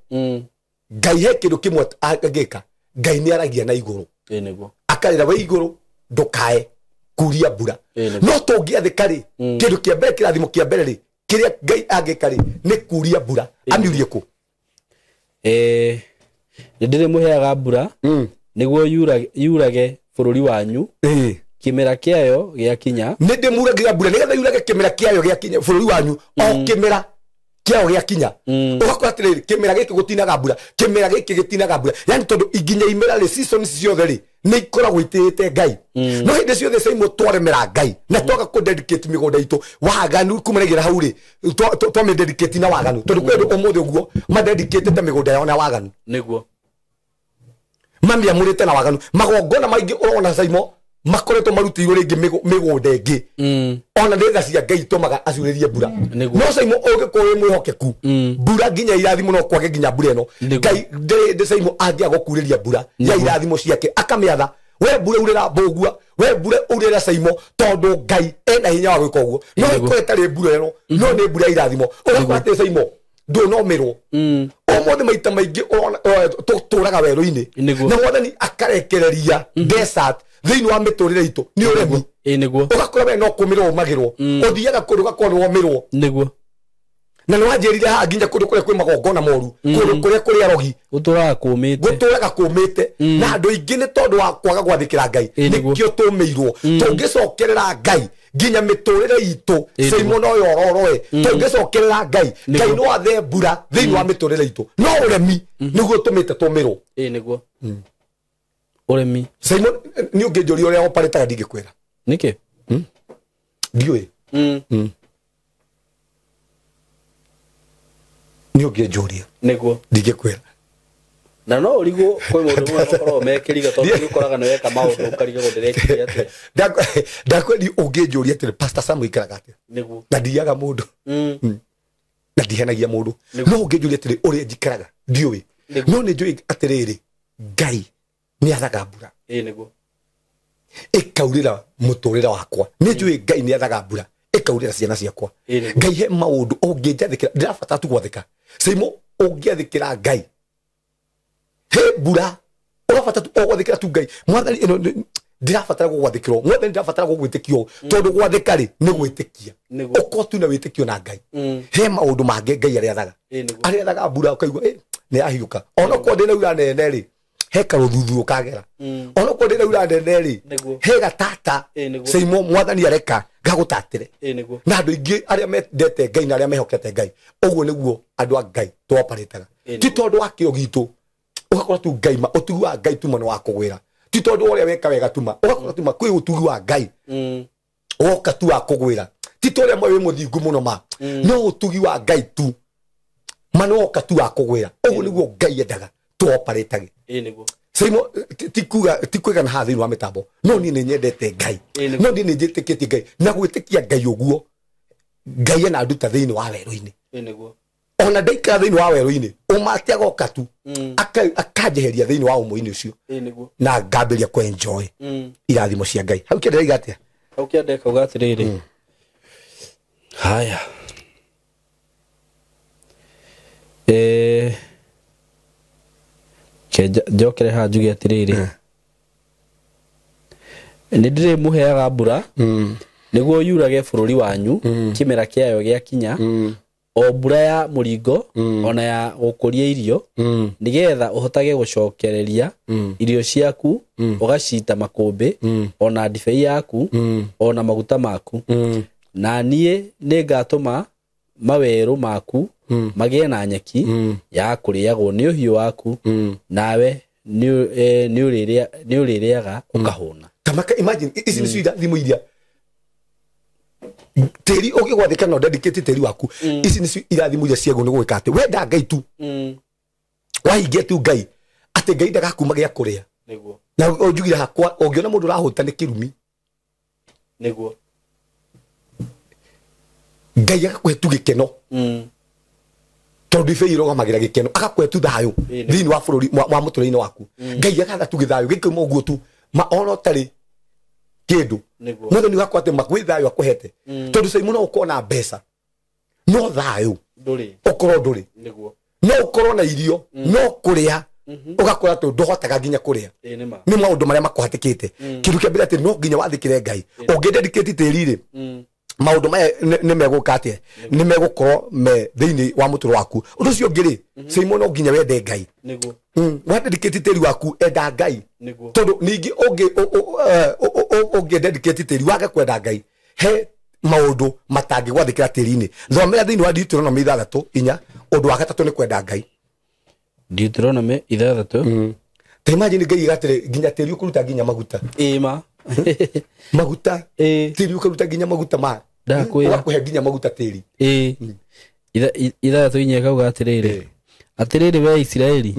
Ngai he kĩndũ kĩmwe angĩka, Ngai nĩ aragia na igũrũ. Nĩguo. Akarĩra we igũrũ ndũkae kuria mbura. No tũngĩathĩka rĩ, kĩndũ kĩa mbere, kĩrathimo kĩa mbere rĩ kĩrĩa Ngai angĩka rĩ nĩ kuria mbura. Amiurie kũ? Nĩ ndĩrĩmũheaga mbura nĩguo yurage bũrũri wanyu kĩmera kĩayo gĩakinya. Nĩ ndĩmuragĩra mbura nĩgetha yurage kĩmera kĩayo gĩakinya bũrũri wanyu, o kĩmera kĩayo gĩakinya. Ũgakora atĩrĩrĩ, kĩmera gĩkĩ gũtinaga mbura, kĩmera gĩkĩ gĩtinaga mbura, yani tondũ nginya imera rĩ season ciothe rĩ nĩ ikoragwo itĩĩte Ngai. No hĩndĩ ciothe Saimo twaremera Ngai na twaga kũ dedicate mĩgũnda itũ waganu kumanagĩra hau rĩ twamĩ na waganu, tondũ kwĩ andũ ũmũthĩ ũguo madedicatĩte mĩgũnda yao na waganu. Nĩguo. Mamiamũrĩte na waganu. Magongona maingĩ ũrona Saimo makoretwo marutĩirwo rĩngĩ mĩgũnda ĩngĩ, ona nĩ tha cia Ngai itũmaga aciurĩrie mbura. No Saimo ũngĩkorwo wĩ mwĩhokeku, mbura nginya irathimo no kwage nginya mbura ĩno. Ngai ndĩ Saimo angĩaga gũkurĩria mbura ya irathimo ciake akamĩatha, we mbura urĩra Mbũgua, we mbura urĩra Saimo, tondũ Ngai ena hinya wa gwĩka ũguo. No ĩkorwo ĩtarĩ mbura ĩno, no nĩ mbura ya irathimo. Ũgakora atĩ Saimo ndũnomĩrwo. Ũmũthĩ maita maingĩ tũtũraga werũ-inĩ na mwathani akarekereria desert thĩinĩ wa mĩtũrĩre itũ nĩ ũremi. Nĩguo. Ũgakora we no kũmĩrwo ũmagĩrwo, ũthiaga kũndũ ũgakorwo nĩ womĩrwo. Nĩguo. Na nĩ wanjĩrire haha nginya kũndũ kũrĩa kwĩ magongona moru, kũndũ kũrĩa kũrĩ arogi, gũtũraga kũmĩte, gũtũraga kũmĩte. Na andũ aingĩ nĩ tondũ wa kwaga gwathĩkĩra Ngai nĩkĩo tũmĩirwo. Tũngĩcokerera Ngai nginya mĩtũrĩre itũ Saimo no yororoe. Tũngĩcokerera Ngai, Ngai no athe mbura thĩinĩ wa mĩtũrĩre itũ. No ũremi nĩguo ũtũmĩte tũmĩrwo. Nĩguo. Ũremi. Saimo nĩ ũngĩnjũria ũrĩa oparĩtaga ndingĩkwĩra. Nĩkĩ? Ndiũĩ. Nĩ ũngĩnjũria Nĩguo. ndingĩkwĩra. Na no ũrigwo kwĩ mũndũ ũmwe makoragwo mekĩriga tondũ nĩ ũkoraga nĩ weka maũndũ ũkarigwo ndĩrekire atĩa. Ndakwendi ũngĩnjũria atĩrĩ, Pastor Sam ũikaraga atĩa? Nĩguo. Na ndiaga mũndũ. Na ndihenagia mũndũ. No ũngĩnjũria atĩrĩ, ũrĩa njikaraga ndiũĩ. No nĩ njũĩ atĩrĩrĩ, Ngai nĩ athaga mbura. Ĩĩ nĩguo. Ĩkaurĩra mũtũrĩre wakwa. Nĩ njũĩ Ngai nĩ athaga mbura ĩkaurĩra ciana ciakwa. Ngai he maũndũ ũngĩnjathĩkĩra, ndĩrabatara tu gwathĩka. Simo ũngĩathĩkĩra Ngai, he mbura ũrabatara tu ũgwathĩkĩra tu Ngai. Mwathani ĩno ndĩrabatara gũgwathĩkĩrwo, mwathani ndĩrabatara gũgwĩtĩkio, tondũ gwathĩka rĩ nĩ gwĩtĩkia. Ũkorwo tu na wĩtĩkio na Ngai, he maũndũ mangĩ Ngai arĩathaga. Arĩathaga mbura ũkaigua nĩ yahiũka. Onokorwo ndĩnaura nene rĩ, he karũthuthu ũkagera. Onokorwo ndĩnaura nene rĩ, he gatata Simo mwathani areka gagũtatĩre. Na andũ aingĩ arĩa mendete Ngai na arĩa mehokete Ngai, ũguo nĩguo andũ a Ngai tũoparĩtaga. Ti tondũ wa kĩo gitũ, ũgakora tu Ngai ma ũtugi wa Ngai tu mũno wa kũgwĩra. Ti tondũ ũrĩa weka wega tu ma, ũgakora tu ma kwĩ ũtugi wa Ngai woka tu wa kũgwĩra. Ti tondũ ũrĩa wĩ mũthingu mũno ma, no ũtugi wa Ngai tu ma nĩ woka tu wa kũgwĩra. Ũguo nĩguo Ngai endaga tũoparĩtage. Simo ti kwĩgana haha thĩinĩ wa mĩtambo, no niĩ nĩ nyendete Ngai, no niĩ nĩ njĩtĩkĩtie Ngai, na gwĩtĩkia Ngai ũguo Ngai ananduta thĩinĩ wa werũ-inĩ. Ona ndaikara thĩinĩ wa werũ-inĩ, ũmate agoka tu akanjeheria thĩinĩ wa ũmũ-inĩ ũcio, na ngambĩrĩria kũ enjoy irathimo cia Ngai. Hau kĩndĩ raiga atĩa? Hau kĩandĩ kauga atĩrĩrĩ, haya njokere haha njuge atĩrĩrĩ, nĩ ndĩrĩmũheaga mbura nĩguo yurage bũrũri wanyu kĩmera kĩayo gĩakinya, o mbura ya mũringo ona ya gũkũria irio, nĩgetha ũhotage gũcokereria irio ciaku ũgaciita makũmbĩ, ona ndibei yaku ona maguta maku. Na niĩ nĩngatũma mawerũ maku magĩe na nyeki ya kũrĩagwo nĩ ũhiũ waku, nawe nĩ ũrĩrĩaga ũkahũna. Tamaka, imagine ici nĩcio irathimo iria tĩri ũngĩgwathĩka na ũdedicate tĩri waku. Ici nĩcio irathimo iria ciagwo nĩ gwĩka atĩ wenda Ngai tu, wahingia tu Ngai atĩ Ngai ndagakuma gĩa kũrĩa. Na ũnjugire hakwa, ũngĩona mũndũ ũrahũta nĩ kĩrumi. Nĩguo. Ngai agakũhe tu gĩkeno, tondũ ibei ĩrũgamagĩra gĩkeno, agakũhe tu thayũ thĩinĩ wa bũrũri wa mũtũrĩre-inĩ waku. Ngai agatha tu gĩthayũ gĩkauma ũguo tu ma ona ũtarĩ kĩndũ. Mwathani wakwa atĩ makwĩ thayũ akũhete, tondũ Simon no ũkorwo na mbeca no thayũ ũkorwo ndũrĩ, no ũkorwo na irio no kũrĩa ũgakora atĩ ndũhotaga nginya kũrĩa. Nĩ maũndũ marĩa makũhatĩkĩte. Kĩndũ kĩa mbere atĩ no nginya wathĩkĩre Ngai. Ũngĩdedicate tĩri rĩ, maũndũ maya nĩ megũka atĩa? Nĩ megũkorwo me thĩinĩ wa mũtũrĩre waku. Ũndũ ũcio ũngĩ rĩ, Simon no nginya wende Ngai. Wadedicate tĩri waku, enda Ngai. Tondũ ningĩ ũngĩdedicate tĩri wage kwenda Ngai, he maũndũ matangĩgwathĩkĩra tĩri-inĩ. Thomera thĩinĩ wa Deuteronomy 6:4, ũndũ wa gatatũ nĩ kwenda Ngai. Deuteronomy 6. Ta imagine Ngai atĩrĩ, nginya tĩri ũkũruta nginya maguta. Ĩma. Maguta. Tĩri ũkũruta nginya maguta ma. Ũgakũhe nginya maguta tĩri. 6:4 kauga atĩrĩrĩ, atĩrĩrĩ we Isiraeli,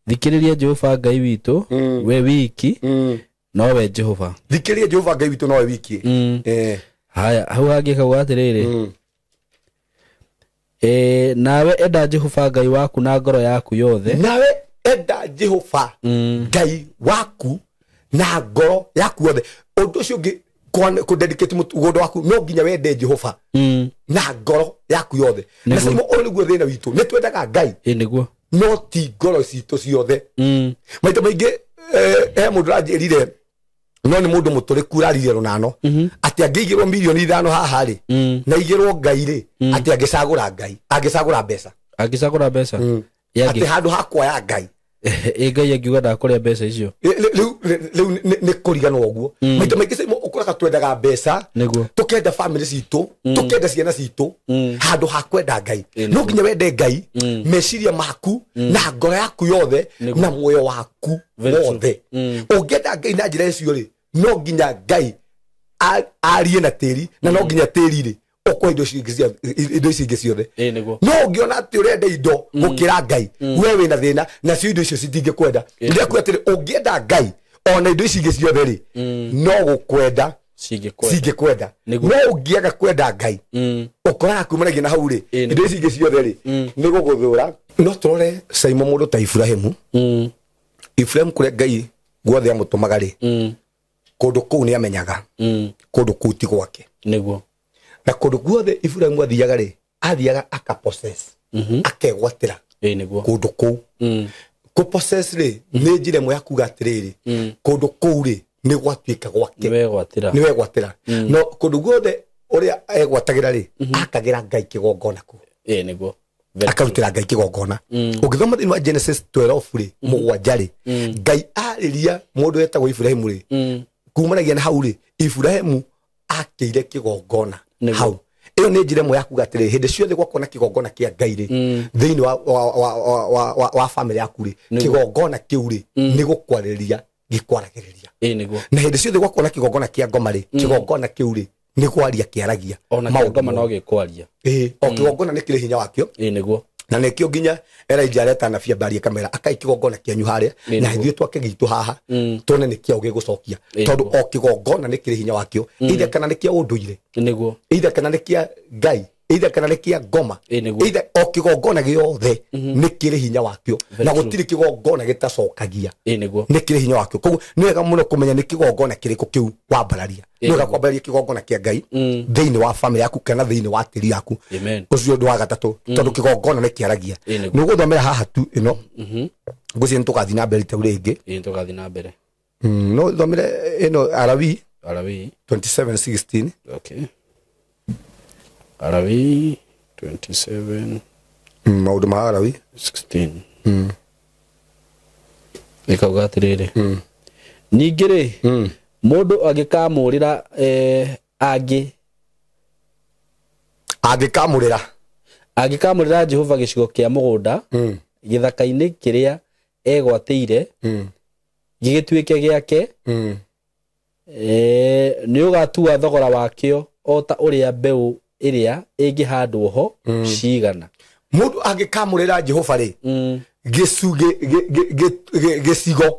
thikĩrĩria Jehova Ngai witũ, we wiki nowe Jehova. Thikĩrĩria Jehova Ngai witũ nowe wiki. Haya, hau hangĩ kauga atĩrĩrĩ, nawe enda Jehova Ngai waku na ngoro yaku yothe. Nawe enda Jehova Ngai waku na ngoro yaku yothe. Ũndũ ũcio ũngĩ kũdedicate mũgũnda waku, no nginya wende Jehova na ngoro yaku yothe. Na Simon, ũyũ nĩguo thĩna witũ, nĩ twendaga Ngai no ti ngoro citũ ciothe. Maita maingĩ he mũndũ ũranjĩrire, no nĩ mũndũ mũtũrĩku ũraririe rũnano, atĩ angĩigĩrwo mirioni 5 haha rĩ, na igĩrwo Ngai rĩ, atĩ angĩcagũra Ngai, angĩcagũra mbeca. Angĩcagũra mbeca. Atĩ handũ ha kuoya Ngai. Ngai angiuga ndakũrĩa mbeca icio. Rĩu nĩ kũriganwo ũguo. Maita maingĩ Simon ũkoraga twendaga mbeca, tũkenda family citũ, tũkenda ciana citũ, handũ ha kwenda Ngai. No nginya wende Ngai, meciria maku na ngoro yaku yothe na muoyo waku wothe. Ũngĩenda Ngai na njĩra icio rĩ, no nginya Ngai arie na tĩri, na no nginya tĩri rĩ Ũkũhe indo ici ingĩ ciothe. No ũngĩona atĩ ũrenda indo gũkĩra Ngai, we wĩna thĩna, nacio indo icio citingĩkwenda. Ndĩrakuga atĩrĩ, ũngĩenda Ngai ona indo ici ingĩ ciothe rĩ, no gũkwenda cingĩkwenda. No ũngĩaga kwenda Ngai, ũkoraga kumanagia na hau rĩ, indo ici ingĩ ciothe rĩ, nĩ gũgũthũra. No tũrore Saimo mũndũ ta Ibrahimu. Ibrahimu kũrĩa Ngai guothe amũtũmaga rĩ, kũndũ kũu nĩ amenyaga, kũndũ kũu ti gwake. Nĩguo. Na kũndũ guothe Ibrahimu athiaga rĩ, athiaga akapossess, akegwatĩra kũndũ kũu. Kũpossess rĩ, nĩ njĩra ĩmwe ya kuga atĩrĩrĩ, kũndũ kũu rĩ, nĩ gwatuĩka gwake. Nĩ wegwatĩra. No kũndũ guothe ũrĩa egwatagĩra rĩ, akagĩra Ngai kĩgongona kũu. Nĩguo. Akarutĩra Ngai kĩgongona. Ũngĩthoma thĩinĩ wa Genesis 12 rĩ, 7 rĩ, Ngai arĩria mũndũ wetagwo Ibrahimu rĩ, kumanagia na hau rĩ, Ibrahimu akĩire kĩgongona hau. Ĩyo nĩ njĩra ĩmwe ya kuga atĩrĩ, hĩndĩ ciothe gwakorwo na kĩgongona kĩa Ngai rĩ, thĩinĩ wa family yaku rĩ, kĩgongona kĩu rĩ, nĩ gũkwarĩrĩria gĩkwaragĩrĩria. Na hĩndĩ ciothe gwakorwo na kĩgongona kĩa ngoma rĩ, kĩgongona kĩu rĩ, nĩ kwaria kĩaragia. Ona kĩgongona no gĩkwaria. O kĩgongona nĩ kĩrĩ hinya wakĩo. Nĩguo. Na nĩkĩo nginya Elijah areta anabii ambarie kamera, akai kĩgongona kĩanyu harĩa, na ithuĩ twake gitũ haha, tuone nĩ kĩaũ gĩgũcokia. Tondũ o kĩgongona nĩ kĩrĩ hinya wakĩo, either kana nĩ kĩa ũndũire, nĩguo, either kana nĩ kĩa Ngai, either kana nĩ kĩa ngoma, either o kĩgongona gĩothe nĩ kĩrĩ hinya wakĩo, na gũtirĩ kĩgongona gĩtacokagia. Nĩguo. Nĩ kĩrĩ hinya wakĩo. Koguo nĩ wega mũno kũmenya nĩ kĩgongona kĩrĩkũ kĩu wambararia. Nĩ wega kwambararia kĩgongona kĩa Ngai thĩinĩ wa family yaku kana thĩinĩ wa tĩri yaku. Ũcio ũndũ wa gatatũ, tondũ kĩgongona nĩ kĩaragia. Nĩ ũgũthomera haha tu ĩno. Ngwĩciria nĩ tũgathiĩ na mbere rita rĩngĩ. Nĩ tũgathiĩ na mbere. No thomere ĩno Alawii. Alawii 27:16. Okay. Alawii 27. Maũndũ ma Alawii 16. Ĩkauga atĩrĩrĩ, ningĩ rĩ, mũndũ angĩkamũrĩra angĩkamũrĩra Jehova gĩcigo kĩa mũgũnda gĩthaka-inĩ kĩrĩa egwatĩire gĩgĩtuĩke gĩake, nĩ ũgatua thogora wakĩo o ta ũrĩa mbeũ ĩrĩa ĩngĩhandwo ho cigana. Mũndũ angĩkamũrĩra Jehova rĩ, gĩcigo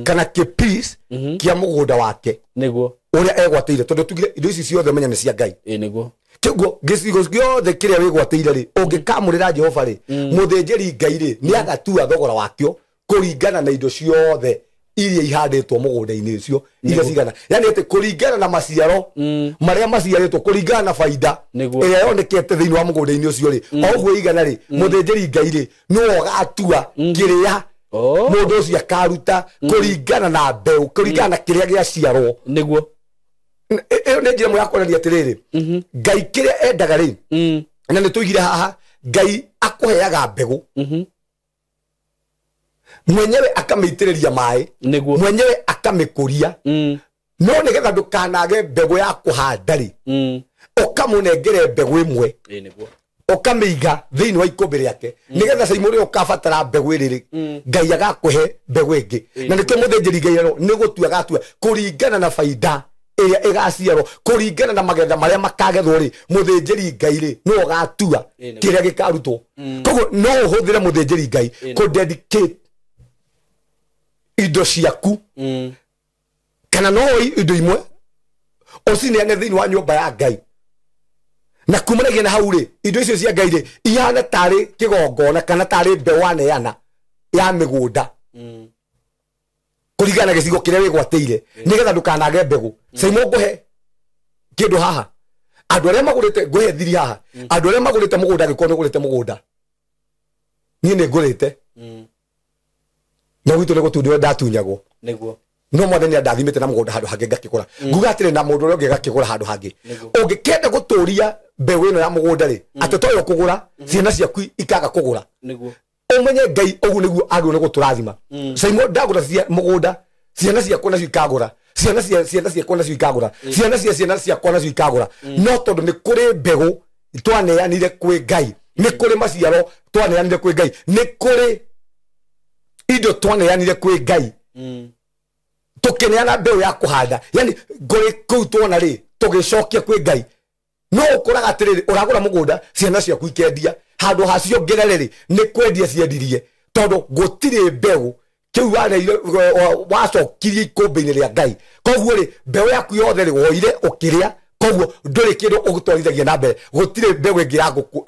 kana kĩpiece kĩa mũgũnda wake, nĩguo, ũrĩa egwatĩire, tondũ tugire indo ici ciothe menya nĩ cia Ngai. Nĩguo. Kĩguo gĩcigo gĩothe kĩrĩa wĩgwatĩire rĩ, ũngĩkamũrĩra Jehova rĩ, mũthĩnjĩri Ngai rĩ, nĩ agatua thogora wakĩo kũringana na indo ciothe iria ihandĩtwo mũgũnda-inĩ ũcio, iria cigana. Yani atĩ kũringana na maciaro marĩa maciarĩtwo, kũringana na baida ĩrĩa yonekete thĩinĩ wa mũgũnda-inĩ ũcio rĩ, o ũguo igana rĩ, mũthĩnjĩri Ngai rĩ, nĩwe ũgatua kĩrĩa mũndũ ũcio akaruta kũringana na mbeũ, kũringana na kĩrĩa gĩaciarwo. Nĩguo. Ĩyo nĩ njĩra ĩmwe ya kuonania atĩrĩrĩ, Ngai kĩrĩa endaga rĩ, na nĩ tũigire haha, Ngai akũheaga mbegũ, mwenyewe akamĩitĩrĩria maĩ, mwenyewe akamĩkũria, no nĩgetha ndũkanage mbegũ ya kũhanda rĩ, ũkamũnengere mbegũ ĩmwe, ũkamĩiga thĩinĩ wa ikũmbĩ rĩake, nĩgetha Saimo ũrĩa ũkabatara mbegũ ĩrĩ rĩ, Ngai agakũhe mbegũ ĩngĩ. Na nĩkĩo mũthĩnjĩri Ngai rero nĩ gũtua agatua kũringana na baida ĩrĩa ĩgaciarwo, kũringana na magetha marĩa makagethwo rĩ, mũthĩnjĩri Ngai rĩ, nĩwe ũgatua kĩrĩa gĩkarutwo. Koguo no ũhũthĩre mũthĩnjĩri Ngai kũ-dedicate indo ciaku, kana no indo imwe ũcineane thĩinĩ wa nyũmba ya Ngai, na kumanagia na hau rĩ, indo icio cia Ngai rĩ, ihana tarĩ kĩgongona kana tarĩ mbeũ waneana ya mĩgũnda, kũringana na gĩcigo kĩrĩa wĩgwatĩire, nĩgetha ndũkanage mbegũ. Saimo ngũhe kĩndũ haha, andũ arĩa magũrĩte, ngũhe thiri haha, andũ arĩa magũrĩte mũgũnda, angĩkorwo nĩ ũgũrĩte mũgũnda, niĩ nĩ ngũrĩte, no gwitũ nĩ gũtundio ndatunyagwo. Nĩguo. No mwathani andathimĩte na mũgũnda handũ hangĩ ngakĩgũra. Nguga atĩrĩ, na mũndũ ũrĩa ũngĩ agakĩgũra handũ hangĩ. Ũngĩkenda gũtũria mbeũ ĩno ya mũgũnda rĩ, atĩ toyo kũgũra, ciana ciaku ikaga kũgũra. Nĩguo. Ũmenye Ngai ũguo nĩguo agĩrĩirwo nĩ gũtũrathima. Saimo ndagũra mũgũnda, ciana ciakwa nacio ikagũra, ciana cia ciana ciakwa nacio ikagũra, ciana cia ciana ciakwa nacio ikagũra. No tondũ nĩ kũrĩ mbegũ twaneanire kwĩ Ngai, nĩ kũrĩ maciaro twaneanire kwĩ Ngai, nĩ kũrĩ indo twaneanire kwĩ Ngai, tũkĩneana mbeũ ya kũhanda, yani kũrĩ kũu tuona rĩ, tũgĩcokia kwĩ Ngai. No ũkoraga atĩrĩrĩ, ũragũra mũgũnda ciana ciaku ikendia, handũ ha ciongerere rĩ, nĩ kwendia ciendirie, tondũ gũtirĩ mbeũ kĩu wareire wacokirie ikũmbĩ-inĩ rĩa Ngai. Koguo rĩ, mbeũ yaku yothe rĩ, woire ũkĩrĩa, koguo ndũrĩ kĩndũ ũgũtwarithagia na mbere, gũtirĩ mbeũ ĩngĩ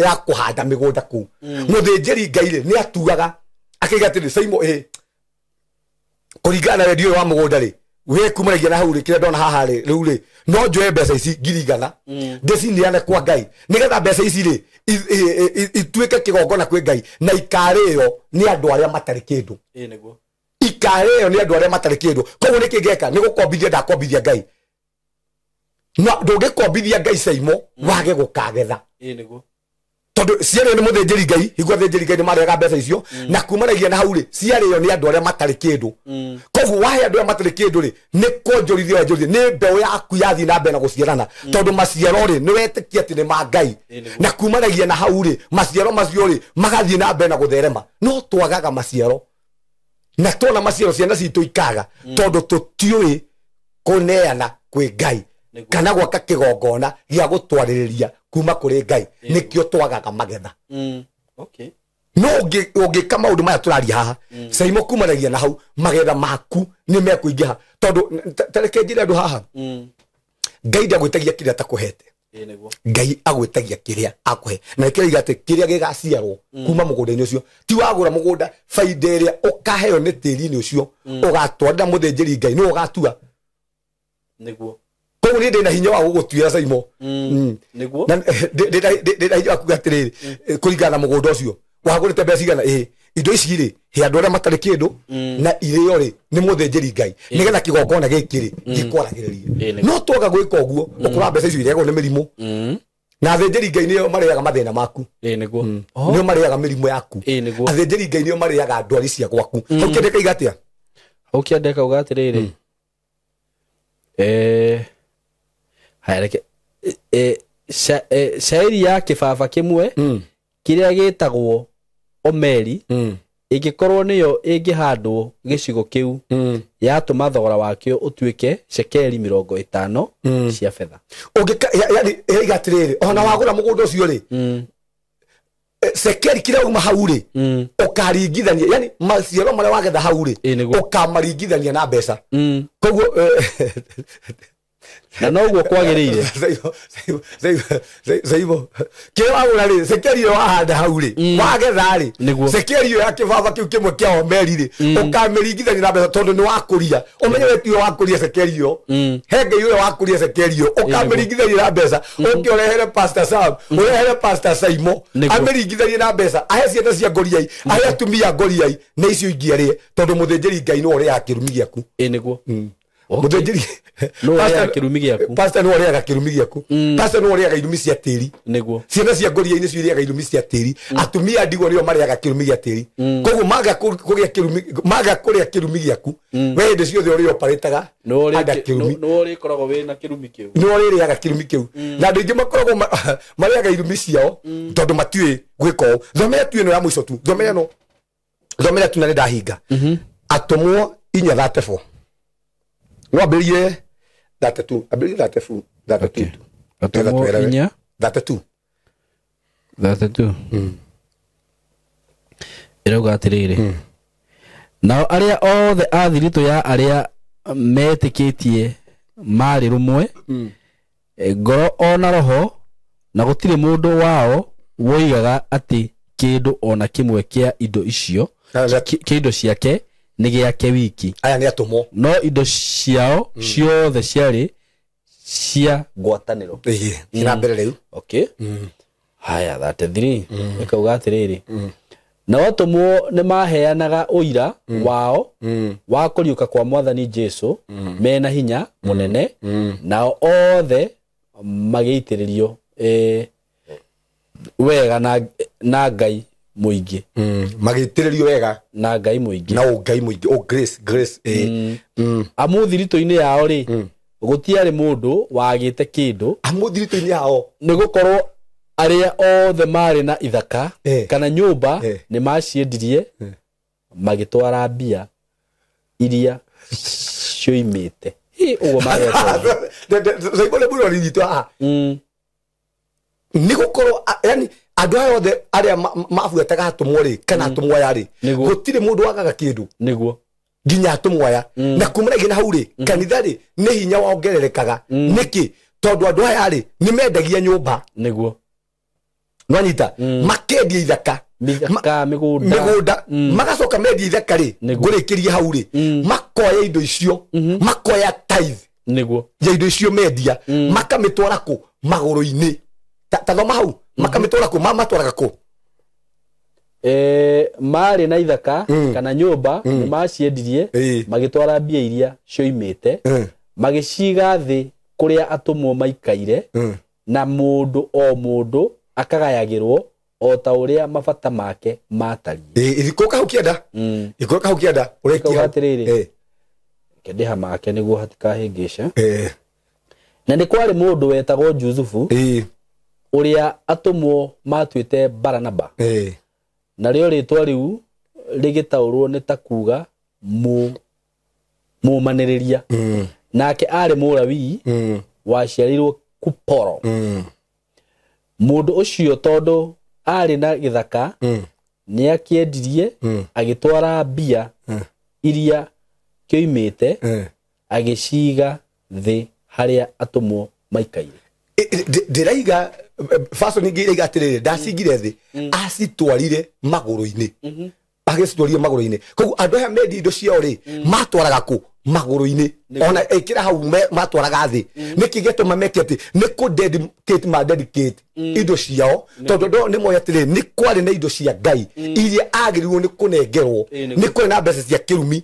ya kũhanda mĩgũnda kũu. Mũthĩnjĩri Ngai rĩ, nĩ atuaga akaiga atĩrĩ, Saimo, ĩ kũringana na wendi ũyũ wa mũgũnda rĩ, we kumanagia na hau rĩ, kĩrĩa ndona haha rĩ, rĩu rĩ, no njoe mbeca ici 100,000 ndĩcineane kwa Ngai, nĩgetha mbeca ici rĩ ituĩke kĩgongona kwĩ Ngai, na ikarĩo nĩ andũ arĩa matarĩ kĩndũ. Ikarĩo nĩ andũ arĩa matarĩ kĩndũ. Koguo nĩkĩ ngeka? Nĩ gũkombithia ndakombithia Ngai. Na ndũngĩkombithia Ngai Saimo wage gũkagetha, tondũ ciarĩo nĩ mũthĩnjĩri Ngai, hingo athĩnjĩri Ngai nĩ marĩaga mbeca icio, na kumanagia na hau rĩ, ciarĩo nĩ andũ arĩa matarĩ kĩndũ. Koguo wahe andũ arĩa matarĩ kĩndũ rĩ, nĩ kwonjorithia wanjorithia, nĩ mbeũ yaku yathiĩ na mbere na gũciarana, tondũ maciaro rĩ, nĩ wetĩkia atĩ nĩ ma Ngai, na kumanagia na hau rĩ, maciaro macio rĩ, magathiĩ na mbere na gũtherema. No twagaga maciaro, na tuona maciaro ciana citũ ikaga, tondũ tũtiũĩ kũneana kwĩ Ngai kana gwaka kĩgongona gĩa gũtwarĩrĩria kuma kũrĩ Ngai, nĩkĩo twagaga magetha. No ũngĩka maũndũ maya tũraria haha, Saimo, kumanagia na hau magetha maku nĩ mekũingĩha, tondũ ta reke njĩre andũ haha, Ngai ndagwĩtagia kĩrĩa atakũhete, Ngai agwĩtagia kĩrĩa akũhe. Na nĩkĩo oiga atĩ kĩrĩa gĩgaciarwo kuma mũgũnda-inĩ ũcio, ti wagũra mũgũnda, bainda ĩrĩa ũkaheo nĩ tĩri-inĩ ũcio ũgatwarĩra mũthĩnjĩri Ngai, nĩwe ũgatua. Koguo niĩ ndĩna hinya wa gũgũtuĩra Saimo. Na ndĩna hinya wa kuga atĩrĩrĩ, kũringana na mũgũnda ũcio wagũrĩte mbeca cigana, ĩ indo ici rĩ, he andũ arĩa matarĩ kĩndũ, na irĩo rĩ, nĩ mũthĩnjĩri Ngai, nĩgetha kĩgongona gĩkĩ rĩ gĩkwaragĩrĩrie. No twaga gwĩka ũguo, ũkoraga mbeca icio iregwo nĩ mĩrimũ, na athĩnjĩri Ngai nĩo marĩaga mathĩna maku, nĩo marĩaga mĩrimũ yaku, athĩnjĩri Ngai nĩo marĩaga ndwari cia gwaku. Hau kĩandĩka iga atĩa? Hau kĩandĩka uga atĩrĩrĩ, haya reke, cairi ya kĩbaba kĩmwe kĩrĩa gĩtagwo omeri ĩngĩkorwo nĩyo ĩngĩhandwo gĩcigo kĩu, yatũma thogora wakĩo ũtuĩke cekeri 50 cia betha. Ũngĩka, yani ĩraiga atĩrĩrĩ, ona wagũra mũgũnda ũcio rĩ, cekeri kĩrĩa uma hau rĩ, ũkaringithania, yani maciaro marĩa wagetha hau rĩ, ũkamaringithania na mbeca. Koguo na noguo kwagĩrĩire. Saimo, kĩrĩa wagũra rĩ, cekeri ĩyo wahanda hau rĩ, wagetha rĩ, cekeri ĩyo ya kĩbaba kĩu kĩmwe kĩa omeri rĩ, ũkamĩringithania na mbeca, tondũ nĩ wakũria. Ũmenye we tiwe wakũria cekeri ĩyo, he Ngai ũrĩa wakũria cekeri ĩyo, ũkamĩringithania na mbeca, ũke ũrehere Pastor Sam, ũrehere Pastor Saimo, amĩringithanie na mbeca, ahe ciana cia ngoriai, ahe atumia ngoriai, na icio ingĩ arĩe, tondũ mũthĩnjĩri Ngai nĩwe ũrĩaga kĩrumi gĩaku. Nĩguo. Mũthĩnjĩri no ũrĩaga kĩrumi gĩaku. Pastor nĩwe ũrĩaga kĩrumi gĩaku. Pastor nĩwe ũrĩaga irumi cia tĩri. Nĩguo. Ciana cia ngoriai nĩcio irĩaga irumi cia tĩri. Atumia ndigwa nĩo marĩaga kĩrumi gĩa tĩri. Koguo maga kũgĩa kĩrumi, maga kũrĩa kĩrumi gĩaku, we hĩndĩ ciothe ũrĩa oparĩtaga anda kĩrumi. Nĩwe ũrĩkoragwo wĩna kĩrumi kĩu. Nĩwe ũrĩrĩaga kĩrumi kĩu. Na andũ aingĩ makoragwo marĩaga irumi ciao tondũ matiũĩ gwĩka ũũ. Thomera tu ĩno ya mũico tu. Thomera ĩno. Thomera tu na nĩndahinga. Atũmwo 4:34. No ambĩrĩrie 32, ambĩrĩrie 32, 32. Atũmwo inya? 32. 32. Ĩrauga atĩrĩrĩ, nao arĩa othe a thiritũ ya arĩa metĩkĩtie marĩ rũmwe, ngoro ona roho, na gũtirĩ mũndũ wao woigaga atĩ kĩndũ ona kĩmwe kĩa indo icio, kĩa indo ciake nĩ gĩake wiki. Aya nĩ atũmwo. No indo ciao ciothe ciarĩ cia ngwatanĩro. Ĩĩ, na mbere rĩu. Haya, 33. Ĩkauga atĩrĩrĩ, nao atũmwo nĩ maheanaga ũira wao wa kũriũka kwa Mwathani Jesũ mena hinya mũnene, nao othe magĩitĩrĩrio wega na Ngai mũingĩ. Magĩitĩrĩrio wega na Ngai mũingĩ. Na Ngai mũingĩ. Oh, grace, grace. Amu thiritũ-inĩ yao rĩ, gũtiarĩ mũndũ wagĩte kĩndũ. Amu thiritũ-inĩ yao. Nĩ gũkorwo arĩa othe marĩ na ithaka kana nyũmba nĩ maciendirie magĩtwara mbia iria cioimĩte. Ũguo maretwo. Saimo nĩ mũrori witũ haha. Nĩ gũkorwo yani andũ aya othe arĩa mabuataga atũmwo rĩ kana atũmwo aya rĩ gũtirĩ mũndũ wagaga kĩndũ. Nĩguo. Nginya atũmwo aya. Na kumanagia na hau rĩ kanitha rĩ nĩ hinya wongererekaga. Nĩkĩ? Tondũ andũ aya rĩ nĩ mendagia nyũmba. Nĩguo. Nwanyita makendia ithaka mĩgũnda magacoka mendia ithaka rĩ ngũrĩkĩrie hau rĩ makoya indo icio makoya tithe. Nĩguo. Ya indo icio mendia makamĩtwara kũ magũrũ-inĩ. Ta thoma hau makamĩtwara kũ matwaraga kũ? Marĩ na ithaka kana nyũmba nĩ maciendirie magĩtwara mbia iria cioimĩte magĩciga thĩ kũrĩa atũmwo maikaire na mũndũ o mũndũ akagayagĩrwo o ta ũrĩa mabata make matariĩ. Ikũrũka hau kĩanda. Ikũrũka hau kĩanda ũrekia atĩrĩrĩ. Kĩndĩha make nĩguo hatikahĩngĩce. Na nĩ kwarĩ mũndũ wetagwo Jusufu ũrĩa atũmwo matuĩte Baranaba. Narĩo rĩtwa rĩu rĩgĩtaũrwo nĩ ta kuga mũmanĩrĩria. Nake arĩ Mũlawii waciarĩirwo Kuporo. Mũndũ ũcio tondũ arĩ na gĩthaka nĩakĩendirie agĩtwara mbia iria kĩoimĩte agĩciga thĩ harĩa atũmwo maikaire. Ndĩraiga fashion ingĩ iraiga atĩrĩrĩ ndacigire thĩ acitwarire magũrũ-inĩ. Agĩcitwarire magũrũ-inĩ. Koguo andũ aya mendia indo ciao rĩ matwaraga kũ magũrũ-inĩ. Ona ĩkĩra hau matwaraga thĩ. Nĩkĩ gĩatũma meke atĩ nĩ kũ dedicate ma dedicate indo ciao tondũ nĩ moĩ atĩrĩrĩ nĩ kwarĩ na indo cia Ngai iria agĩrĩirwo nĩ kũnengerwo nĩ kwarĩ na mbeca cia kĩrumi.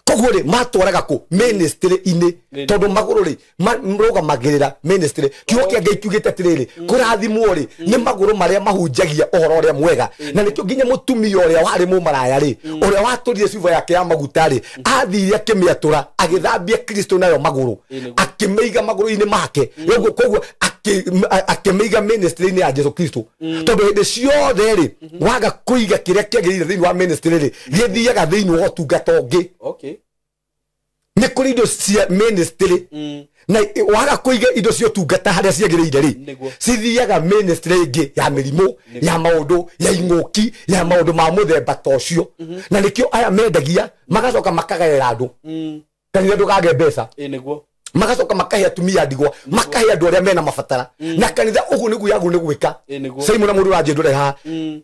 Koguo rĩ matwaraga kũ ministry-inĩ tondũ magũrũ rĩ marũgamagĩrĩra ministry. Kiugo kĩa Ngai kiugĩte atĩrĩrĩ kũrathimwo rĩ nĩ magũrũ marĩa mahunjagia ũhoro ũrĩa mwega. Na nĩkĩo nginya mũtumia ũrĩa warĩ mũmaraya rĩ ũrĩa watũrire cuba yake ya maguta rĩ athire akĩmĩatũra agĩthambia Kristo nayo magũrũ akĩmĩiga magũrũ-inĩ make. Koguo akĩmĩiga ministry-inĩ ya Jesu Kristo. Tondũ hĩndĩ ciothe rĩ waga kũiga kĩrĩa kĩagĩrĩire thĩinĩ wa ministry rĩ gĩthiaga thĩinĩ wa ũtungata ũngĩ. Okay. Nĩ kũrĩ indo cia ministry na waga kũiga indo cia ũtungata harĩa ciagĩrĩire rĩ cithiaga ministry ĩngĩ ya mĩrimũ ya maũndũ ya ing'ũki ya maũndũ ma mũthemba ta ũcio. Na nĩkĩo aya mendagia magacoka makagaĩra andũ kanitha ndũkage mbeca. Magacoka makahe atumia ndigwa makahe andũ arĩa mena mabatara. Na kanitha ũguo nĩguo yagwo nĩ gwĩka. Simon na mũndũ ũranjĩndũre haha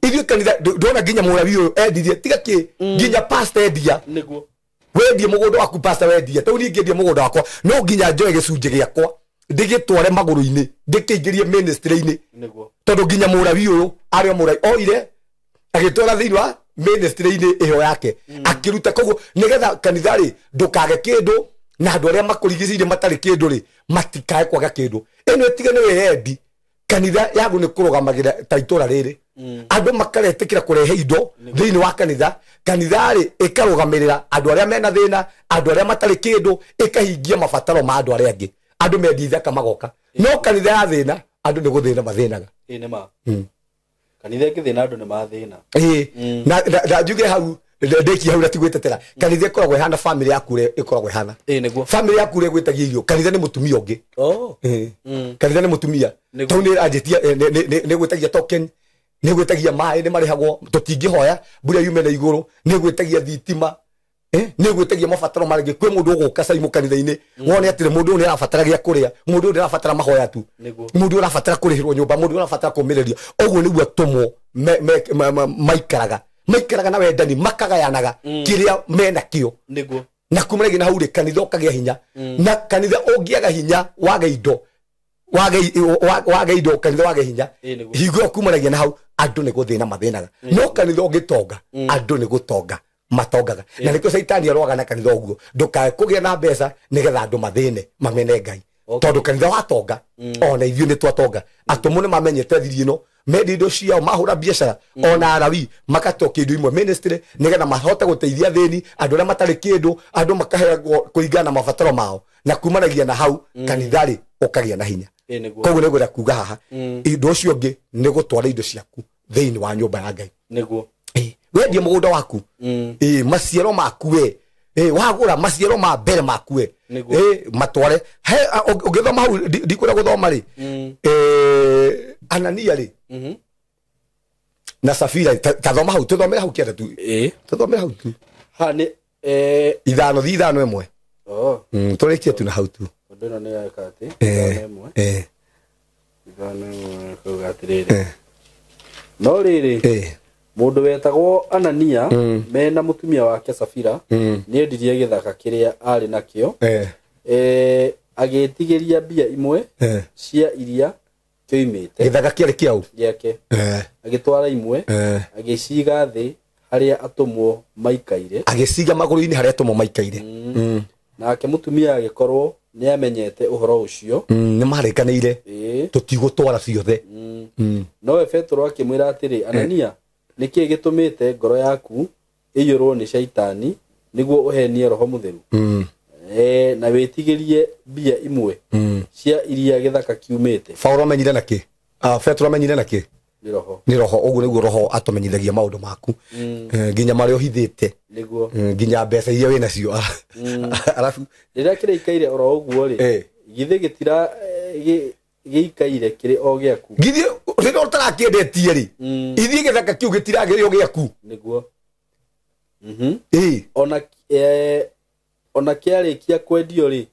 ithuĩ kanitha ndona nginya Mũlawi ũyũ endirie tiga kĩ nginya pastor endia. Wendie mũgũnda waku pastor wendie tau niĩ ngĩendia mũgũnda wakwa no nginya njoe gĩcunjĩ gĩakwa ndĩgĩtware magũrũ-inĩ ndĩkĩingĩrie ministry-inĩ. Tondũ nginya Mũlawi ũyũ arĩ o Mũlawi oire agĩtwara thĩinĩ wa ministry-inĩ ĩyo yake akĩruta. Koguo nĩgetha kanitha rĩ ndũkage kĩndũ na andũ arĩa makũrigicĩirie matarĩ kĩndũ rĩ matikae kwaga kĩndũ. Ĩno ĩtige nĩ wĩyendi kanitha yagu nĩ kũrũgamagĩra ta itũra rĩrĩ. Andũ makaretĩkĩra kũrehe indo thĩinĩ wa kanitha. Kanitha rĩ ĩkarũgamĩrĩra andũ arĩa mena thĩna andũ arĩa matarĩ kĩndũ ĩkahingia mabataro ma andũ arĩa angĩ. Andũ mendia ithaka magoka. No kanitha ya thĩna andũ nĩ gũthĩna mathĩnaga. Kanitha ĩngĩthĩna andũ nĩ mathĩna. Na njuge hau ndĩkie hau na ti gwĩtetera. Kanitha ĩkoragwo ĩhana family yaku ũrĩa ĩkoragwo ĩhana. Family yaku ũrĩa ĩgwĩtagia irio kanitha nĩ mũtumia ũngĩ. Kanitha nĩ mũtumia. Tau nĩ anjĩtia nĩ gwĩtagia token nĩ gwĩtagia maĩ nĩ marĩhagwo tũtingĩhoya mbura yume na igũrũ nĩ gwĩtagia thitima nĩ gwĩtagia mabataro marĩa kwĩ mũndũ ũgũka Simon kanitha-inĩ wone atĩrĩ mũndũ ũyũ nĩ arabatara gĩa kũrĩa mũndũ ũyũ nĩ arabatara mahoya tu mũndũ ũyũ arabatara kũrĩhĩrwo nyũmba mũndũ ũyũ arabatara kũmĩrĩrio. Ũguo nĩguo atũmwo maikaraga maikaraga na wendani makagayanaga kĩrĩa mena kĩo. Na kumanagia na hau rĩ kanitha ũkagĩa hinya. Na kanitha ũngĩaga hinya wage indo wage indo kanitha wage hinya hingo ĩyo kumanagia na hau andũ nĩ gũthĩna mathĩnaga. No kanitha ũngĩtonga andũ nĩ gũtonga matongaga. Na nĩkĩo caitani arũaga na kanitha ũguo ndũkae kũgĩa na mbeca nĩgetha andũ mathĩne mamene Ngai. Tondũ kanitha watonga ona ithuĩ nĩ twatonga. Atũmwo nĩ mamenyete thiri ĩno mendia indo ciao mahũra biacara ona Alawi magatokia indo imwe ministry nĩgetha mahote gũteithia athĩni andũ arĩa matarĩ kĩndũ andũ makaheagwo kũringana na mabataro mao. Na kumanagia na hau kanitha rĩ ũkagĩa na hinya. Koguo nĩ ngwenda kuga haha indo ũcio ũngĩ nĩ gũtwara indo ciaku thĩinĩ wa nyũmba ya Ngai. Wendie mũgũnda waku maciaro maku we wagũra maciaro ma mbere maku we matware. Ũngĩthoma hau ndikwenda gũthoma rĩ Anania rĩ na Safira tathoma hau tuthomere hau kĩanda tu tuthomere hau tu ha nĩ ithano thi ithano ĩmwe tũrĩkie tu na hau tu ũndũ ĩno nĩ yeka atĩ ithano ĩmwe ithano ĩmwe kuga atĩrĩrĩ no rĩrĩ mũndũ wetagwo Anania mena mũtumia wake Safira nĩendirie gĩthaka kĩrĩa arĩ nakĩo agĩtigĩria mbia imwe cia iria kĩoimĩte gĩthaka kĩarĩ kĩau gĩake agĩtwara imwe agĩciga thĩ harĩa atũmwo maikaire agĩciga magũrũ-inĩ harĩa atũmwo maikaire nake mũtumia agĩkorwo nĩamenyete ũhoro ũcio nĩmarĩkanĩire tũtigũtwara ciothe nowe Petero akĩmwĩra atĩrĩ Anania nĩkĩĩ gĩtũmĩte ngoro yaku ĩiyũrwo nĩ Shaitani nĩguo ũhenie Roho Mũtheru na wĩtigĩrie mbia imwe cia iria gĩthaka kiumĩte Paulo amenyire nakĩ Petero amenyire nakĩ nĩ roho nĩ roho ũguo nĩguo roho atũmenyithagia maũndũ maku nginya marĩa ũhithĩte nĩguo nginya mbeca iria wĩ nacio arabu rĩrĩa kĩrĩikaire oro ũguo rĩ githĩ gĩtira gĩikaire kĩrĩ o gĩaku githĩ rĩrĩa ũtarakĩendetie rĩ ithiĩ gĩthaka kĩu gĩtiragĩrĩ o gĩaku nĩguo ona kĩarĩkia kwendio rĩ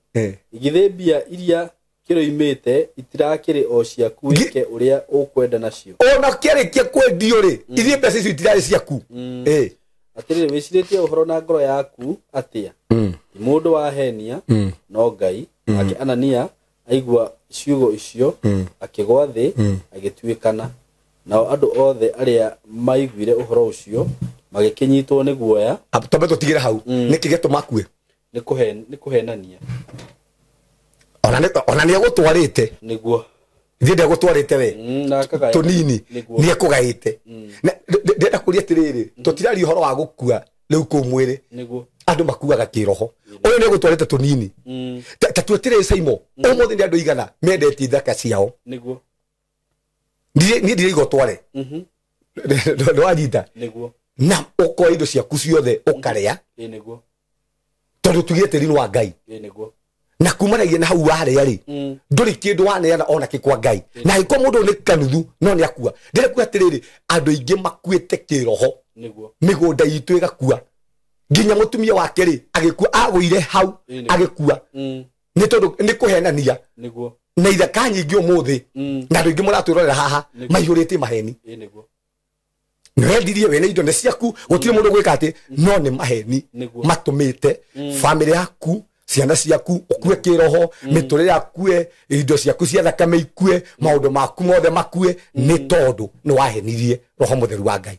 githĩ mbia iria kĩroimĩte itirakĩrĩ o ciaku wĩke ũrĩa ũkwenda nacio ona kĩarĩkia kwendio rĩ ithiĩ mbeca icio itirarĩ ciaku atĩrĩrĩ wĩcirĩtie ũhoro na ngoro yaku atĩa ti mũndũ wahenia no Ngai nake Anania aigua ciugo icio akĩgwa thĩ agĩtuĩkana nao andũ othe arĩa maiguire ũhoro ũcio magĩkĩnyitwo nĩ guoya twambe tũtigĩre hau nĩkĩ gĩatũma akue nĩ kũhenania ona nĩ egũtwarĩte nĩguo ithiĩ ndegũtwarĩte we tũnini nĩ ekũgaĩte ndĩrenda kũria atĩrĩrĩ tũtiraria ũhoro wa gũkua rĩu kũu mwĩrĩ andũ makuaga kĩroho ũyũ nĩ egũtwarĩte tũnini ta tuatĩrĩrĩ Saimo ũmũthĩ nĩ andũ igana mendetie ithaka ciao nĩguo niĩ ndiraiga ũtware nĩwanyita na ũkoya indo ciaku ciothe ũkarĩa tondũ tugire tĩri nĩ wa Ngai na kumanagia na hau warĩa rĩ ndũrĩ kĩndũ waneana ona kĩ kwa Ngai na angĩkorwo mũndũ nĩ kanuthu no nĩ akua ndĩrenda kuga atĩrĩrĩ andũ aingĩ makuĩte kĩroho mĩgũnda itũ ĩgakua nginya mũtumia wake rĩ agĩkua agũire hau agĩkua nĩ tondũ nĩ kũhenania na ithaka nyingĩ ũmũthĩ na andũ aingĩ mũratwĩrorera haha maihũrĩte maheni nĩwendirie wĩna indo nĩ ciaku gũtirĩ mũndũ gwĩka atĩ no nĩ maheni matũmĩte bamĩrĩ yaku ciana ciaku ũkue kĩroho mĩtũrĩre yakue indo ciaku cia thakame ikue maũndũ maku mothe makue nĩ tondũ nĩ wahenirie Roho Mũtheru wa Ngai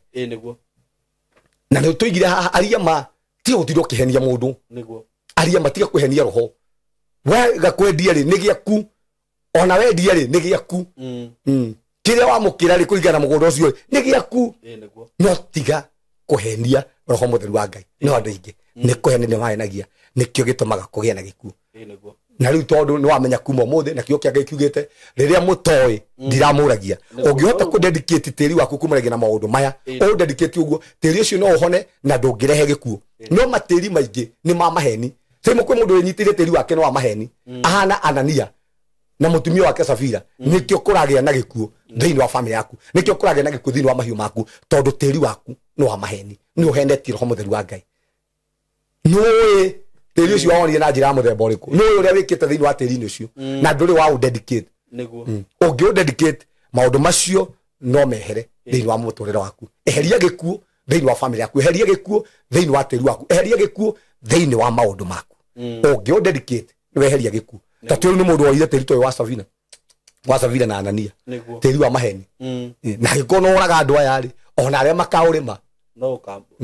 na nĩ tũigire haha aria ma tiga gũtinda ũkĩhenia mũndũ aria ma tiga kũhenia roho wega kwendia rĩ nĩ gĩaku ona wendia rĩ nĩ gĩaku kĩrĩa wamũkĩra rĩ kũringana na mũgũnda ũcio nĩ gĩaku no tiga kũhenia Roho Mũtheru wa Ngai no andũ aingĩ nĩ kũhenia nĩ mahenagia nĩkĩo gĩtũmaga kũgĩa na gĩkuũ na rĩu tondũ nĩ wamenya kuma ũmũthĩ na kĩo kĩa Ngai kiugĩte rĩrĩa mũtoĩ ndiramũragia ũngĩhota kũdedicate tĩri waku kumanagia na maũndũ maya ũdedicate ũguo tĩri ũcio no ũhone na ndũngĩrehe gĩkuũ no matĩri maingĩ nĩ ma maheni sasa kwĩ mũndũ wĩnyitĩire tĩri wake nĩ wa maheni ahana Anania na mũtumia wake Safira nĩkĩo kũragĩa na gĩkuũ thĩinĩ wa bamĩrĩ yaku nĩkĩo kũragĩa na gĩkuũ thĩinĩ wa mahiũ maku tondũ tĩri waku nĩ wa maheni nĩ ũhenetie Roho Mũtheru wa Ngai nĩũĩ tĩri ũcio wawonire na njĩra ya mũthemba ũrĩkũ nĩũĩ ũrĩa wĩkĩte thĩinĩ wa tĩri-inĩ ũcio na ndũrĩ wa ũdedicate ũngĩũdedicate maũndũ macio no mehere thĩinĩ wa mũtũrĩre waku eheria gĩkuũ thĩinĩ wa bamĩrĩ yaku eheria gĩkuũ thĩinĩ wa tĩri waku eheria gĩkuũ thĩinĩ wa maũndũ maku ũngĩũdedicate nĩweheria gĩkuũ ta tĩri nĩ mũndũ woire tĩri toyũ wa Safira na Anania tĩri wa maheni na angĩkorwo nĩ woraga andũ aya rĩ ona arĩa makaũrĩma no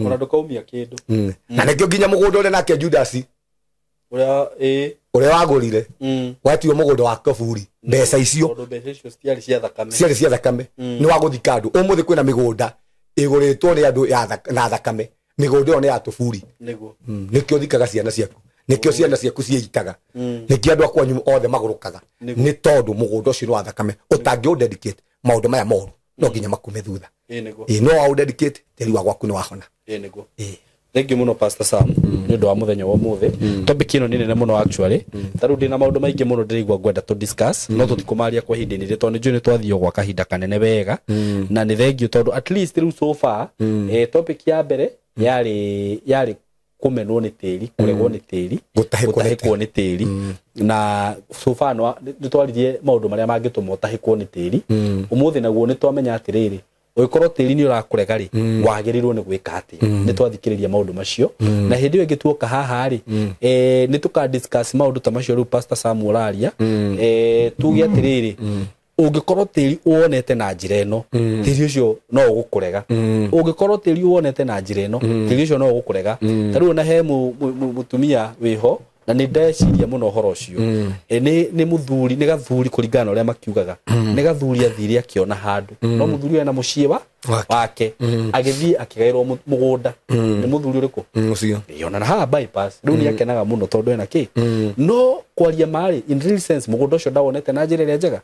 ona ndũkaumia kĩndũ na nĩkĩo nginya mũgũnda ũrĩa nake Judasi ũrĩa wagũrire wetirwo mũgũnda wa kaburi mbeca icio ciarĩ cia thakame nĩ wa gũthika andũ ũmũthĩ kwĩna mĩgũnda ĩgũrĩtwo nĩ andũ na thakame mĩgũnda ĩyo nĩ ya tũburi nĩkĩo thikaga ciana ciaku nĩkĩo ciana ciaku ciĩitaga nĩkĩo andũ a kwanyu othe magũrũkaga nĩ tondũ mũgũnda ũcio nĩ wa thakame ũtangĩũdedicate maũndũ maya moru no nginya makume thutha no waũdedicate tĩri wa gwaku nĩ wahona. Thank you muno Pastor Sam nĩ ũndũ wa mũthenya wa ũmũthĩ. Topic ĩno nĩ nene mũno actually. Ta rĩu ndĩna maũndũ maingĩ mũno ndĩraigua ngwenda tũ discuss, no tũtikũmaria kwa ihinda inene tondũ nĩnjũĩ nĩ twathiĩ gwa kahinda kanene wega. Na nĩ thank you tondũ at least rĩu so far topic ya mbere yarĩ kũmenwo nĩ tĩri, kũregwo nĩ tĩri, gũtahĩkwo nĩ tĩri. Na so far nĩ twaririe maũndũ marĩa mangĩtũma ũtahĩkwo nĩ tĩri. Ũmũthĩ naguo nĩ twamenya atĩrĩrĩ, ũngĩkorwo tĩri nĩ ũrakũrega rĩ, wagĩrĩirwo nĩ gwĩka atĩa. Nĩ twathikĩrĩria maũndũ macio. Na hĩndĩ ĩyo ĩngĩ tuoka haha rĩ, nĩ tũka discuss maũndũ ta macio rĩu Pastor Sam ũraria. Tuge atĩrĩrĩ, ũngĩkorwo tĩri wonete na njĩra ĩno, tĩri ũcio no ũgũkũrega. Ũngĩkorwo tĩri wonete na njĩra ĩno, tĩri ũcio no ũgũkũrega. Ta rĩu ona he mũtumia wĩho, na nĩ ndeciria mũno ũhoro ũcio. Nĩ mũthuri, nĩ gathuri kũringana na ũrĩa makiugaga. Nĩ gathuri athire akĩona handũ. No mũthuri ena mũciĩ wake. Agĩthiĩ akĩgaĩrwo mũgũnda. Nĩ mũthuri ũrĩkũ? Ũcio. Ona na haha bypass. Rĩu nĩ akenaga mũno tondũ ena kĩ. No kwaria marĩ in real sense mũgũnda ũcio ndawonete na njĩra ĩrĩa njega.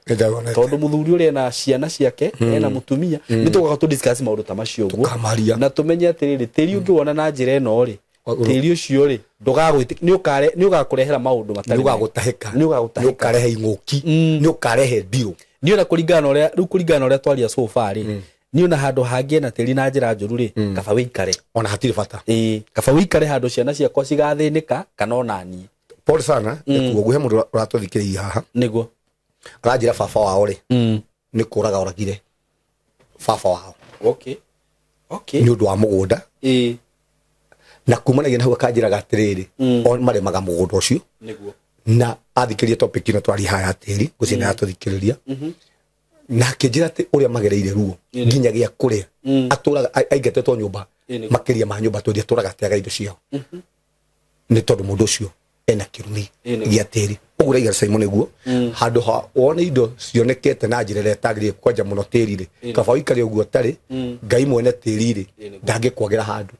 Tondũ mũthuri ũrĩa ena ciana ciake, ena mũtumia, nĩ tũgoka tũ discuss maũndũ ta macio ũguo. Na tũmenye atĩrĩrĩ, tĩri ũngĩwona na njĩra ĩno rĩ, tĩri ũcio rĩ, ndũgagwĩtĩ, nĩ ũgakũrehera maũndũ matarĩ. Nĩ ũgagũtahĩka. Nĩ ũkarehe ing'ũki. Nĩ ũkarehe ndirũ. Niĩ ona kũringana na ũrĩa, rĩu kũringana na ũrĩa twaria so far rĩ, niĩ ona handũ hangĩ na tĩri na njĩra njũru rĩ, kaba wĩikare. Ona hatirĩ bata. Ĩĩ, kaba wĩikare handũ ciana ciakwa cigathĩnĩka kana ona niĩ. Pole sana, nĩkuo he mũndũ ũratũthikĩrĩria haha. Nĩguo. Aranjĩra baba wao rĩ, nĩ kũraga oragire baba wao. Okay. Okay. Nĩ ũndũ wa mũgũnda. Ĩĩ. Na kumanagia na hau akanjĩraga atĩrĩrĩ, o marĩmaga mũgũnda ũcio. Nĩguo. Na athikĩrĩria topic ĩno twaria haha ya tĩri, ngwĩciria nĩ aratũthikĩrĩria. Na akĩnjĩra atĩ ũrĩa magereire ruo nginya gĩa kũrĩa, atũraga aingatĩtwo nyũmba, makĩria ma nyũmba tondũ atũraga ateaga indo ciao. Nĩ tondũ mũndũ ũcio ena kĩrumi gĩa tĩri. Ũguo ũraiga Simon nĩguo, handũ ha wone indo cionekete na njĩra ĩrĩa ĩtagĩrĩire kwanja mũno tĩri rĩ, kaba ũikare ũguo ũtarĩ, Ngai mwene tĩri rĩ, ndangĩkwagĩra handũ.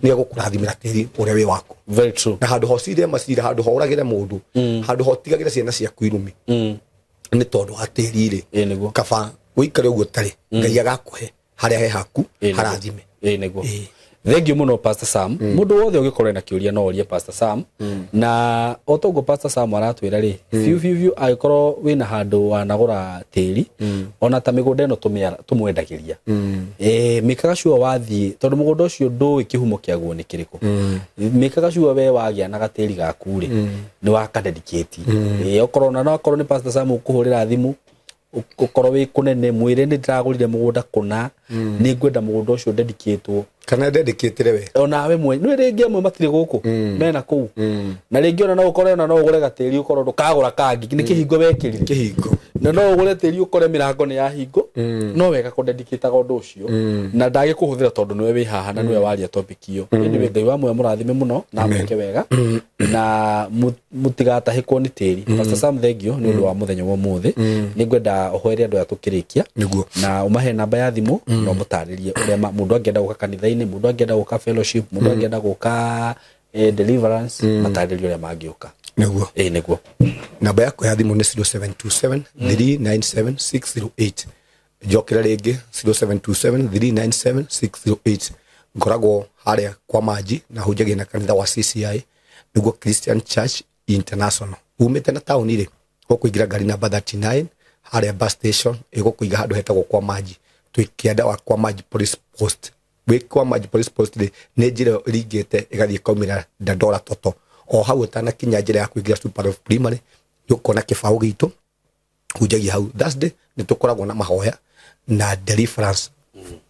Nĩ egũkũrathimĩra tĩri ũrĩa wĩ waku. Very true. Na handũ ha ũcire macira, handũ ha ũragĩre mũndũ, handũ ha ũtigagĩre ciana ciaku irumi, nĩ tondũ wa tĩri rĩ, kaba ũikare ũguo ũtarĩ, Ngai agakũhe harĩa he haku, harathime. Nĩguo. Thank you muno Pastor Sam. Mundu wothe ũngĩkorwo na kĩũria no ũrie Pastor Sam. Na o toguo Pastor Sam aratwĩra rĩ, biũ biũ biũ angĩkorwo wĩna handũ wanagũra tĩri, ona ta mĩgũnda ĩno tũmwendagĩria. Mĩkaga sure wathiĩ, tondũ mũgũnda ũcio ndũĩ kĩhumo kĩaguo nĩ kĩrĩkũ. Mĩkaga sure we wagĩa na gatĩri gaku rĩ, nĩ wakadedicate. Okorwo na no akorwo nĩ Pastor Sam ũkũhũrĩra thimũ, ũkorwo wĩ kũnene, mwĩre nĩ ndĩragũrire mũgũnda kũna, nĩ ngwenda mũgũnda ũcio dedicatwo. Kana dedicatire we. Ona we mwenye. Nĩ rĩngĩ amwe matirĩ gũkũ, mena kũu. Na rĩngĩ ona no ũkore ona no ũgũre gatĩri ũkorwo ndũkagũra kangĩ, nĩ kĩhingo wekĩrire. Kĩhingo. Na no ũgũre tĩri ũkore mĩrango nĩ yahingo, no wega kũdedicataga ũndũ ũcio. Na ndagĩkũhũthĩra tondũ nĩwe wĩ haha na nĩwe waria topic ĩyo. Anyway, Ngai wa muoyo mũrathime mũno na mwĩke wega. Na mũtigatahĩkwo nĩ tĩri. Pastor Sam, thank you nĩ ũndũ wa mũthenya wa ũmũthĩ. Nĩ ngwenda ũhoere andũ aya tũkĩrĩkia. Nĩguo. Na ũmahe namba ya thimũ na ũmũtarĩrie ũrĩa mũndũ angĩenda gũka kanitha-inĩ, mũndũ angĩenda gũka fellowship, mũndũ angĩenda gũka deliverance, matarĩrie ũrĩa mangĩũka. Nĩguo. Nĩguo. Namba yakwa ya thimũ nĩ 0727 397 608. Njokere rĩngĩ 0727 397 608. Ngoragwo harĩa kwa Maji na hunjagia na kanitha wa CCI, nĩguo Christian Church International. Umĩte na taũni rĩ, ũkũingĩra ngari namba 39 harĩa bus station, ĩgũkũiga handũ hetagwo kwa Maji. Twĩ kĩanda wa kwa Maji Police Post. Wĩ kwa Maji Police Post rĩ, nĩ njĩra ĩringĩte ĩgathiĩ ĩkaumĩra Dandora Toto. O hau ũtanakinya njĩra ya kũingĩra Super Love Primary, nĩ ũkuona kĩbaũ gitũ, hunjagia hau. Thursday nĩ tũkoragwo na mahoya na deliverance,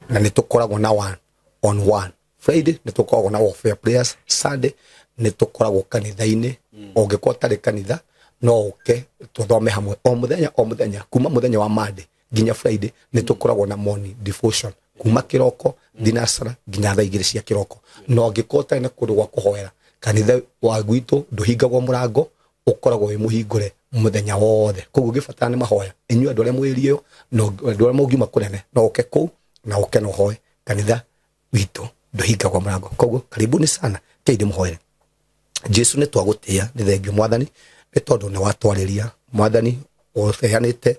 na nĩ tũkoragwo na one on one. Friday nĩ tũkoragwo na warfare prayers. Sunday nĩ tũkoragwo kanitha-inĩ. Ũngĩkorwo ũtarĩ kanitha, no ũke tũthome hamwe o mũthenya o mũthenya, kuma mũthenya wa Monday nginya Friday nĩ tũkoragwo na morning devotion kuma kĩroko thinacara nginya thaa igĩrĩ cia kĩroko. Na ũngĩkorwo ũtarĩ na kũndũ gwa kũhoera, kanitha wa gwitũ ndũhingagwo mũrango, ũkoragwo wĩ mũhingũre mũthenya wothe. Koguo ũngĩbatara nĩ mahoya, inyuĩ andũ arĩa mwĩ area ĩyo, na andũ arĩa mũngiuma kũnene, no ũke kũu na ũke na ũhoe. Kanitha witũ ndũhingagwo mũrango. Koguo karibuni sana, kei ndĩmũhoere. Jesu nĩ twagũtĩĩa, nĩ thengio Mwathani, nĩ tondũ nĩ watwarĩria Mwathani, ũheanĩte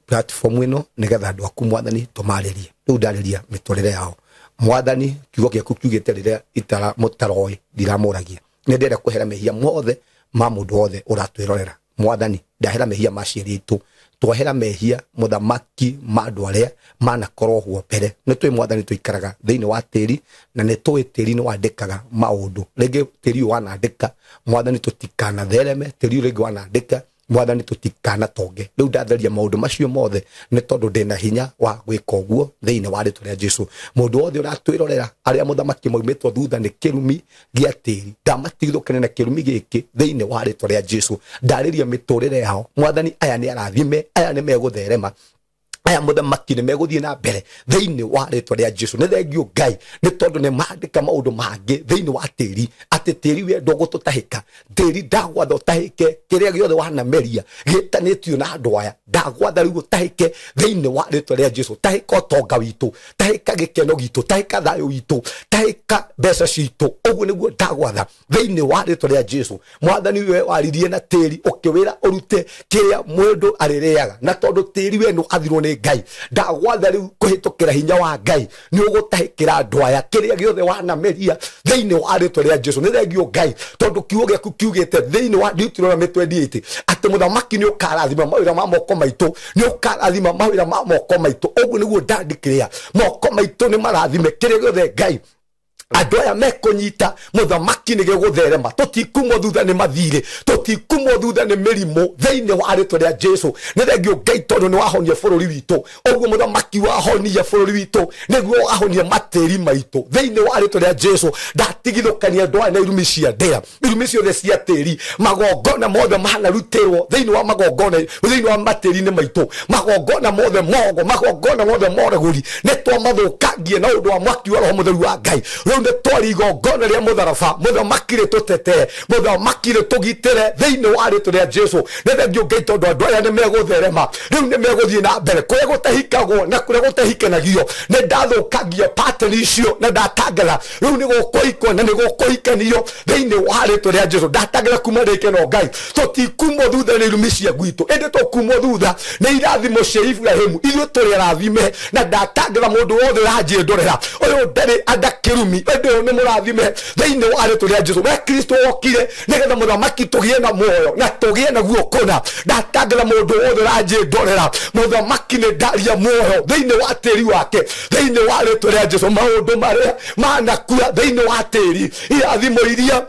platform ĩno nĩgetha andũ aku Mwathani tũmarĩrie. Rĩu ndarĩria mĩtũrĩre yao. Mwathani kiugo gĩaku kiugĩte rĩrĩa itara mũtaroĩ ndiramũragia. Nĩ ndĩrenda kwehera mehia mothe ma mũndũ wothe ũratwĩrorera. Mwathani ndahera mehia ma cieri itũ, twahera mehia mũthamaki ma andũ arĩa manakorwo ho mbere. Nĩ tũĩ Mwathani tũikaraga thĩinĩ wa tĩri, na nĩ tũĩ tĩri nĩ wandĩkaga maũndũ. Rĩngĩ tĩri ũyũ wanandĩka Mwathani tũtikanathereme, tĩri ũyũ rĩngĩ wanandĩka Mwathani tũtikanatonge. Rĩu ndatheria maũndũ macio mothe nĩ tondũ ndĩna hinya wa gwĩka ũguo thĩinĩ wa rĩtwa rĩa Jesũ. Mũndũ wothe ũratwĩrorera arĩa mũthamaki maumĩtwo thutha nĩ kĩrumi gĩa tĩri, ndamatigithũkane na kĩrumi gĩkĩ thĩinĩ wa rĩtwa rĩa Jesũ. Ndarĩria mĩtũrĩre yao Mwathani, aya nĩ arathime, aya nĩ megũtherema, aya mũthamaki nĩ megũthiĩ na mbere thĩinĩ wa rĩtwa rĩa Jesũ. Nĩ thengio Ngai nĩ tondũ nĩ mandĩka maũndũ mangĩ thĩinĩ wa tĩri, atĩ tĩri wendwo gũtũtahĩka. Tĩri ndagwatha ũtahĩke kĩrĩa gĩothe wanameria gĩtanĩtio na andũ aya, ndagwatha rĩu ũtahĩke thĩinĩ wa rĩtwa rĩa Jesũ. Tahĩka ũtonga witũ, tahĩka gĩkeno gitũ, tahĩka thayũ witũ, tahĩka mbeca citũ. Ũguo nĩguo ndagwatha thĩinĩ wa rĩtwa rĩa Jesũ. Mwathani we waririe na tĩri ũkĩwĩra ũrute kĩrĩa mũndũ arĩrĩaga, na tondũ tĩri we nĩ athirwo nĩ Ngai, ndagwatha rĩu kũhĩtũkĩra hinya wa Ngai nĩ ũgũtahĩkĩra andũ aya kĩrĩa gĩothe wanameria thĩinĩ wa rĩtwa rĩa Jesũ. Nĩ thengio Ngai tondũ kiugo gĩaku kiugĩte thĩinĩ wa Deuteronomy 28 atĩ mũthamaki nĩ ũkarathima mawĩra ma moko maitũ, nĩ ũkarathima mawĩra ma moko maitũ. Ũguo nĩguo ndandĩkĩrĩa moko maitũ nĩ marathime kĩrĩa gĩothe Ngai andũ aya mekũnyita mũthamaki nĩ gĩgũtherema. Tũtikumwo thutha nĩ mathirĩ, tũtikumwo thutha nĩ mĩrimũ thĩinĩ wa rĩtwa rĩa Jesũ. Nĩ thengio Ngai tondũ nĩ wahonia bũrũri witũ. Ũguo mũthamaki wahonia bũrũri witũ nĩguo wahonia matĩri maitũ thĩinĩ wa rĩtwa rĩa Jesũ. Ndatigithũkania andũ aya na irumi cia ndĩa, irumi ciothe cia tĩri, magongona mothe manarutĩrwo thĩinĩ wa magongona, thĩinĩ wa matĩri-inĩ maitũ, magongona mothe mogo, magongona mothe moregũri nĩ twamathũkangie na ũndũ wa mwaki wa Roho Mũtheru wa Ngai. Rĩu nĩ twari igongona rĩa mũtharaba, mũthamaki rĩtũtetee, mũthamaki rĩtũgitĩre thĩinĩ wa rĩtwa rĩa Jesũ. Nĩ thengio Ngai tondũ andũ aya nĩ megũtherema, rĩu nĩ megũthiĩ na mbere kũrĩa gũtahikagwo na kũrĩa gũtahikanagio. Nĩ ndathũkangia pattern icio na ndatangala rĩu nĩ gũkũhikwo na nĩ gũkũhikanio thĩinĩ wa rĩtwa rĩa Jesũ. Ndatangala kuma ndĩkeno Ngai, tũtikumwo thutha nĩ irumi cia gwitũ, ĩndĩ tũkumwo thutha nĩ irathimo cia Ibrahimu. Ithuĩ tũrĩ arathime, na ndatangala mũndũ wothe ũranjĩndorera ũyũ ndarĩ anda kĩrumi, ĩndĩ ũyũ nĩ mũrathime thĩinĩ wa rĩtwa rĩa Jesũ. We Kristo wokire nĩgetha mũthamaki tũgĩe na muoyo na tũgĩe naguo kũna. Ndatangala mũndũ wothe ũranjĩndorera mũthamaki nĩ ndaria muoyo thĩinĩ wa tĩri wake thĩinĩ wa rĩtwa rĩa Jesũ. Maũndũ marĩa manakua thĩinĩ wa tĩri, irathimo iria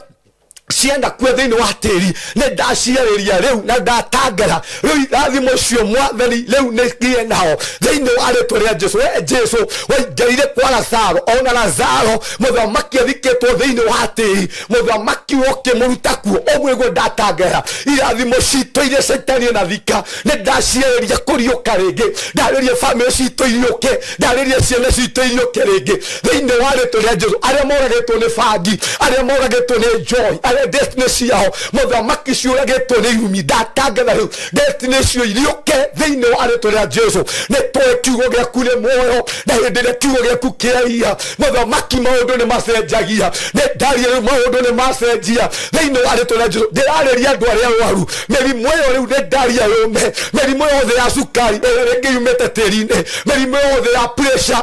ciana kua thĩinĩ wa tĩri nĩ ndaciarĩria rĩu na ndatangara rĩu irathimo icio Mwathani rĩu nĩ ngĩe nao thĩinĩ wa rĩtwa rĩa Jesũ. We Jesũ waingarire kwa Lazaro, ona Lazaro mũthamaki athikĩtwo thĩinĩ wa tĩri, mũthamaki ũkĩmũruta kuo. Ũguo nĩguo ndatangara irathimo citũ iria Caitani anathika nĩ ndaciarĩria kũriũka rĩngĩ, ndarĩria bamĩrĩ citũ iriũke, ndarĩria ciana citũ iriũke rĩngĩ thĩinĩ wa rĩtwa rĩa Jesũ. Arĩa moragĩtwo nĩ bangi, arĩa moragĩtwo nĩ joy, arĩa destiny ciao mũthamaki ciũragĩtwo nĩ irumi, ndatangatha rĩu destiny icio iriũke thĩinĩ wa rĩtwa rĩa Jesũ. Nĩ tũĩ kiugo gĩaku nĩ muoyo, na hĩndĩ ĩrĩa kiugo gĩaku kĩaria mũthamaki maũndũ nĩ macenjagia. Nĩ ndaria rĩu maũndũ nĩ macenjia thĩinĩ wa rĩtwa rĩa Jesũ. Ndĩrarĩria andũ arĩa arwaru mĩrimũ ĩyo rĩu nĩ ndaria yũme, mĩrimũ yothe ya cukari ĩrĩa rĩngĩ yumĩte tĩri-inĩ, mĩrimũ yothe ya pressure,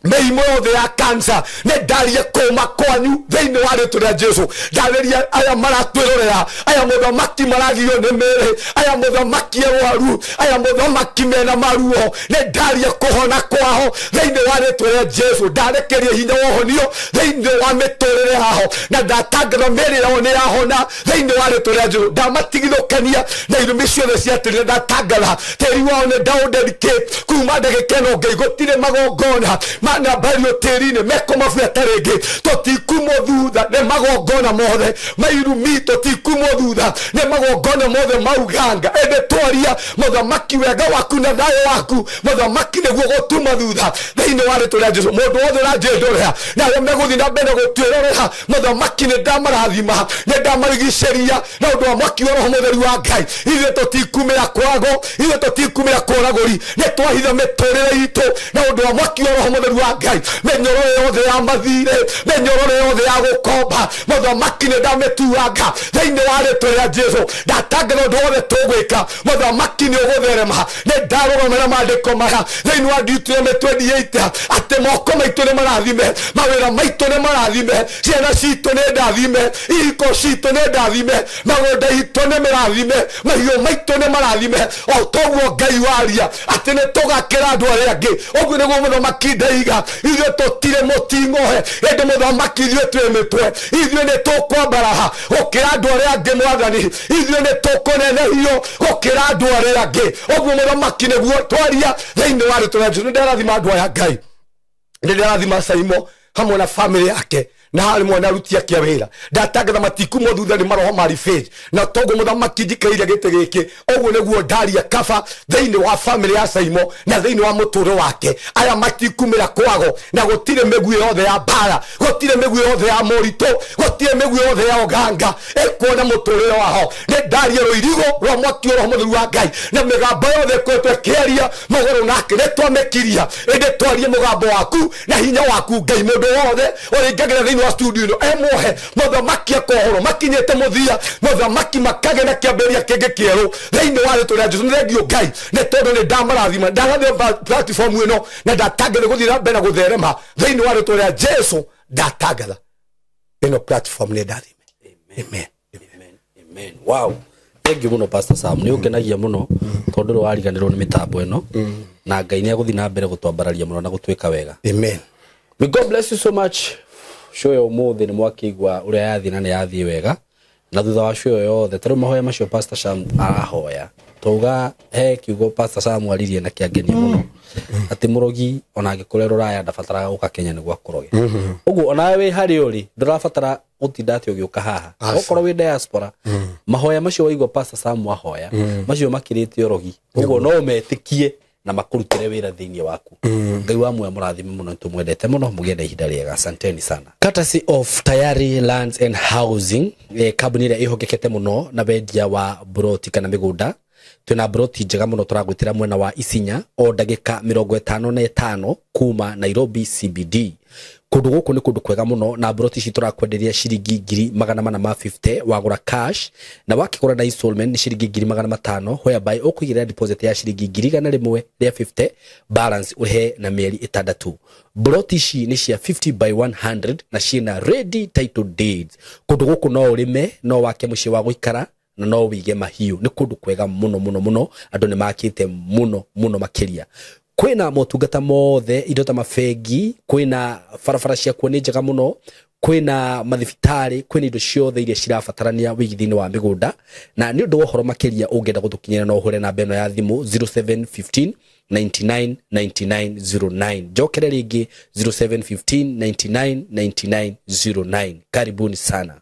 mĩrimũ yothe ya cancer, nĩ ndaria kũma kwanyu thĩinĩ wa rĩtwa rĩa Jesũ. Ndarĩria aya maratwĩrorera, aya mũthamaki maragio nĩ mĩĩrĩ, aya mũthamaki arwaru, aya mũthamaki mena maruo, nĩ ndaria kũhona kwao thĩinĩ wa rĩtwa rĩa Jesũ. Ndarekeria hinya wa ũhonio thĩinĩ wa mĩtũrĩre yao, na ndatangatha mĩĩrĩ yao nĩ yahona thĩinĩ wa rĩtwa rĩa Jesũ. Ndamatigithũkania na irumi ciothe cia tĩri, ndatangatha tĩri wao nĩ ndaũdedicate kuma ndagĩka ĩno Ngai, gũtirĩ magongona manambario tĩri-inĩ mekũmabuata rĩngĩ. Tũtikumwo thutha nĩ magongona mothe mairumi, tũtikumwo thutha nĩ magongona mothe mauganga, ĩndĩ twaria mũthamaki wega waku na thayũ waku mũthamaki nĩguo gũtuma thutha thĩinĩ wa rĩtwa rĩa Jesũ. Mũndũ wothe ũranjĩndorera na arĩa megũthiĩ na mbere gũtwĩrorera mũthamaki nĩ ndamarathima, nĩ ndamarigicĩria na ũndũ wa mwaki wa Roho Mũtheru wa Ngai. Ithuĩ tũtikumĩra kwago, ithuĩ tũtikumĩra kũragũri, nĩ twahitha mĩtũrĩre itũ na ũndũ wa mwaki wa Roho Mũtheru wa Wa Ngai, mĩnyororo yothe ya mathirĩ, mĩnyororo yothe ya gũkomba, mũthamaki nĩ ndamĩtuanga thĩinĩ wa rĩtwa rĩa Jesu. Ndatangatha ũndũ wothe tũgwĩka, mũthamaki nĩ ũgũtherema. Nĩ ndarũgamĩra maandĩko maya thĩinĩ wa Deuteronomy 28 atĩ moko maitũ nĩ marathime, mawĩra maitũ nĩ marathime, ciana citũ nĩ ndathime, ihiko citũ nĩ ndathime, mĩgũnda itũ nĩ mĩrathime, mahiũ maitũ nĩ marathime. O toguo Ngai waria atĩ nĩ tũgakĩra andũ arĩa angĩ, ũguo nĩguo mũthamaki ndaiga ithuĩ tũtirĩ mũting'ohe, ĩndĩ mũthamaki ithuĩ twĩ mĩtwe, ithuĩ nĩ tũkwambaraha gũkĩra andũ arĩa angĩ. Mwathani, ithuĩ nĩ tũkũnenehio gũkĩra andũ arĩa angĩ. Ũguo mũthamaki nĩguo twaria thĩinĩ wa rĩtwa rĩa Jesũ. Nĩ ndĩrathima andũ aya Ngai, nĩ ndĩrathima Saimo hamwe na family yake na harĩ mwana aruti ake a wĩra. Ndatangatha matikumwo thutha nĩ maroho ma revenge, na toguo mũthamaki njikaire gĩtĩ gĩkĩ, ũguo nĩguo ndaria kaba thĩinĩ wa family ya Saimo na thĩinĩ wa mũtũrĩre wake. Aya matikumĩra kwago, na gũtirĩ mĩguĩ yothe ya mbara, gũtirĩ mĩguĩ yothe ya moritũ, gũtirĩ mĩguĩ yothe ya ũganga ĩkuona mũtũrĩre wao. Nĩ ndaria rũirigo rwa mwaki wa Roho Mũtheru wa Ngai, na mĩgambo yothe ĩkoretwo ĩkĩaria mũgarũ nake nĩ twamĩkiria, ĩndĩ twarie mũgambo waku na hinya waku Ngai. Mũndũ wothe ũrĩingagĩra thĩinĩ wa studio ĩno emwohe, mũthamaki akohorwo, makinyĩte mũthia, mũthamaki makagĩa na kĩambĩrĩria kĩngĩ kĩerũ thĩinĩ wa rĩtwa rĩa Jesũ. Nĩ thengio Ngai nĩ tondũ nĩ ndamarathima, ndarathima platform ĩno na ndatangatha gũthiĩ na mbere na gũtherema thĩinĩ wa rĩtwa rĩa Jesũ. Ndatangatha ĩno platform nĩ ndathime. Amen. Amen. Amen. Wow. Thank you muno, Pastor Sam. Nĩ ũngenagia mũno tondũ rĩ wariganĩrwo nĩ mĩtambo ĩno, na Ngai nĩ agũthiĩ na mbere gũtwambararia mũno na gũtwĩka wega. Amen. May God bless you so much. Show ya ũmũthĩ nĩ mwakĩigua ũrĩa yathiĩ, na nĩ yathiĩ wega, na thutha wa show ĩyo yothe tarĩu mahoya macio Pastor Sam arahoya, tauga he kiugo Pastor Sam aririe na kĩangenia mũno, atĩ mũrogi ona angĩkorwo rũraya ndabataraga gũka Kenya nĩguo akũroge. Ũguo onawe wĩ harĩa ũrĩ ndũrabatara gũtinda atĩ ũgĩũka haha. Aca. Okorwo wĩ diaspora, mahoya macio waigua Pastor Sam ahoya, macio makĩrĩte ũrogi. Ũguo no ũmetĩkie na makũrutĩre wĩra thĩinĩ waku. Ngai wa muoyo mũrathime mũno, nĩtũmwendete mũno, mũgĩe na ihinda rĩega. Asanteni sana. Courtesy of Tayari Lands and Housing, kambuni ĩrĩa ĩhokekete mũno na wendia wa broti kana mĩgũnda. Twĩna broti njega mũno tũragwĩtĩra mwena wa Isinya, o ndagĩka 55 kuma Nairobi CBD. Kũndũ gũkũ nĩ kũndũ kwega mũno, na broti ici tũrakwenderia ciringi 450,000 wagũra cash, na wakĩgũra na installment nĩ ciringi 500,000, whereby ũkũigĩrĩra deposit ya ciringi 150,000, balance ũrĩhe na mĩeri 6. Broti ici nĩ cia 50 by 100 na ciĩna ready title deeds. Kũndũ gũkũ no ũrĩme, no wake mũciĩ wa gũikara, na no wĩige mahiũ. Nĩ kũndũ kwega mũno mũno mũno, andũ nĩ makĩte mũno mũno makĩria. Kwĩna motungata mothe, indo ta mabengi, kwĩna barabara ciakuo nĩ njega mũno, kwĩna mathibitarĩ, kwĩna indo ciothe iria cirabatarania wĩigithia-inĩ wa mĩgũnda. Na nĩ ũndũ wa ũhoro makĩria ũngĩenda gũtũkinyĩra, no ũhũre namba ĩno ya thimũ 0715 99 99 09. Njokere rĩngĩ, 0715 99 99 09. Karibuni sana.